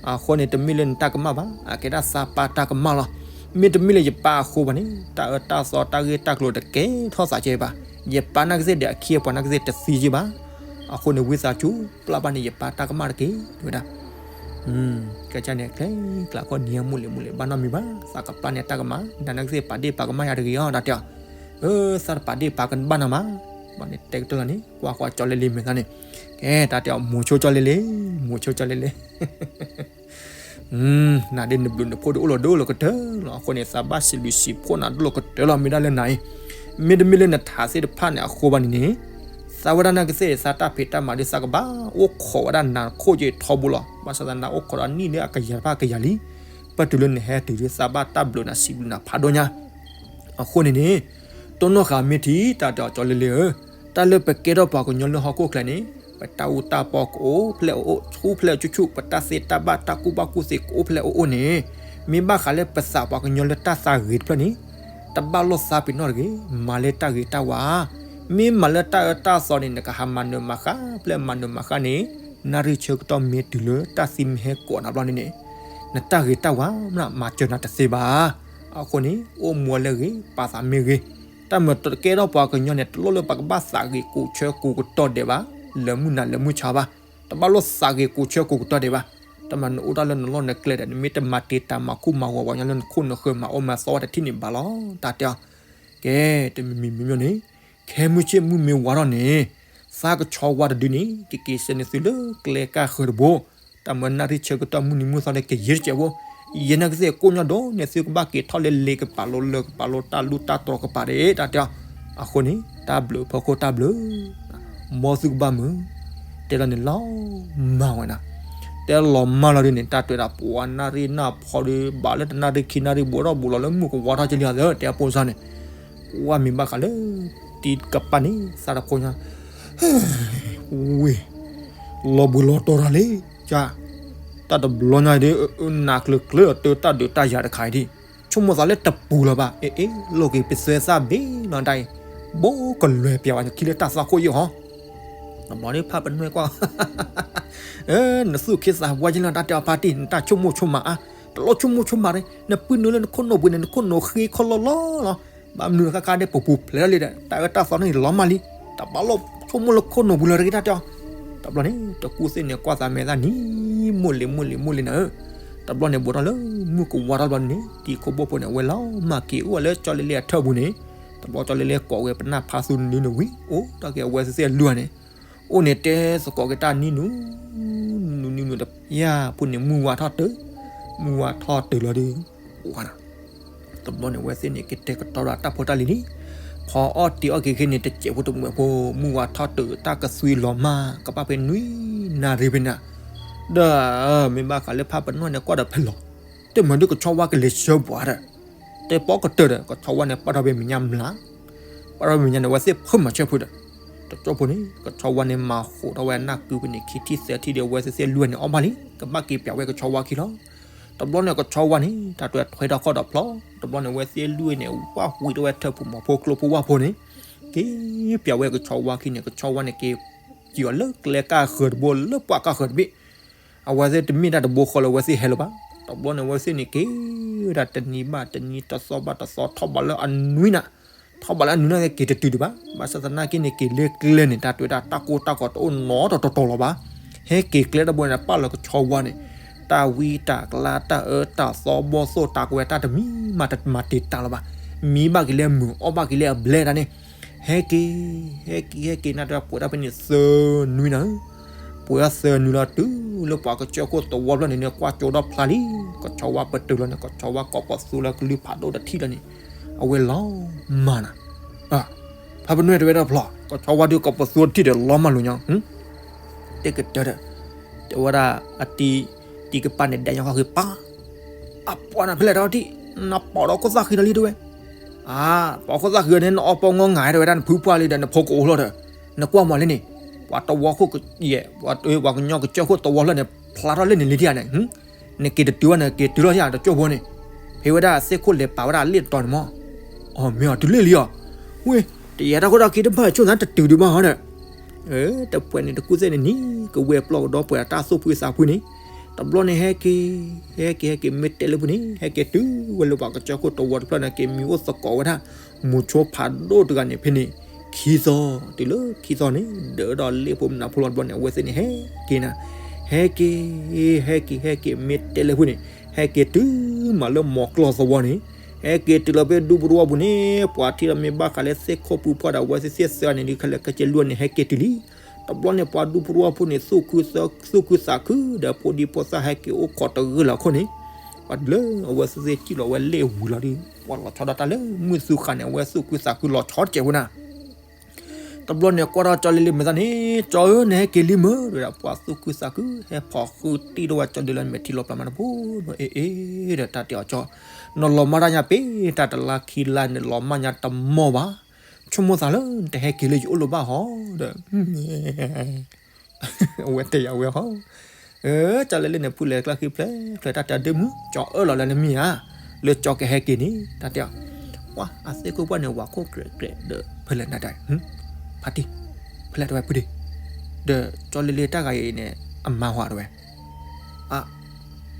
အဃိန့ၣ် တမ့ၢ်လၢနတၢ်ကမၣ်ဘၣ် အကဲဒၣ်သးပၢ်တၢ်ကမၣ်လီၤ. မ့တမ့ၢ်လၢယပၢ်အဃိဘၣ်န့ၣ် တၢ်အၢတၢ်သီတၢ်ဂ့ၢ်တၢ်ကျိၤတကဲထီၣ်သးကဲဘၣ်, ယပၢ်နာ်ကသ့ၣ်ဒီးအခ့အပှၤနာ်ကသ့ၣ်တသံက့ၤဘၣ်. အဃိန့ၣ် ဝံသးစူၤပျၢ်ဘၣ်န့ၣ် ယပၢ်တၢ်ကမၣ်တက့ၢ် တဲဝဲဒၣ် ကဲန့ၣ် ကျဲကျးခီနံၤမုၢ်လ့ၤမုၢ်လ့ၤ ဘၣ်နီတမံၤဘၣ်, သးကပျၢ်န့ၣ်တၢ်ကမၣ် နနာ်ကသ့ၣ်ပာ်ဒ့ၣ်ပာ်ကမၣ်ယၤတဂ့ၤအီၤ တၢ်တဲအီၤ, အၢ သးတပာ်ဒ့ၣ်ပာ်ကဘၣ်နီၤမး, ဘၣ်န့ၣ်တဲကတၢၢ်လီၤန့ၣ် ကွၢ်ဃီၤကၠီလ့လ့မဲာ်သၣ်န့ၣ်, ကဲ တၢ်တဲအီၤ မိၤဆိကၠီလ့လ့, မိၤဆိကၠီလ့လ့ နၤဒ်နဘျုးနဖှိၣ်ဒ်အိၣ်လီၤဒိၣ်လီၤကတၢၢ်လီၤ. အဃိန့ၣ် သးဘၣ်စံးဘျုးစံးဖှိၣ်နၤဒိၣ်လီၤကတၢၢ်လီၤ မ့ၢ်ဒၣ်လၢနၤအံၤ, မ့တမ့ၢ်လၢနထးသ့ၣ်တဖၣ်န့ၣ်အဃိဘၣ်န့ၣ်န့ၣ်, သးဝဲဒၣ်နာ်ကသ့ၣ် သးတၢ်ဖံးတၢ်မၤဒီး သးကဘၣ်အိၣ်ခိးဝဲဒၣ်နၤခိၣ်က့ၤထီဘိလီၤ. ဘၣ်ဆၣ်သနာ်က့ အိၣ်ခိးဒီးနံၣ်လၢအကယၤတဖၣ်ကယၤလံ, ပတုၤလၢနဟဲတုၤဒီး သးဘၣ်တၢ်ဘျုးနၤစံးဘျုးနၤဖးဒိၣ်ညါ အဃိန့ၣ်န့ၣ်, တိၢ်နီၣ်ဃာ်မ့ၢ်ထံ တၢ်တဲအီၤကၠီလ့လ့ဧၢ, တၢ်လၢပကဲထီၣ်ပှၤကညီလၢဟီၣ်ခိၣ်ချၢန့ၣ်, ပတၢ်အူတၢ်ပီကအိၣ်ဖျဲၣ်အိၣ်အိၣ် ဆူၣ်ဖျဲၣ်ဆူၣ်ဆူၣ် ပတၢ်သ့တၢ်ဘၣ်တၢ်ကူၣ်ဘၣ်ကူၣ်သ့ကအိၣ်ဖျဲၣ်အိၣ်အိၣ်န့ၣ်, မ့ၢ်ဘၣ်ဃးလၢပသးပှၤကညီလၢတၢ်သးဂ့ၤတဖျၢၣ်န့ၣ်, တဘၣ်လိၣ်သးပ့ၤနီၣ်တဂ့ၤ, မၤလၢတၢ်ဂ့ၤတၢ်ဝါ မ့ၢ်မၤလၢတၢ်အၢတၢ်သီန့ၣ် နကဟးမၤနၢၤမၤဃၣ် ဖျဲၣ်မၤနၢၤမၤဃၣ်န့ၣ်, နၣ်ရံၣ်ဆၢကတီၢ်မ့ၢ်တုၤလၢတၢ်သံမ့ၢ်ဟဲကိးနၤဘျီန့ၣ်န့ၣ်, နတၢ်ဂ့ၤတၢ်ဝါမ့ၢ်မၤစၢၤနၤတသ့ဘၣ်. အဃိန့ၣ် အိၣ်မူလၢဂ့ၤ ပာ်သးမ့ၢ်ဂ့ၤ, တၢ်မ့ၢ်တကဲထီၣ်ပှၤကညီန့ၣ် တလိၣ်လၢပကဘၣ်သးဂ့ၤကိးဆၢကိးကတီၢ်ဒဲးဘၣ်, လၢမုၢ်နၤလၢမုၢ်ဆါဘၣ်, တဘၣ်လိၣ်သးဂ့ၤကိးဆၢကိးကတီၢ်ဒဲးဘၣ်. တၢ်မၤနအိၣ်တၢ်လၢနလီၢ်နကျဲဒီး နမ့ၢ်တမၤတ့ၢ်တၢ်မၤခိၣ်မၤဂီၤပှၤကညီလၢနခိၣ်နဃၢၤမၤအီၣ်မၤသီဝဲတထံၣ်န့ၣ်ဘၣ်လီၤ. တၢ်တဲအီၤ ကဲ, တမံၤမံၤမ့ၢ်မ့ၢ်န့ၣ်, ခဲမုၢ်ဆ့ၣ်မုၢ်မ့ၢ်ဝါထီၣ်န့ၣ်, သးကဆီဝါတဒုန့ၣ် ကက့ၤဆှၢန့ၢ်သုလၢကျဲကၢ်ဃၢၤတဘိ, တၢ်မၤနၣ်ရံၣ်ဆၢကတီၢ်မုၢ်နံၤမုၢ်သီန့ၣ် ကယံာ်တစဲးဖိ, ယဲနာ်ကသ့ၣ်ကိၣ်ညီဒိၣ်န့ၣ် သုကဘၣ်က့ၤထီၣ်လၢလ့ကပၤလိလၢကပၤလိတၢ်လူၢ်တၢ်တြီၤကပၤဒဲး တၢ်တဲအီၤ, အဃိန့ၣ် တၢ်ဘျုးဖီခိၣ်တၢ်ဘျုး မ်သုကဘၣ်မုာ်, တဲလီၤန့ၣ်လီၤမၢ်ဝဲနၤ, တဲလီၤမၢ်လီၤဒုန့ၣ် တၢ်တဲဝဲဒၣ် ပှၤနၣ်ရံၣ်နၢ်ဖီဒီး ဘၣ်လၢတနၣ်ရံၣ်ခံနၣ်ရံၣ်ဘူးထီၣ်ဘူးလီၤလၢမုၢ်ကဝါထီၣ်ကလံၤသၢ တဲအဖိစၢ်န့ၣ်, ကွၢ်မ့ၢ်ဘၣ်ဃးလၢ တံၤကပၤန့ၣ် သးတဖိညါ ဝ့ၢ်, လီၤဘှံးလီၤတီၤတၢ်လံ, က, တၢ်တဘျီညါအံၤဒီး နးကျၢၤကျၢၤအီၤတၢ်ဒုးတၢ်ယၤတခါအံၤဒ်, ဆိကမိၣ်သးလၢတပူၤလၢၤဘၣ်, အ့ အ့ လိၣ်က့ၤပသၢသၣ်ဘ့ၣ်နီၤတၢ်အံၤ, ဘိကလွဲၤပျးဝဲခံလၢတၢ်သွၣ်ခိၣ်ယ့ၢ်ဟီ, တဘျီဒီးဖးပနွဲၣ်ကွၢ် နသူၣ်ခ့သးဝါယ့ၢ်လီၤ တၢ်တဲအီၤဖါတံၢ် နတၢ်ဆိကမိၣ်ဆိကမးအါ, တလိၣ်ဆိကမိၣ်ဆိကမးရ့ နပုၢ်နုာ်လၢနခိၣ်နူာ်ပူၤန့ၣ် နခိၣ်နူာ်ဃ့ခီလီလီလီၤ, ဘၣ်မနုၤခါခါဒဲး ပပူၤဖျဲးထီၣ်လံဒီး တၢ်အၢတၢ်သီန့ၣ်လီၤမၢ်လံ, တဘၣ်လိၣ်ဆိကမိၣ်လၢခိၣ်နူာ်ပူၤလၢၤတဂ့ၤ တၢ်တဲအီၤ, တဘျီန့ၣ် တကူၣ်သ့ၣ်န့ၣ် ကွၢ်သးမဲာ်သၣ်နံၤ မိၢ်လ့ၤမိၢ်လ့ၤမိၢ်လ့ၤနၤဧၢ, တဘျီန့ၣ် ဘူးထီၣ်လၢမုၢ်ကဝါထီၣ်တဘျီန့ၣ် တံၤခိၣ်ဘိၣ်ဖိန့ၣ် အဝဲလီၤမၢ်က့ၤအိၣ်ဝဲလၢကၠီလ့လ့အထၢၣ်ပူၤန့ၣ်, တဘျီကၠီလ့လ့ကိးဝဲ ပနၢ်ဖးသူနုၤနဝံၤ အိၣ်တၢ်က့ၤအဝဲသ့ၣ်သ့ၣ်လွံၢ်န့ၣ်, အိၣ်န့ၣ်တဲသကိးက့ၤတၢ်နံၤနုၤ နုၤနုၤနုၤတယၢ်ဖိန့ၣ် မုၢ်ဝါထီၣ်တၢၢ်, မုၢ်ဝါထီၣ်တၢၢ်လီၤဒီး တဘျီန့ၣ် အဝဲသ့ၣ်န့ၣ် ကတဲာ်ကတီၤဒီးတၢ်ဖိတၢ်လံၤန့ၣ်, ဖီအီၣ်တ့ၤအီၣ်က့ၤခဲန့ၣ် တစဲးဖိတမှဲးဖိ, မုၢ်ဝါထီၣ်တၢၢ် တၢ်ကသွံလီၤမၢ် ကဘၣ်ဖဲနွံနၣ်ရံၣ်ဖဲန့ၣ်, ဒီး မ့ၢ်ဘၣ်ဃးလၢဖးပနီၣ်န့ၣ် ကွၢ်ဒီးဖဲလီၤ, တမၤဒုးကဆီဝါကလဲၤဆှၢပှၤဒီး, တဲပီကတၢၢ်ဒီး ကဆီဝါန့ၣ် ပာ်ထီၣ်ဖဲမဲာ်ညါမျး, ပာ်ထီၣ်ဖဲမဲာ်ညါန့ၣ် အဝဲသ့ၣ်ဖၢမၤဆၢဖုဒီး, တကၠိဖိန့ၣ် ကဆီဝါန့ၣ် မၤဃိးထီၣ်ဝဲအနၢ်ကုပူၤန့ၣ် ခံထံၣ်သၢထံၣ်ဒီး အဝဲသ့ၣ်သ့ၣ်လွံၢ်န့ၣ် အီၣ်ဘၣ်လံ ကဘၣ်က့ၤပျးဝဲကဆီဝါခံလီၤ. တဘျီန့ၣ် ကဆီဝါန့ၣ် တၢ်တွဲထွဲထီၣ်ခီၣ်ဒီးဖျီ, တဘျီန့ၣ် အဝဲသ့ၣ်လွံၢ်န့ၣ် ဝၢ်ဝံၤထီၣ်ဝဲထၢၣ်ပူၤမီၤဖိကျိဖိဝၣ်ဖိန့ၣ်, က့ၤပျးဝဲကဆီဝါခံန့ၣ် ကဆီဝါန့ၣ် က့ၤစံၣ်အီၤလၢကျဲကၢ်ဃၢၤတဘိလၢပှၢ်ကၢ်ဃၢၤတဘ့ၣ်, အဝဲသ့ၣ်တမ့ၢ်တၢ်တဘိဃီလၢအဝဲသ့ၣ်ဟဲလၢၤဘၣ်. တဘျီန့ၣ် အဝဲသ့ၣ်န့ၣ် က့ၤဝဲဒၣ်တနံၤဘၣ်တနံၤ တသီဘၣ်တသီ ထီၣ်ဘးလၢအနွံနၤ, ထီၣ်ဘးလၢအနွံနၤက့ၤတတုၤဒံးဘၣ်. ဘၣ်ဆၣ်သနာ်က့န့ၣ် က့ၤလၢကျဲန့ၣ် တၢ်တွဲဒၣ်တၢ်ကိၢ်တၢ်ဂီၤတအိၣ်နီတတီၤလီၤဘၣ်. ဟဲက့ၤကျဲတဘိန့ၣ် ပာ်လီၤကဆီဝါန့ၣ်, တ တၢ်ဝံတၢ်ကျါ တၢ်အၢတၢ်သီ ဘီၣ်သိၣ်တၢ်ကွဲ တၢ်တမံၤမးတမၤတ့ၢ်တၢ်လၢၤဘၣ်. မံဘၣ်က့ၤလၢမုာ် အီၣ်ဘၣ်က့ၤလၢအဘျဲတၢ်န့ၣ်, ဟဲက့ၤ ဟဲက့ၤ ဟဲက့ၤ နၢ်တပှဲၤဒၣ်ဖဲန့ၣ်သၢနွံနၤဧၢ, ပှဲၤဒၣ်သၢနွံလီၤ တုၤလၢပှၤကစၢၢ်ခိၣ်သဝီဖျၢၣ်န့ၣ် နကွၢ်ကၠိဒီဖျါလံ, ကဆီဝါပတုာ်လီၤန့ၣ် ကဆီဝါကိးပသူလၢကလုၢ်ဖးဒိၣ်တထံၣ်လီၤန့ၣ်, အဝဲလီၤမၢ်နၤ, ဖးပနွဲၣ်တဲဝဲဒၣ်ဖျီ, ကဆီဝါဒုးကိးပသူတထံၣ်ဒီးလီၤမၢ်လိာ်ညီ, တဲကတၢၢ်ဒီး, တဲဝဲဒၣ်အတံၤ, တံၤကပၤန့ၣ်ဒဲးညီဃီဃ့ပၢ်, အပှၤနၤဖဲလဲၣ်တၢ်ထံၣ်, နပိာ်ဒီးခိၣ်သၣ်ဃံလီၤလံတဲဝဲ, အါ, ပိာ်ခိၣ်သၣ်ဃံန့ၣ် နအီၣ်ပီၣ်ငီၢ်ငါတဲဝဲဒၣ် နဖုပှၢ်လံဒီး နဖိကအိၣ်လီၤဒီး, နကွၢ်မီၤလံန့ၣ်, ပှၤသဝီခိၣ်, ပှၤကညီကစၢၢ်ခိၣ်သဝီဖျၢၣ်န့ၣ် ဖျါထီၣ်လၢန့ၣ်လံထံၣ်ဧါန့ၣ်, နက့ၤတတုၤဘၣ်န့ၣ် က့ၤတုၤလီၤထံၣ်ဧါတကၠိၢ်ဖိန့ၣ်, ဖဲဝဲဒၣ်သ့ၣ်ခိၣ်လဲၤပာ်ဝဲဒၣ်အလ့ၣ်တတီၤန့ၣ်မီၢ်, အီၤမ့ၢ်အီၤတုၤလ့ၣ်လံအီၤ, ဝ့ၢ်, တယဲတၢ်ခိၣ်တၢ်ခံတဘၣ်ဆိၣ်သးတတုၤဒံးဘၣ်ဟီဒီး တပှဲၤန့ၣ်တကူၣ်သ့ၣ်န့ၣ်နံၤ ကဝဲၢ်ပျီၢ်ကဒီးပှဲၤတၢ်သူၣ်ဖှံသးဖှံန့ၣ်, တဘျီန့ၣ်ဟဲက့ၤ, ဟဲက့ၤ ဟဲက့ၤ မ့ၢ်တဲလၢဖုန့ၣ် ဟဲက့ၤတုၤဝဲလၢပှၤကစၢၢ်ခိၣ်သဝီတဖျၢၣ်န့ၣ် က့ၤမံၤအိၣ်သကိးဝဲဒၣ်, မူၤဆိဖးဒိၣ်တဂၤန့ၣ်ဖဲန့ၣ်, ခံသီ, တုၤလၢခံသီန့ၣ် ဒၢးဒီးလ့ၣ်ဖိမနုၤဖိလီၤတဘျီန့ၣ် အဝဲသ့ၣ်န့ၣ်ဟဲက့ၤနၤ, ဟဲက့ၤ, ဟဲက့ၤ ဟဲက့ၤ မ့ၢ်တဲလၢဖုန့ၣ် ဟဲက့ၤတုၤမးလၢမီၤကျီၢ်သဝီန့ၣ်, ဟဲက့ၤတုၤလီၤဖဲဒူပရူဝီပူၤန့ၣ် ပှၤထံၣ်ဒီးမ့ၢ်ဘၣ်ဃးလၢသ့ၣ်ခိၣ်ပူၤပှၢ်ဒီး အဝဲသ့ၣ်သ့ၣ်သၢဂၤန့ၣ်ဒုး ခဲလၢာ်ခဲဆ့လၢန့ၣ် ဟဲက့ၤတုၤလံ. တဘျီန့ၣ် ပှၤဒူပရူဝီဖိန့ၣ် သူၣ်ခုသးခုဒီး ဖိဒံဖိသၣ်ဟဲက့ၤအိၣ်ခိးတဂ့ၤလီၤအခိၣ်န့ၣ်, ပှၤဒုးလၢအဝဲသ့ၣ်သ့ၣ်စံၣ်လီၤဝဲလ့ၣ်ဝံၤလီၤဒီး ပှၤလီၤဆီဒၣ်တၢ်လၢမုၢ်သူဃာ်န့ၣ် အဝဲသူၣ်ခုသးခုလီၤဆီတကဲးဝဲနၤ. တဘျီန့ၣ်ကွၢ်ထီၣ်ကၠီလ့လ့မုၢ်သးန့ၣ် ကၠီဧၢ နဟဲက့ၤလံမုၢ် တဲဝဲဒၣ် ပှၤသူၣ်ခုသးခု ဟဲဖီၣ်ဃုတံၢ်ထီၣ်ဝဲကၠီဒုးလၢမဲာ်ထံလီၤပျၢ်မးတဘိ, အ့ အ့ ဒီးတၢ်တဲအီၤကၠီ, နလီၤမၢ်တၢ်ညါပ့ၤ တၢ်တလါခံလါန့ၣ်လီၤမၢ်ညါတမီၢ်ဘၣ်, ဆိကမိၣ်သးလၢနတဟဲက့ၤလၢယအိၣ်လၢၤဘၣ်ဟီဒီး အဝဲတဲယၤဝဲဟီ, အၢ ကၠီလ့လ့န့ၣ် ဖုလဲၤကျၢၢ်ဃံဖျဲးဖျဲး တၢ်တဲဒ့မုၣ် ကၠီအၢၣ်လီၤလၢနမ့ၢ်ဧါ, လၢကၠီကဟဲက့ၤန့ၣ် တၢ်တဲအီၤ, ပှၤအသ့ၣ်ခိၣ်ပှၢ်န့ၣ် ဝၤခိၣ်ကြဲးကြဲးဒီး ဖဲလဲၣ်နတၢ်, ဖါတံၢ်, ဖဲလဲၣ်တဝဲဖုဒ့, ဒီးကၠီလ့လ့တၢ်ဂၤအံၤန့ၣ် အမါဟီတဝဲ အါ,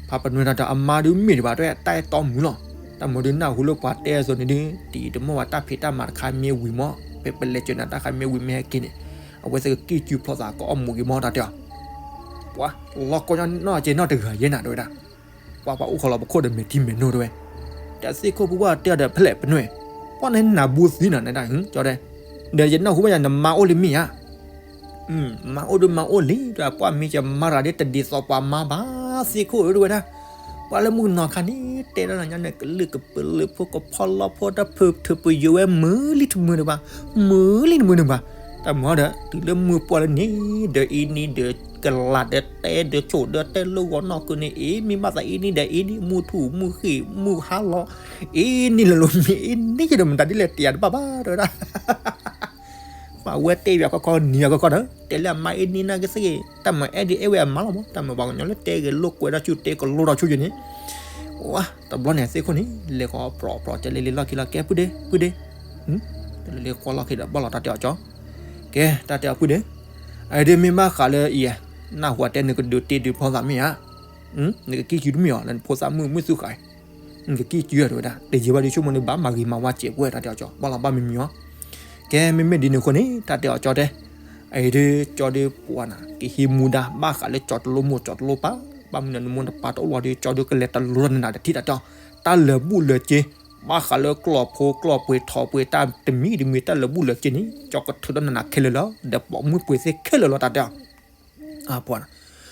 ဖါပနွဲတၢ်တဲအမါဒုးမ့ၢ်ဒံးဘၣ်တဲ တၢ်အဲၣ်တီမုၢ်လီၤ, တၢ်မၤဒုးနၢ်ဟူလၢပှၤတဲအသိးန့ၣ်ဒုး တယံာ်တမီၢ်ဘၣ် တၢ်ဖံးတၢ်မၤတခါမ့ၢ်ဝံၤမီၢ် ဖဲပလဲၤစၢၤနၤတၢ်ခါမ့ၢ်ဝံၤမ့ၢ်ဟဲက့ၤန့ၣ်, အဝဲသ့ၣ်ကကံၢ်ကုဖျီသးကအီၣ်မူၤက့ၤမီၢ်တၢ်တဲအီၤ, ပှၤလီၤကီညါနီၢ်က့နီၢ်တဂၤယဲနၤတဲဝဲဒၣ်, ပှၤပှၤအိၣ်ခိးလီၤပခိၣ်ဒီးမဲာ်ထံမဲာ်နိတဲဝဲ, တၢ်သ့ၣ်ခိၣ်ပူၤပှၢ်တဲအီၤဒီးဖဲလဲၣ်ပနွဲ, ပှၢ်န့ၣ်နၢ်ဘူသံနၤနတၢ်, ကၠီတဲ, ဒီးယနၢ်ဟူဘၣ်ယၤနမါအိၣ်လံမ့ၢ်ဧါ မါအိၣ်ဒုးမါအိၣ်လံ တဲပှၢ်မ့ၢ်ကမါတဂၤဒ်တဒ်သိးပှၤမါဘၣ် သ့ၣ်ခိၣ်ဧၢတဲဝဲဒၣ်, ပှၢ်လၢမုၢ်ကနီၤခါန့ၣ် တဲဒၣ်လၢညါန့ၣ် ကလုာ်ကပလၢဖိကဖီလီဖိတၢ်ဖုးထုးပယိၤဝဲမုၢ်လံတမုၢ်ဒံးဘၣ်, မုၢ်လံတမုၢ်ဒံးဘၣ်, တၢ်မၤဒီး တုၤလၢမုၢ်ပှၢ်လၢန့ၣ် ဒီးအံၤန့ၣ်ဒီး ကလးဒီးတဲဒီးဆိၣ်ဒီးတဲလၢဂီၤ နီၢ်ကုန့ၣ် အ့ မ့ၢ်ဘၣ်သးအံၤန့ၣ်ဒီးအံၤန့ၣ် မုၢ်ထူၣ်မုၢ်ဃ့ၢ်မုၢ်ဟါလီၤ, အံၤန့ၣ်လၢလိၤမ့ၢ်အံၤန့ၣ် ယဒိးမတၤဒ်လဲၣ်တယၤတဘၣ်ဘၣ်တဲဝဲဒၣ် ပှၤဝဲတဲယၤခီခီ နံၤယၤခီခီဒီး တဲလၢအမါအံၤန့ၣ်နာ်က့သ့ၣ်ဂ့ၤ တၢ်မၤအဲၣ်ဒုးအဲၣ်ဝဲအမါလီၤမး တၢ်မၤပှၤကညီလၢတဲဂ့ၤလိာ်ကွဲဒီးဆူၣ်တဲကလိဒီးဆူၣ်ယဲန့ၣ်, ဝါ တဘျီန့ၣ်သ့ၣ်ခိၣ်န့ၣ် လဲၤဃီၤပြီပြီကၠီလ့လ့လီၢ်ခံလီၤ ကဲပုၢ်ဒ့ ပုၢ်ဒ့, ကၠီလ့လ့ကွၢ်လီၢ်ခံဒီးဘၣ်လီၤတၢ်တဲအီၤကၠီ, ကဲ တၢ်တဲအီၤပုၢ်ဒ့, အဒုးမ့ၢ်ဘၣ်ဃးလၢအံၤ, နၢ်ဟူတဲနကဒုးတ့ဒုးဖျီသးမ့ၢ်ဧါ, နကကံၢ်ကုတမ့ၢ်အီၤ လၢနဖိသၣ်မုၣ်မုၣ်သူၣ်ဃာ် နကကံၢ်ကုတဲဝဲဒၣ် တယံာ်ဘၣ်ဒုးဆိကမိၣ်န့ၣ် ဘၣ်မၤဂ့ၤမၤဝါစဲးပှဲၤတၢ်တဲအီၤကၠီ ဘၣ်လီၤဘၣ်မံမံၤအီၤ, ကဲမ့မ့ၢ်ဒ်န့ၣ်အဃိန့ၣ် တၢ်တဲအီၤကၠီတဲ, အအံၤဒုးကၠီဒုးပှၤနၤ ကဟံးမူဒါ ဘၣ်ဃးလၢကၠီတလိမိၢ်ကၠီတလိပၢ်, ဘၣ်မနုၤနမိၢ်နပၢ်တအိၣ်လီၤဒီး ကၠီဒုးကလဲၤတလိဒီးနနၤတထံၣ်တၢ်တဲအီၤ, တၢ်လၢာ်ဘူၣ်လၢာ်စ့, ဘၣ်ဃးလၢကျီၢ်ဖိကျီၢ်ပှ့ၤထီၣ်ပှ့ၤတၢ်တမံၤတမံၤ တၢ်လၢာ်ဘူၣ်လၢာ်စ့န့ၣ် ကၠီကထုးဒီးနနၤခဲလၢာ်လီၤ ဒီးပိာ်မုၣ်ပှ့ၤသ့ခဲလၢာ်လီၤတၢ်တဲအီၤ ပှၤ,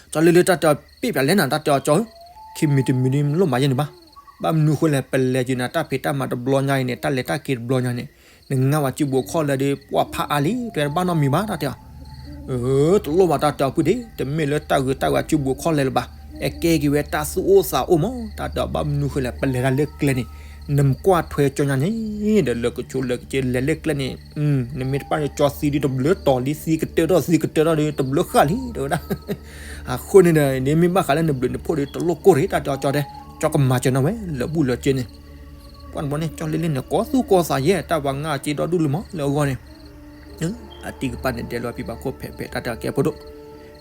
ကၠီလ့လ့တၢ်တဲအီၤ ပ့ၢ်ပၠးလဲၣ်နၤတၢ်တဲအီၤကၠီဧၢ, ခံမံၤတမံၤဒုးလိၣ်မးယဲၢ်န့ၣ်ဘၣ်, ဘၣ်မနုၤဃိလဲၣ် ပလဲၤက့ၤနၤတၢ်ဖံးတၢ်မၤတဘျီညါအံၤန့ၣ် တၢ်လဲၤတၢ်က့ၤတဘျီညါန့ၣ်, နငါဝဲစုပူၤခီၣ်လဲၢ်ဒီး ပှၤဖးအါလံ တဲတဘၣ်နီတမံၤဘၣ်တၢ်တဲအီၤ အၢ တလိၣ်ဘၣ်တၢ်တဲအီၤပုၢ်ဒ့ တမ့ၢ်လၢတၢ်ဂ့ၤတၢ်ဝဲစုပူၤခီၣ်လဲၢ်လၢၤဘၣ်, အကဲက့ၤဝဲတၢ်သူၣ်အိၣ်သးအိၣ်မး တၢ်တဲအီၤ ဘၣ်မနုၤဃိလဲၣ် ပလဲၤတၢ်လၢကျဲန့ၣ်, နကွၢ်ထွဲကၠီညါန့ၣ်, ဒီးလၢကဆိးလၢကဆ့လဲၤလၢကျဲန့ၣ်, နမ့ၢ်တပၣ်န့ၣ်ကၠီသံဒုးတဘျုးတီၤလံ သံကတၢၢ်ထီၣ်သံကတၢၢ်ထီၣ်ဒီး တဘျုးဃၣ်လံ တဲဝဲဒၣ်, အဃိန့ၣ်ဒီး နမ့ၢ်ဘၣ်ဃးလၢနဘျုးနဖှိၣ်ဒီး တလိၣ်ကိၢ်ရ့ၣ် တၢ်တဲအီၤကၠီတဲ, ကၠီကမၤစၢၤနၤဝဲ လၢာ်ဘူၣ်လၢာ်စ့န့ၣ် ပှၤတဘျီန့ၣ် ကၠီလ့လ့န့ၣ် ကီသူၣ်ကီသးယဲၢ် တၢ်ပှၤငါအစ့ဒီဒူၣ်လံမး လၢအဂီၢ်န့ၣ်, အတံၤကပၤန့ၣ် ဒဲးလီၤပံၤဘၣ်ခိၣ်ဖဲးဖဲး တၢ်တဲအီၤကဲဖိဒိၣ်,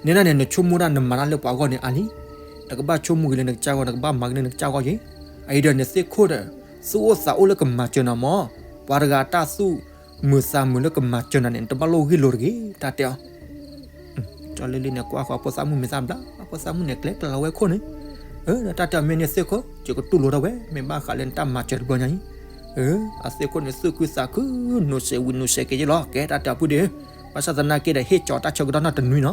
န့ၣ်ဒၣ်န့ၣ် နဆိကမိၣ်ဒၣ်နမၤတၢ်လၢပှၤဂီၢ်န့ၣ်အါလံ, နကဘၣ်ဆိကမိၣ်က့ၤလၢနကစၢ်ဂီၢ် နကဘၣ်မၤက့ၤလၢနကစၢ်ဂီၢ်က့ၤ, အအံၤဒီးနသ့ၣ်ခိၣ်ဒီး သူၣ်အိၣ်သးအိၣ်လၢကမၤစၢၤနၤမး, ပှၤတဂၤတၢ်သူၣ်မုာ်သးမုာ်လၢကမၤစၢၤနၤန့ၣ် နတဘၣ်လိၣ်ဂ့ၢ်လိာ်တဂ့ၤ တၢ်တဲအီၤ ကၠီလ့လ့န့ၣ် ကွၢ်ဃီၤဖိသၣ်မုၣ်မဲာ်သၣ်ဘျါ, ဖိသၣ်မုၣ်န့ၣ် ကျဲကျၢၤလီၤဝဲခိၣ်န့ၣ်, တၢ်တဲအီၤမ့ၢ်န့ၣ်သ့ၣ်ခိၣ် ယကတူၢ်လိာ်ထီၣ်ဝဲ မ့ၢ်ဘၣ်ဃးလၢနတၢ်မၤစၢၤတဘျီညါအံၤ. အသ့ၣ်ခိၣ်န့ၣ်သူၣ်ခုသးခု နုာ်စဲးဝံၤနုာ်စဲးက့ၤယ့လီၤ ကဲတၢ်တဲအီၤဖုဒ့ၣ်. ဘၣ်ဆၣ်သနာ်က့ဒီး ဟ့ၣ်ကၠီတၢ်ဆၢကတီၢ်နီၢ်တနွံနီၤ.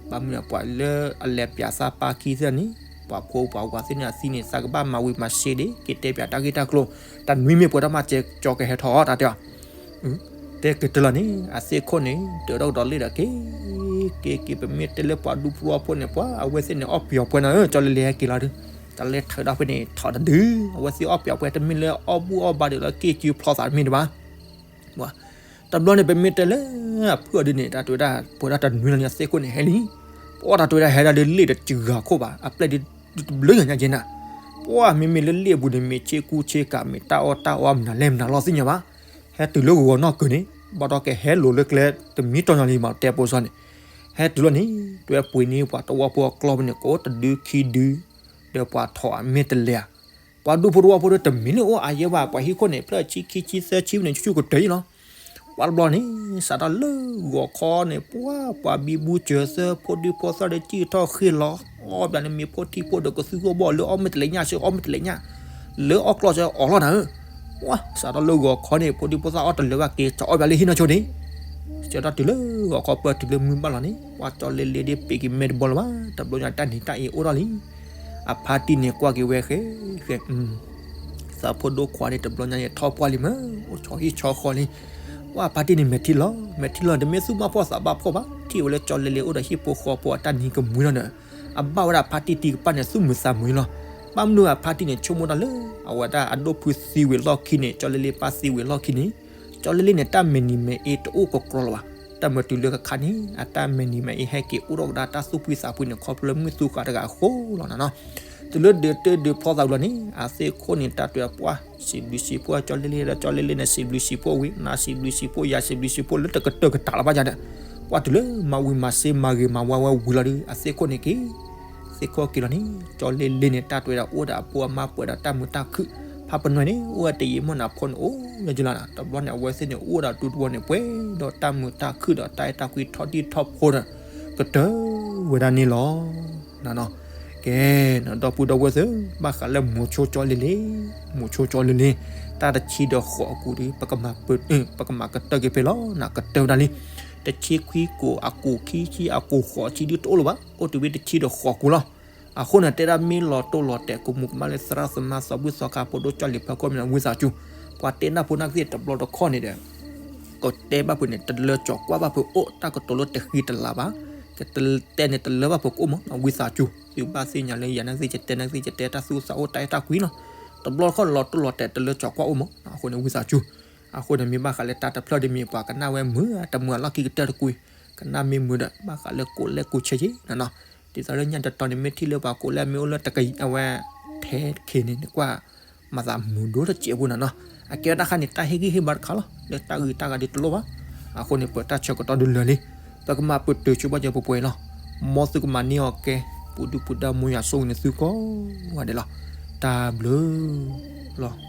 ဘၣ်မနုၤပှၤလၢအလဲၤပၠးသးပၢ်ခံသ့ၣ်န့ၣ် ပှၤဖိပှၤဝၤသ့ၣ်န့ၣ်အသံန့ၣ် သးကဘၣ်မၤဝံၤမၤစ့ဒ့ က့ၤတဲပၠးတၢ်ဂ့ၢ်တၢ်ကျိၤ တနွံမ့ၢ်ပှဲၤထီၣ်မၤစၢၤကၠီကဟဲထီၣ်အီၤ တၢ်တဲအီၤ တဲကတၢၢ်လီၤန့ၣ် အသ့ၣ်ခိၣ်န့ၣ် တၢၤထီၣ်ကဒီးလ့ၣ်ဒီးက့ၤ က့ၤက့ၤ ပမ့ၢ်တဲလၢပှၤဒူဖိသဝီဖိန့ၣ် ပှၤအဝဲသ့ၣ်န့ၣ် အီၣ်ပယီၤပှဲၤနီၤဧၢ ကၠီလဲၤလဲၤဟဲက့ၤလီၤဒီး တၢ်လဲၤထၢၣ်ဒၣ်ဖဲန့ၣ် ထီၣ်တဒု အဝဲသ့ၣ်အီၣ်ပယီၤပှဲၤ တမ့ၢ်လၢအီၣ်ဘူၣ်အီၣ်ဘါဒ်လၢက့ၤက့ၤဖျီသးတမ့ၢ်ဒံးဘၣ်. တဘျီန့ၣ် ပမ့ၢ်တဲလၢအဖုအီၤဒ်န့ၣ် တၢ်တဲဝဲဒၣ်ပှဲၤဒၣ်တနွံလီၤန့ၣ် အသ့ၣ်ခိၣ်န့ၣ်ဟဲလံ ပှၤတၢ်တဲဝဲဒၣ်ဟဲဒၣ်လၢလ့ၣ်ဒီးတဂၤခိၣ်ဘၣ် အပျဲၢ်ဒ်တဘျုးဂၤညါက့ၤနၤ ပှၤမ့မ့ၢ်လၢလ့ၣ်အပူၤန့ၣ် မ့ၢ်ဆ့ကူဆ့ကၤ မ့ၢ်တၢ်အီၣ်တၢ်အီမနုၤလဲၣ်မနုၤလီၤသ့ၣ်ညါဘၣ်. ဟဲတုၤလၢဂီၤနီၢ်ကုၤန့ၣ် ဘၣ်ဒီးကဟဲလိာ်လၢကျဲတမံၤတီၢ်ညီလံမး တဲပိစီန့ၣ် ဟဲတုၤလီၤန့ၣ် တွဲပှ့ၤန့ၢ်ပှၤသဝီဖိအကျီၢ်ဖဲန့ၣ် ကိးတဒုခံဒု ဒီးပှၤထီၣ်အမ့ၢ်တလဲၤဧါ ပှၤဒူဖိသဝီဖိဒီးတမ့ၢ်လၢအိၣ်အါယဲဘၣ် ပှၤဟံၣ်ခိၣ်န့ၣ် ဖျၢၣ်ဆံခံဆံသၢဆံဖဲန့ၣ် ဆူၣ်ဆူၣ်ကတၢၢ်အံၤလီၤ. ပှၤတဘျီန့ၣ် စးထီၣ်လၢဂီၤခီန့ၣ် ပှၤ ပှၤဘံဘူစၢၤသၢ ဖိဒံဖိသၣ်ဒီးစံၣ်ထီၣ်ဃ့ၢ်လီၤ အီၣ်ဘၣ်န့ၣ်မ့ၢ်ဖိထံဖိဒီးကသူဂီၢ်ဘီၣ်လၢအီၣ်မ့ၢ်တလဲၤညၣ်စ့ၢ် အီၣ်မ့ၢ်တလဲၤညၣ် လၢအီၣ်ကျီၢ်စ့ၢ်အီၣ်လီၤနၤဧၢ ပှၤစးထီၣ်လၢဂီၤခီန့ၣ် ဖိဒံဖိသၣ်အီၣ်တလၢာ်ဘၣ်က့ၤ စးအီၣ်ဘၣ်လၢဟံၣ်နီၢ်ဆိန့ၣ် စးထီၣ်တုၤလၢဂီၤခီပၢၢ်တုၤလၢမုၢ်ဘၣ်လီၤန့ၣ် ပှၤကၠီလဲၤလဲၤဒ်ပ့ၤက့ၤမဲတဘီလၢၤဘၣ် တဘျီညါတၢ်နံၤတၢ်အ့အိၣ်ထီၣ်လံ အဖါတံၢ်န့ၣ်ကွၢ်က့ၤဝဲဃဲ ဃဲ သးဖိဒိၣ်ခွါန့ၣ် တဘျီညါန့ၣ်ထီၣ်ပှၢ်လံမး အိၣ်ဆီဟံၣ်ဆီဃီလံ ပှၤဖါတံၢ်န့ၣ်မဲာ်ထံလီၤ မဲာ်ထံလီၤ တမ့ၢ်သူၣ်ဘၣ်ဖှီၣ်သးဘၣ်ဖှီၣ်ဘၣ် ထံၣ်ဝဲလၢကၠီလဲၤလဲၤအိၣ်ဒီးဟံၣ်ဖိဃီဖိအတၢ်နံၤကမှံလီၤန့ၣ် အဘၣ်ဝဲဒၣ်ဖါတံၢ်တံၢ်ကပၣ်န့ၣ် သူၣ်မုာ်သးမုာ်လီၤ ဘၣ်မနုၤအဖါတံၢ်န့ၣ် ဆိကမိၣ်တၢ်လၢ အဝဲဒၣ်အဒိၣ်ဖုသံဝံၤလီၢ်ခံန့ၣ် ကၠီလဲၤလဲၤပၢ်သံဝံၤလီၢ်ခံန့ၣ် ကၠီလဲၤလဲၤန့ၣ် တၢ်မဲာ်နံၤမဲာ်အ့တအိၣ်ကကြီလၢၤဘၣ် တၢ်မၤတုၤလၢကခါန့ၣ် အတၢ်မဲာ်နံၤမဲာ်အ့ဟဲက့ၤအိၣ်ထီၣ်ကဒါတၢ်သူၣ်ဖှံသးဖှံန့ၣ် ခီဖျိလၢမုၢ်သူဃာ်တဂၤအဃိလီၤနၤနီၤ တုၤလၢဒုးတၢ်ဒုးဖျီသးဝံၤလီၤန့ၣ် အသ့ၣ်ခိၣ်န့ၣ် တၢ်တဲပှၤ စံးဘျုးစံးဖှိၣ်ကၠီလဲၤလဲၤဒီး ကၠီလဲၤလဲၤန့ၣ် စံးဘျုးစံးဖှိၣ်ဝံၤ နၤစံးဘျုးစံးဖှိၣ် ယၤစံးဘျုးစံးဖှိၣ်လၢတကတၢၢ်ကတၢၢ်လီၤဘၣ်ယၤဒီး ပှၤတုၤလၢမၤဝံၤမၤစ့မၤဂ့ၤမၤဝါဝဲဝံၤလီၤဒီး အသ့ၣ်ခိၣ်န့ၣ်က့ၤ သ့ၣ်ခိၣ်က့ၤလီၤန့ၣ် ကၠီလဲၤလဲၤန့ၣ် တၢ်တဲဝဲဒၣ်အိၣ်ဒီးအဖိအမါပှဲၤဒီးတၢ်မုာ်တၢ်ခုၣ် ဖးပနွဲၣ်န့ၣ် အိၣ်ဝဲတယံာ်မီၢ်နၤဖိန့ၣ်အိၣ်လၢယလီၤ တဘျီန့ၣ် အဝဲသ့ၣ်န့ၣ် အိၣ်ဝဲဒၣ်တူၢ်တဝီန့ၣ် ပှဲၤဒီးတၢ်မုာ်တၢ်ခုၣ်ဒီးတၢ်အဲၣ်တၢ်ကွံထီၣ်တံၢ်ထီၣ်ဖိဒီး ကတၢၢ်ဝဲဒၣ်န့ၣ်လီၤ. ကဲ ဒီပုၢ်ဒီဝဲၢ်သ့ၣ် ဘၣ်ဃးလၢမိၤဆိကၠီလဲၤလဲၤ မိၤဆိကၠီလဲၤလဲၤ တၢ်တဆံဒီးဃိးအကူာ်ဒီး ပကမၤကတၢၢ်က့ၤဖဲလီၤ နကတၢၢ်ဝဲဒၣ်လံ တဆံခွံကူာ်အကူာ်ခံဆံအကူာ်ဃိးဆံဒုတအိၣ်လၢၤဘၣ် အိၣ်တုၤဝဲတဆံဒီးဃိးကူာ်လီၤ. အဃိန့ၣ် တဲဒၣ်မ့ၢ်လီၤတိၢ်လီၤတဲာ် ကမူၤကမၣ်လၢသရၣ်သမါသးဘှံးသီခါ ဖိဒိၣ်ကၠီလံၤဖီခိၣ်မ့ၢ်ဝံသးစူၤ ပှၤတဲနၢ်ဖိနၢ်ကသ့ၣ်တဘျီတခီၣ်န့ၣ်ဒီး ကတဲဘၣ်ဖုးန့ၣ် တလၢကၠီၤကွၢ်ဘၣ်ဖုးအိၣ် တၢ်ကတိၤလၢတဃံတလၤဘၣ် ကတဲန့ၣ်တလၢဘၣ်ဖုးကအိၣ်မး ဝံသးစူၤ သုဘၣ်သ့ၣ်ညါလၢယၤနၢ်ကသ့ၣ် ယတဲနၢ်ကသ့ၣ် ယတဲတၢ်သူၣ်သးအိၣ်တၢ်အဲၣ်တၢ်ကွံလီၤ. တဘျီတခီၣ်လီၤတိၢ်လီၤတဲာ်တလၢကၠီၤကွၢ်အိၣ်မး အဃိန့ၣ်ဝံသးစူၤ အဃိန့ၣ်မ့ၢ်ဘၣ်ဃးလၢတၢ်တဖျၢၣ်ဒ်မ့ၢ်ပှၤကနၣ်ဝဲမုာ် တမုာ်အလီၢ်ခံကတၢၢ်တကွံ ကနၣ်မ့ၢ်မုာ်ဒီး ဘၣ်ဃးလၢကိးလဲၣ်ကိးဆဲးက့ၤနနီၤ ဒ်သိးလၢညါတတီၤန့ၣ် မ့ၢ်ထံၣ်လၢပှၤကိးလဲၣ်မ့ၢ်အိၣ်လၢတကယၤအဝဲ ထဲတခ့န့ၣ် နကွၢ် မၤသးမုာ်ဒိၣ်တစဲးဖိနနီၤ အကဲဝဲတၢ်ခါန့ၣ် တၢ်ဟ့ၣ်ဂံၢ်ဟ့ၣ်ဘါတခါလီၤ လၢတၢ်ဂ့ၢ်တၢ်ဂၤဒ်တလိၣ်ဘၣ် အဃိန့ၣ် ပတၢ်ဆၢကတီၢ်ဒုးလၢာ်လံ ပကမၤပတုာ်ဆိပာ်စၢၤပှဲၤပှဲၤလီၤ မ်သုကမၤန့ၢ်အီၤကဲ ပူၤဒုပူၤဒါမိၢ်ယွၤဆိၣ်ဂ့ၤန့ၢ်သုကိးဂၤဒဲးလီၤ တၢ်ဘျုးလီၤ.